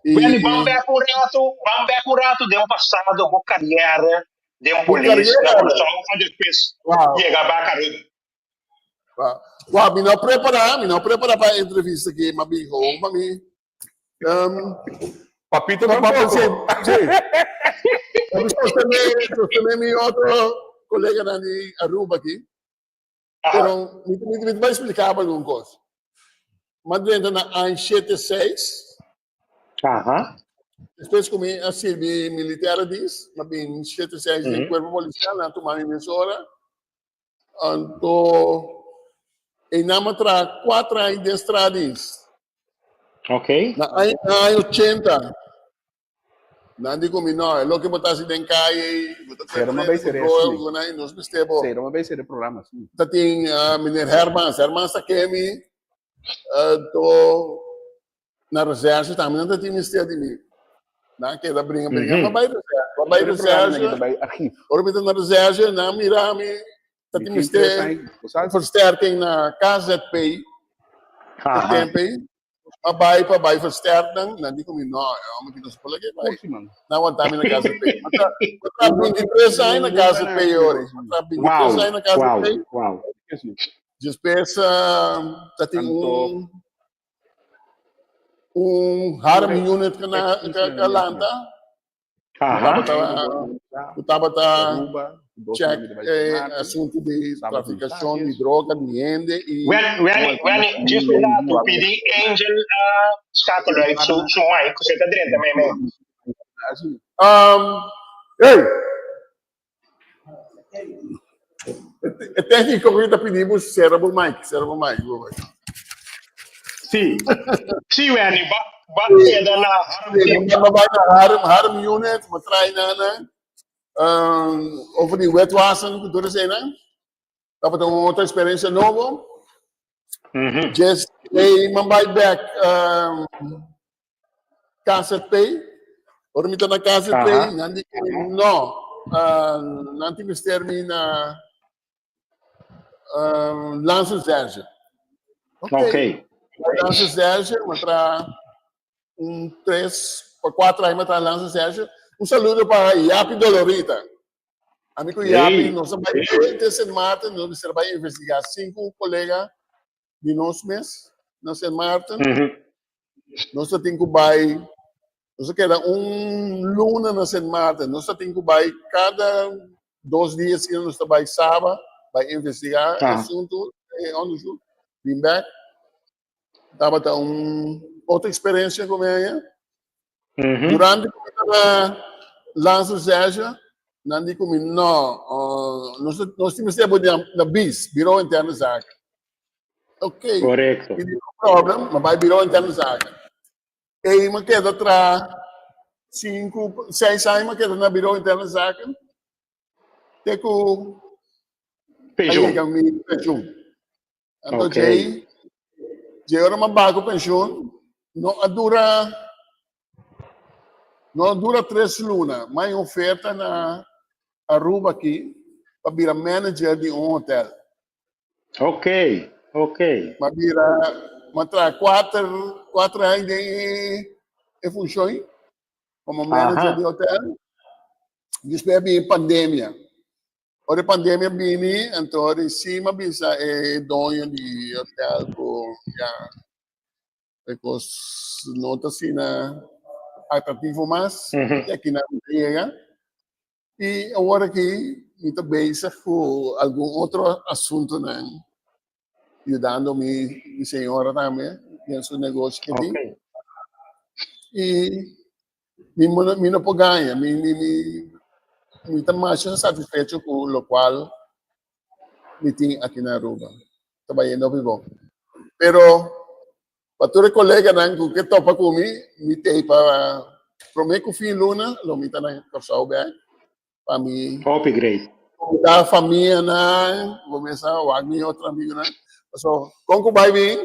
Benny, ban bek un ratu, ban bek un ratu den pasado bo kariera den polis na Kòrsou pa despues yega bak Aruba.
Wou, mi no a prepará, mi no a prepará pa e entrevista aki, m'a bin gewoon pa mi Um,
Papito
pa
tampoco.
Sí, sí. Sostener, sostener mi otro colega di Aruba aquí. Pero mi, mi, mi te explicar algun cosa. Ma drenta na aña 76.
Aha.
Despues ku mi a sirbi militaire dienst, ma bin 76 den cuerpo policial, nan a tuma mi mesora. Anto einan mi a traha kuater aña den stradienst.
Ok.
Na aña na aña ochenta nan di ku mi no, e loke bo ta hasi den kaya ei, bo ta
Sero ma
trese
bay
ku
sere
droga
así.
ku nan, nos mester bo.
Sero ma bay sere programa así.
Ta tin meneer Hermans, Hermans ta kemi, anto Na recherche tambe nan ta tin mester di mi. Nan keda bringa bringa pa bai recherche. Pa bai recherche. Ora mi ta na recherche nan mira mi ta tin mester versterking na KZP. E tempo ei. M'a bai pa bai versterk nan, nan di ku mi no, e hòmber ki no se por lag'é bai. Nan wantá mi na KZP. M'a tra m'a traha 23 aña na KZP yori. M'a traha 23 aña na KZP. Despues ta tin un un harm unit ku na ku a lanta. Ku tabata check e asuntu di trafikashon di droga di hende i.
Wenny, Wenny, djis un ratu pidi Angel skakel uit su su mic ku se ta drenta mei mei.
Hey! E técnico ku ta pidi bo sera bo mic, sera bo mic. Bo mic.
Sí. Sí, Wenny, ba, ba keda na Harm
Sí,
Team.
ba bai na Harm, Harm Unit, ba trai na na um, over di wetwassen ku tur eseinan. Tabata un otro experiencia nobo. Just hey, man bai back um, KZP. Ora mi ta na KZP, nan di no. Uh, nan tin mester mi na uh, Landsrecherche.
Ok. Okay.
Landsrecherche, mi tra un tres pa cuatro aña mi tra Landsrecherche. Un saludo pa Yapi Dolorita. Ami ku Yapi, nos a bai te Sint Maarten, nos mester bai investigar cinco colega di nos mes na Sint Maarten. Nos ta tin ku bai, nos a keda un luna na Sint Maarten. Nos ta tin ku bai kada dos dia asina nos ta bai Saba, bai investigá e asuntu, e onderzoek, bin bèk. Tabata un otro eksperensia ku mi haña. Durante ku mi ta na Landsrecherche, nan di ku mi, no, nos nos tin mester bo na BIS, Bureau Interne Zaken. Ok.
Korekto.
Mi di no problem, mi bai Bureau Interne Zaken. Ei mi keda traha sinku, seis aña mi keda na Bureau Interne Zaken, te ku a yega mi penshun. Anto
Ok.
djei, djei ora mi a baha ku penshun, no a dura, no a dura tres luna, mi a haña oferta na Aruba aki pa bira manager di un hotel.
Ok, ok.
Mi a bira, mi a traha kuater, kuater aña den e, e funshon komo manager di hotel. Despues a bini pandemia. Ora e pandemia bini, anto reci mi a bisa e doño di hotel cu ya e cos no ta asina atractivo mas, y aki nan mi ta yega. Y awor aki mi ta bezig cu algun otro asuntonan, yudando mi mi señora tambe den su negoshi que tin. Y Mi mi no por gaña, mi mi mi mi ta masha satisfecho ku lokual mi tin aki na Aruba. Ta bayendo hopi bon. Pero pa tur e koleganan ku ke topa ku mi, mi t'ei pa promé ku fin luna lo mi ta na Kòrsou bèk pa mi
Hopi great.
Komuda famianan, bo mesa wak mi otro amigunan. Paso kon ku bai bin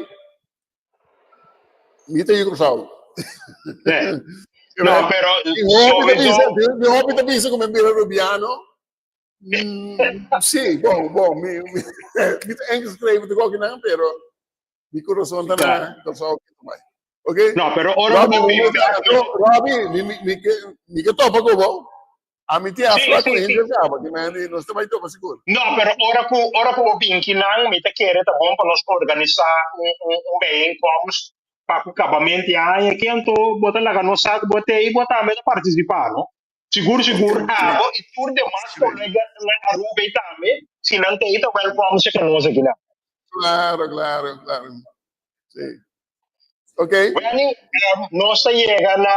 Mi ta yu Kòrsou.
No, pero
sowieso... Mi hopi ta bisa ku mi bira Rubiano. Sí, bon, bon, mi, mi, mi ta ingeschreven te kokinan, pero mi corazón ta na Kòrsou. Ok?
No, pero ora
Robbie, mi, Robbie, mi, mi, mi, ke, mi ke topa ku bo. Ami tin afspraak ku hende kaba, ki men di nos ta bai topa sigur.
No, pero ora ku ora ku bo bin kinan, mi ta kere ta bon pa nos organisá un un un bijeenkomst pa ku kabament di aña aki, anto bo ta laga nos sa ku bo ta ei, bo tambe ta partisipá, no? Sigur sigur abo i tur demas kolega na Aruba ei tambe, si nan ta ei ta wèlkòm serka nos akinan.
Klaro, klaro, klaro. Sí. Ok.
Wenny, nos ta yega na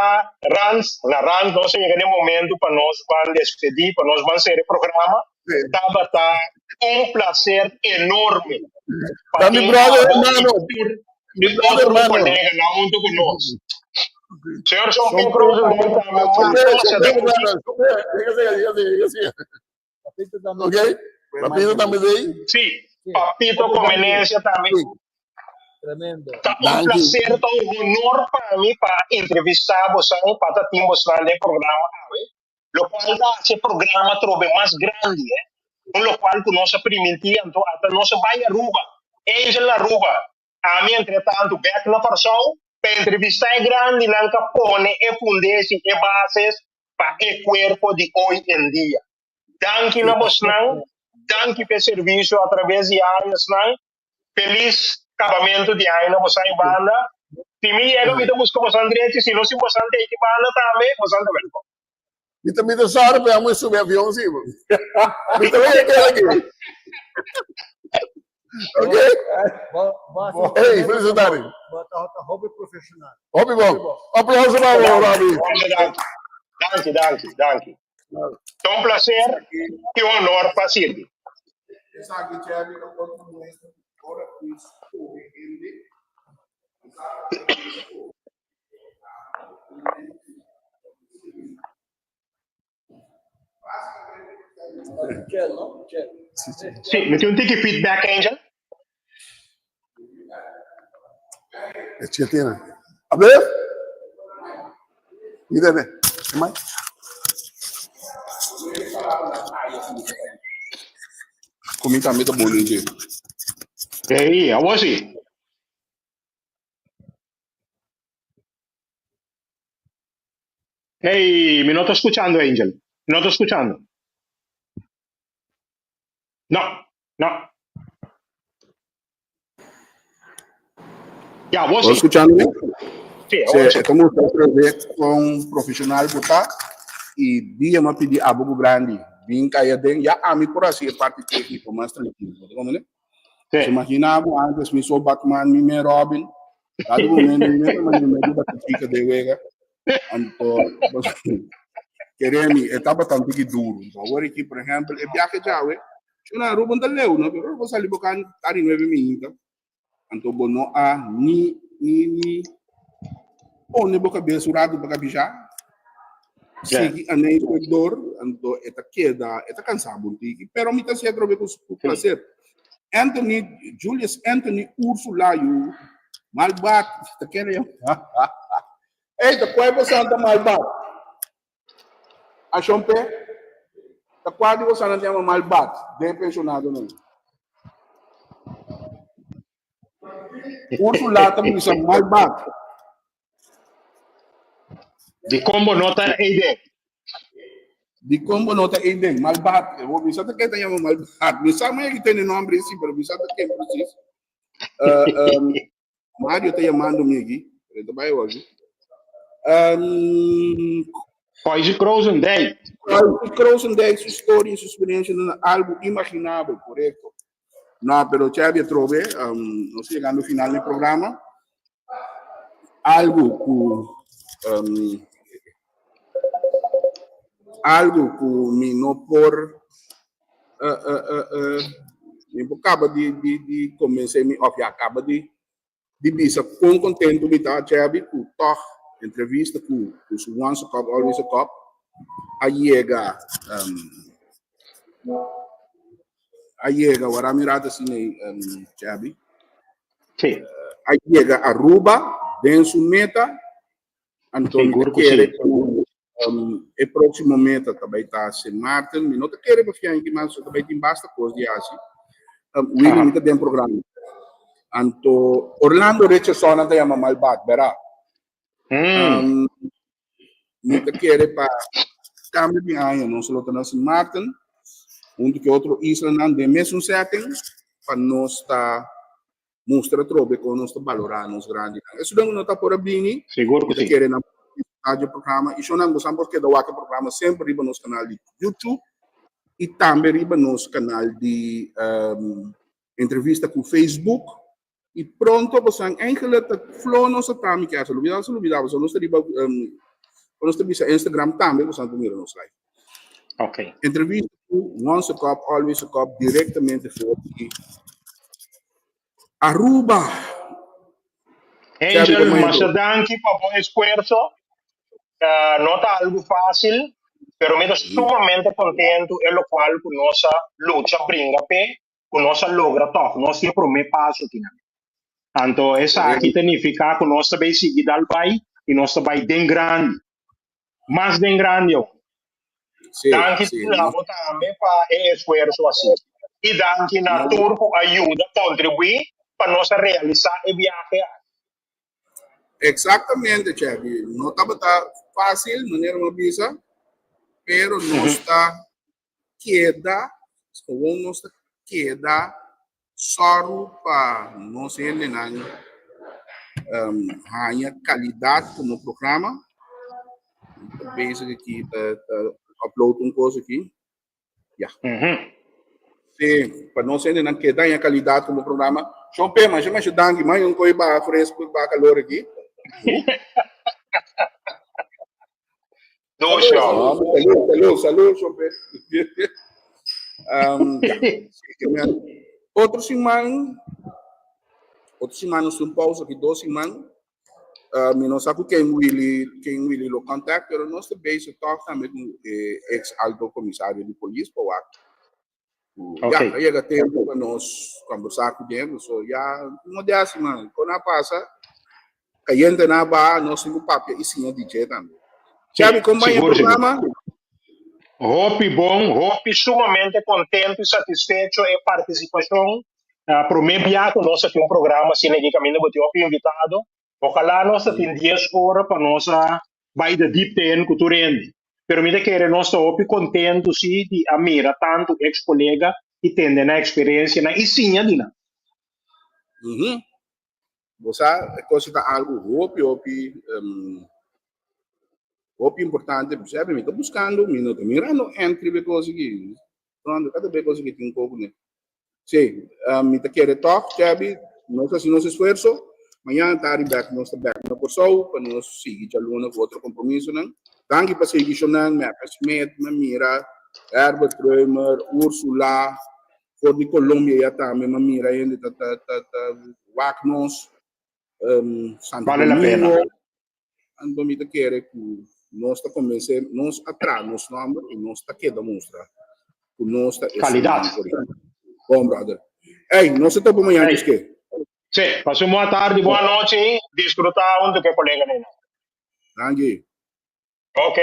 rand, na rand nos ta yega na e momento pa nos ban despedí, pa nos ban sera e programa.
Sí.
Tabata un placer enorme pa
Ta mi
tin
brother
abo i
hermano.
tur
Mi brother
otro
hermano.
coleganan hunto cu nos. Señor
Son
Son Cruz, tambe
Son
masha
Son
danki.
brother. Son Diga siga, diga siga, diga siga. Ok? Papito tambe sei?
Sí, Papito Comenencia tambe.
Sí.
Tremendo.
Ta un placer, ta un honor pa mi pa entrevistá bosan, pa ta tin bosnan den programa awe, lokual ta hasi e programa atrobe mas grandi, eh. Un lokual ku nos a primintí, anto ata nos a bai Aruba, Angel na Aruba, ami entretantu bèk na Kòrsou. Pa entrevistá e grandinan ka pone e fundeshi, e bases pa e kuerpo di oy en dia. Danki na bosnan, danki pa e servisio atraves di añosnan. Felis kabamentu di aña na bosan e banda. Si mi yega mi ta buska bosan drechi, si no si bosan ta eki banda tambe, bosan ta welkom.
Mi ta mi ta sorry pero amo subi avion si. Mi ta wega keda aki. Ok? Hey, felicitari.
Hopi profesional.
Hopi bon. Aplauso pa bo, Robbie.
Danki, danki, danki. Ta un placer y un honor pa sirbi.
Esaki Jerry ta otro muestra ku ora ku skohe hende,
Sí, mi tin un tiki feedback, Angel.
E chiquitina. A ver. Mira, ve. Mai.
Kumi tambe ta bon den
Ei, awor sí. Hey, mi no ta scuchando, Angel. Mi no ta scuchando. No, no. Ya, vos
sí.
escuchando?
Sí,
Sí, estamos otra vez con profesional bota y dia me pidi abo grandi. Bin calla den, ya a mí por así parte técnico más tranquilo. ¿Cómo ne?
Sí.
Se imaginaba antes mi so Batman, mi me Robin. Dado momento mi me mi me chica de wega. Anto, queremi, etapa tanto que duro. Ahora aquí, por ejemplo, el viaje ya, we, yo na Aruba no leu, no, pero vos salí bocan casi nueve minutos. Anto bo no a ni ni ni pone bo cabeza un rato pa capisha. Sigui a nee door, anto e ta keda, e ta cansa bo un tiki, pero mi ta haci atrobe cu cu placer. Anthony, Julius Anthony Ursula yu, malbat, ta kere yo. Ey, ta cual bo santa malbat? Ashon pe, ta cual di bo santa yama malbat den pensionadonan? Ursula ta bisa malbat.
Di kon bo no ta eiden?
Di kon bo no ta eiden? Malbat. Bo bisa ta ken ta yama malbat. Mi sa maya ki tene nombre si, pero mi sa ta ken precies. Uh, um, Mario ta yamando mi aki. Pero ta bai hoje. Um,
Poise Krozendijk.
Poise Krozendijk, su storia y su experiencia no algo imaginable, correcto. No, pero Chevy atrobe, um, nos llegando al final del programa. Algo ku um, algo ku mi no por uh, uh, uh, uh, mi por kaba di, di, di convence mi of ya kaba di di bisa kon contento mi ta Chevy ku toch entrevista ku ku su once a cop always a cop a yega um, a yega wara mi rato asina um, Chevy
Sí.
a yega Aruba den su meta anto mi
Sigur
ta
ku
kere
sí.
ku um, e próximo meta ta bai ta Sint Maarten mi no ta kere pa fianki mas ta bai tin basta kos di hasi um, Willy mi ta den programa anto Orlando Richardson nan ta yama Malbat bera
Mm.
um, mi ta kere pa cambio di aña nos lo ta na Sint Maarten hunto ku otro islanan den mesun setting pa nos ta mustra atrobe kon nos ta balorá nos grandinan. Esun no ta por a bini,
Sigur ku
mi ta
sí.
kere nan disfrutá dje programa i shonnan bosan por keda wak e programa semper riba nos kanal di YouTube i tambe riba nos kanal di um, entrevista ku Facebook. I pronto bosan eigenlijk ta flow nos ta tami ki asa lubida asa lubida bosan nos ta riba um, nos ta bisa Instagram tambe bosan por mira nos live.
Ok.
Entrevista ku Once a Cop, Always a Cop directamente for di Aruba.
Angel, masha danki pa bo esfuerso. Uh, no ta algo fácil, pero mi ta sumamente contento e locual ku nos a lucha bringa pe, ku nos a logra tòg. Nos tin e promé paso kinan. Anto esaki ta nifiká ku nos ta bai sigui dal bai i nos ta bai den grandi. Mas den grandi aun.
Sí,
Danki
sí,
na
no.
bo tambe pa e esfuerso así. I danki na
No.
tur ku a yuda kontribuí pa nos a realisá e biahe aki.
Exactamente, Chevy. No tabata fácil, manera mi a bisa, pero nos ta keda, gewoon nos ta keda sòru pa nos hendenan um, haña kalidat komo programa. Ta bezig aki ta, ta upload un kos aki. Ja. Sí, pa nos hendenan keda haña kalidat komo programa. Shon P, masha masha danki. Mai un koi baha fresco, baha kalor aki.
Dos show.
Salud, salud, salud, Shon P. Um, ja. Otro siman, otro siman nos tin pausa aki dos siman. Uh, mi no sa ku ken Willy, ken Willy lo contact, pero nos ta bezig toch tambe ku e ex alto comisario di polis pa wak. Ku, ja, a yega tempo pa nos conversa ku den, so ya, no de así man, kon a pasa, cayente na ba, nos tin ku papia i siña di dje tambe. Xavi, kon bai e programa?
Hopi bon, hopi sumamente contento i satisfecho e participacion. Prome bia ku nos a tin un programa asina aki kaminda bo tin hopi invitado. Ojalá nos ta tin dies ora pa nos a bai de diepte in ku tur hende. Pero mi ta kere nos ta hopi kontentu si di a mira tantu eks kolega i tende nan eksperensianan i siña di nan.
Bo sa e kos ta algu hopi hopi hopi importante. Mi ta buskando mi no ta mirando entry be kos aki. Ronde, kada be kos aki tin un koko ne. Sí, mi ta kere tòg, Gaby, nos hasi nos esfuerso. Mañana tardi bèk nos ta bèk na Kòrsou pa nos sigui djaluna ku otro kompromisonan. Danki pa sigui shonnan, Mep Smit, mi a mira, Herbert Römer, Ursula, for di Colombia ya tambe mi a mira hende ta ta ta ta wak nos, Santo
Bale la pena.
Domingo. Anto mi ta kere ku nos ta konvensé, nos a traha nos nòmber i nos ta keda mustra ku nos ta esun
Kalidat.
original. Bon, brother. Ey, nos ta topa mañana,
Ey.
Tuske.
Sí, pasa un buena tarde, buena noche. Disfruta hunto ku e koleganan.
Danki.
Ok.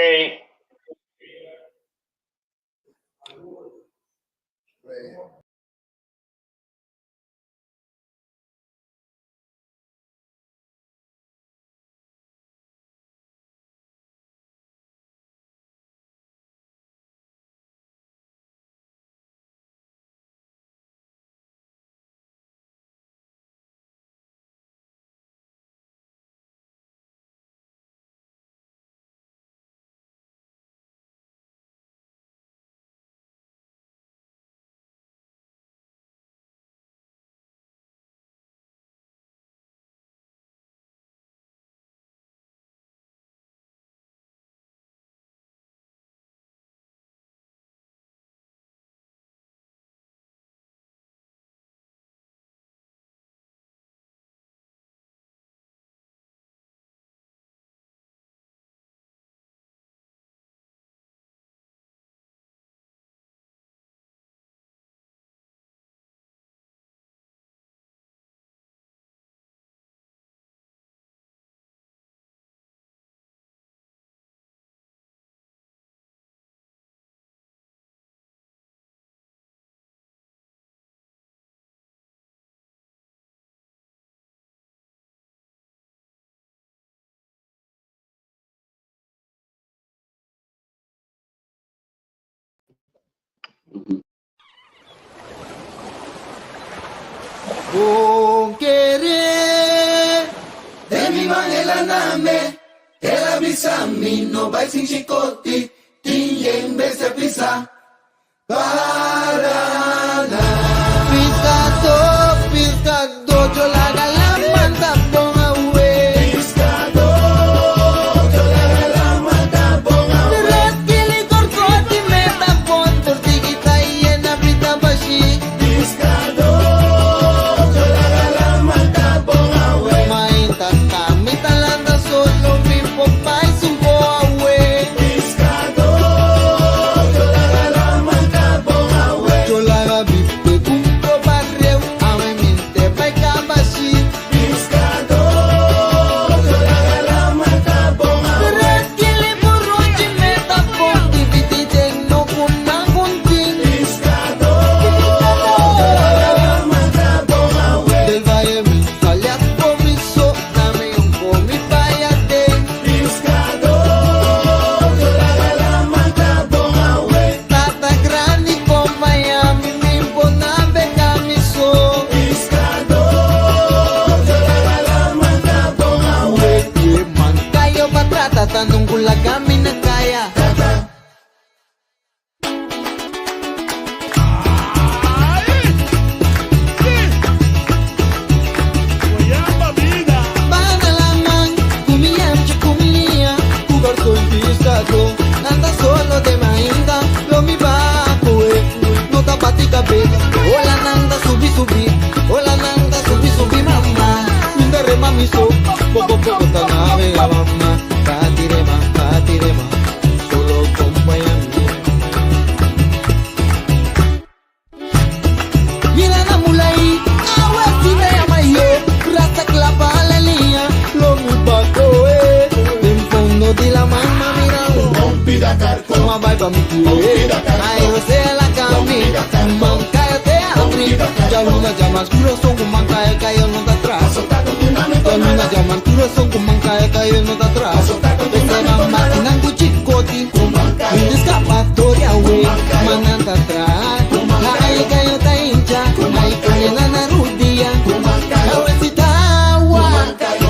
Bon kere Den mi man el a name El a bisa mi no bai sin chikoti Tin yen bestia pisa Paraná. Piskadó, piskadó, yo laga la manta bon awe. Piskadó, yo laga la manta bon awe. Reskili korkoti meta bon tortigita yena brita bashi. Piskadó, yo laga la manta bon awe. Mainta ta mi ta landa solo mi por bai sumpo awe. Piskadó, yo laga la manta bon awe. Tata nunca laga mi na kaya. Banda la man, ku mi ancha ku mi liña, ku garson piskadó. Nan ta solo den mainta, lo mi ba kohe, no ta bati kabes. Ola nan ta subi subi, ola nan ta subi subi mama. Mi ta rema mi so, poko poko ta navega mama. Bati rema, bati rema, solo kompaña mi. Mira na mulai, awe si me ama yo. Rasta clapa la línea, lo mi pa coe. Den fondo di la mama mira un Toma vai pa mi cue. Ay José la cami, man cállate abri. Ya luna llama oscuro son con man cae cae no está atrás. Ya luna llama oscuro son con man cae cae no está atrás. Ese mamá tinango chicoti, mi escapatoria we, mananta atrás. Ay cayo ta hincha, ay cayo na rudia. Awesita agua,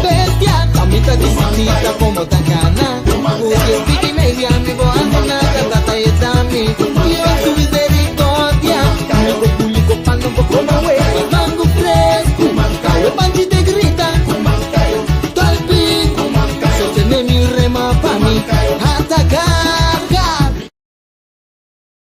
bestia, tamita disita como tacana. Porque piki media mi bo andana tata y tami. Dios su misericordia, Público público pano poco mawe, mango fresco, cayo panchi te grita, talpin, sostener mi rema pa mi, ataca.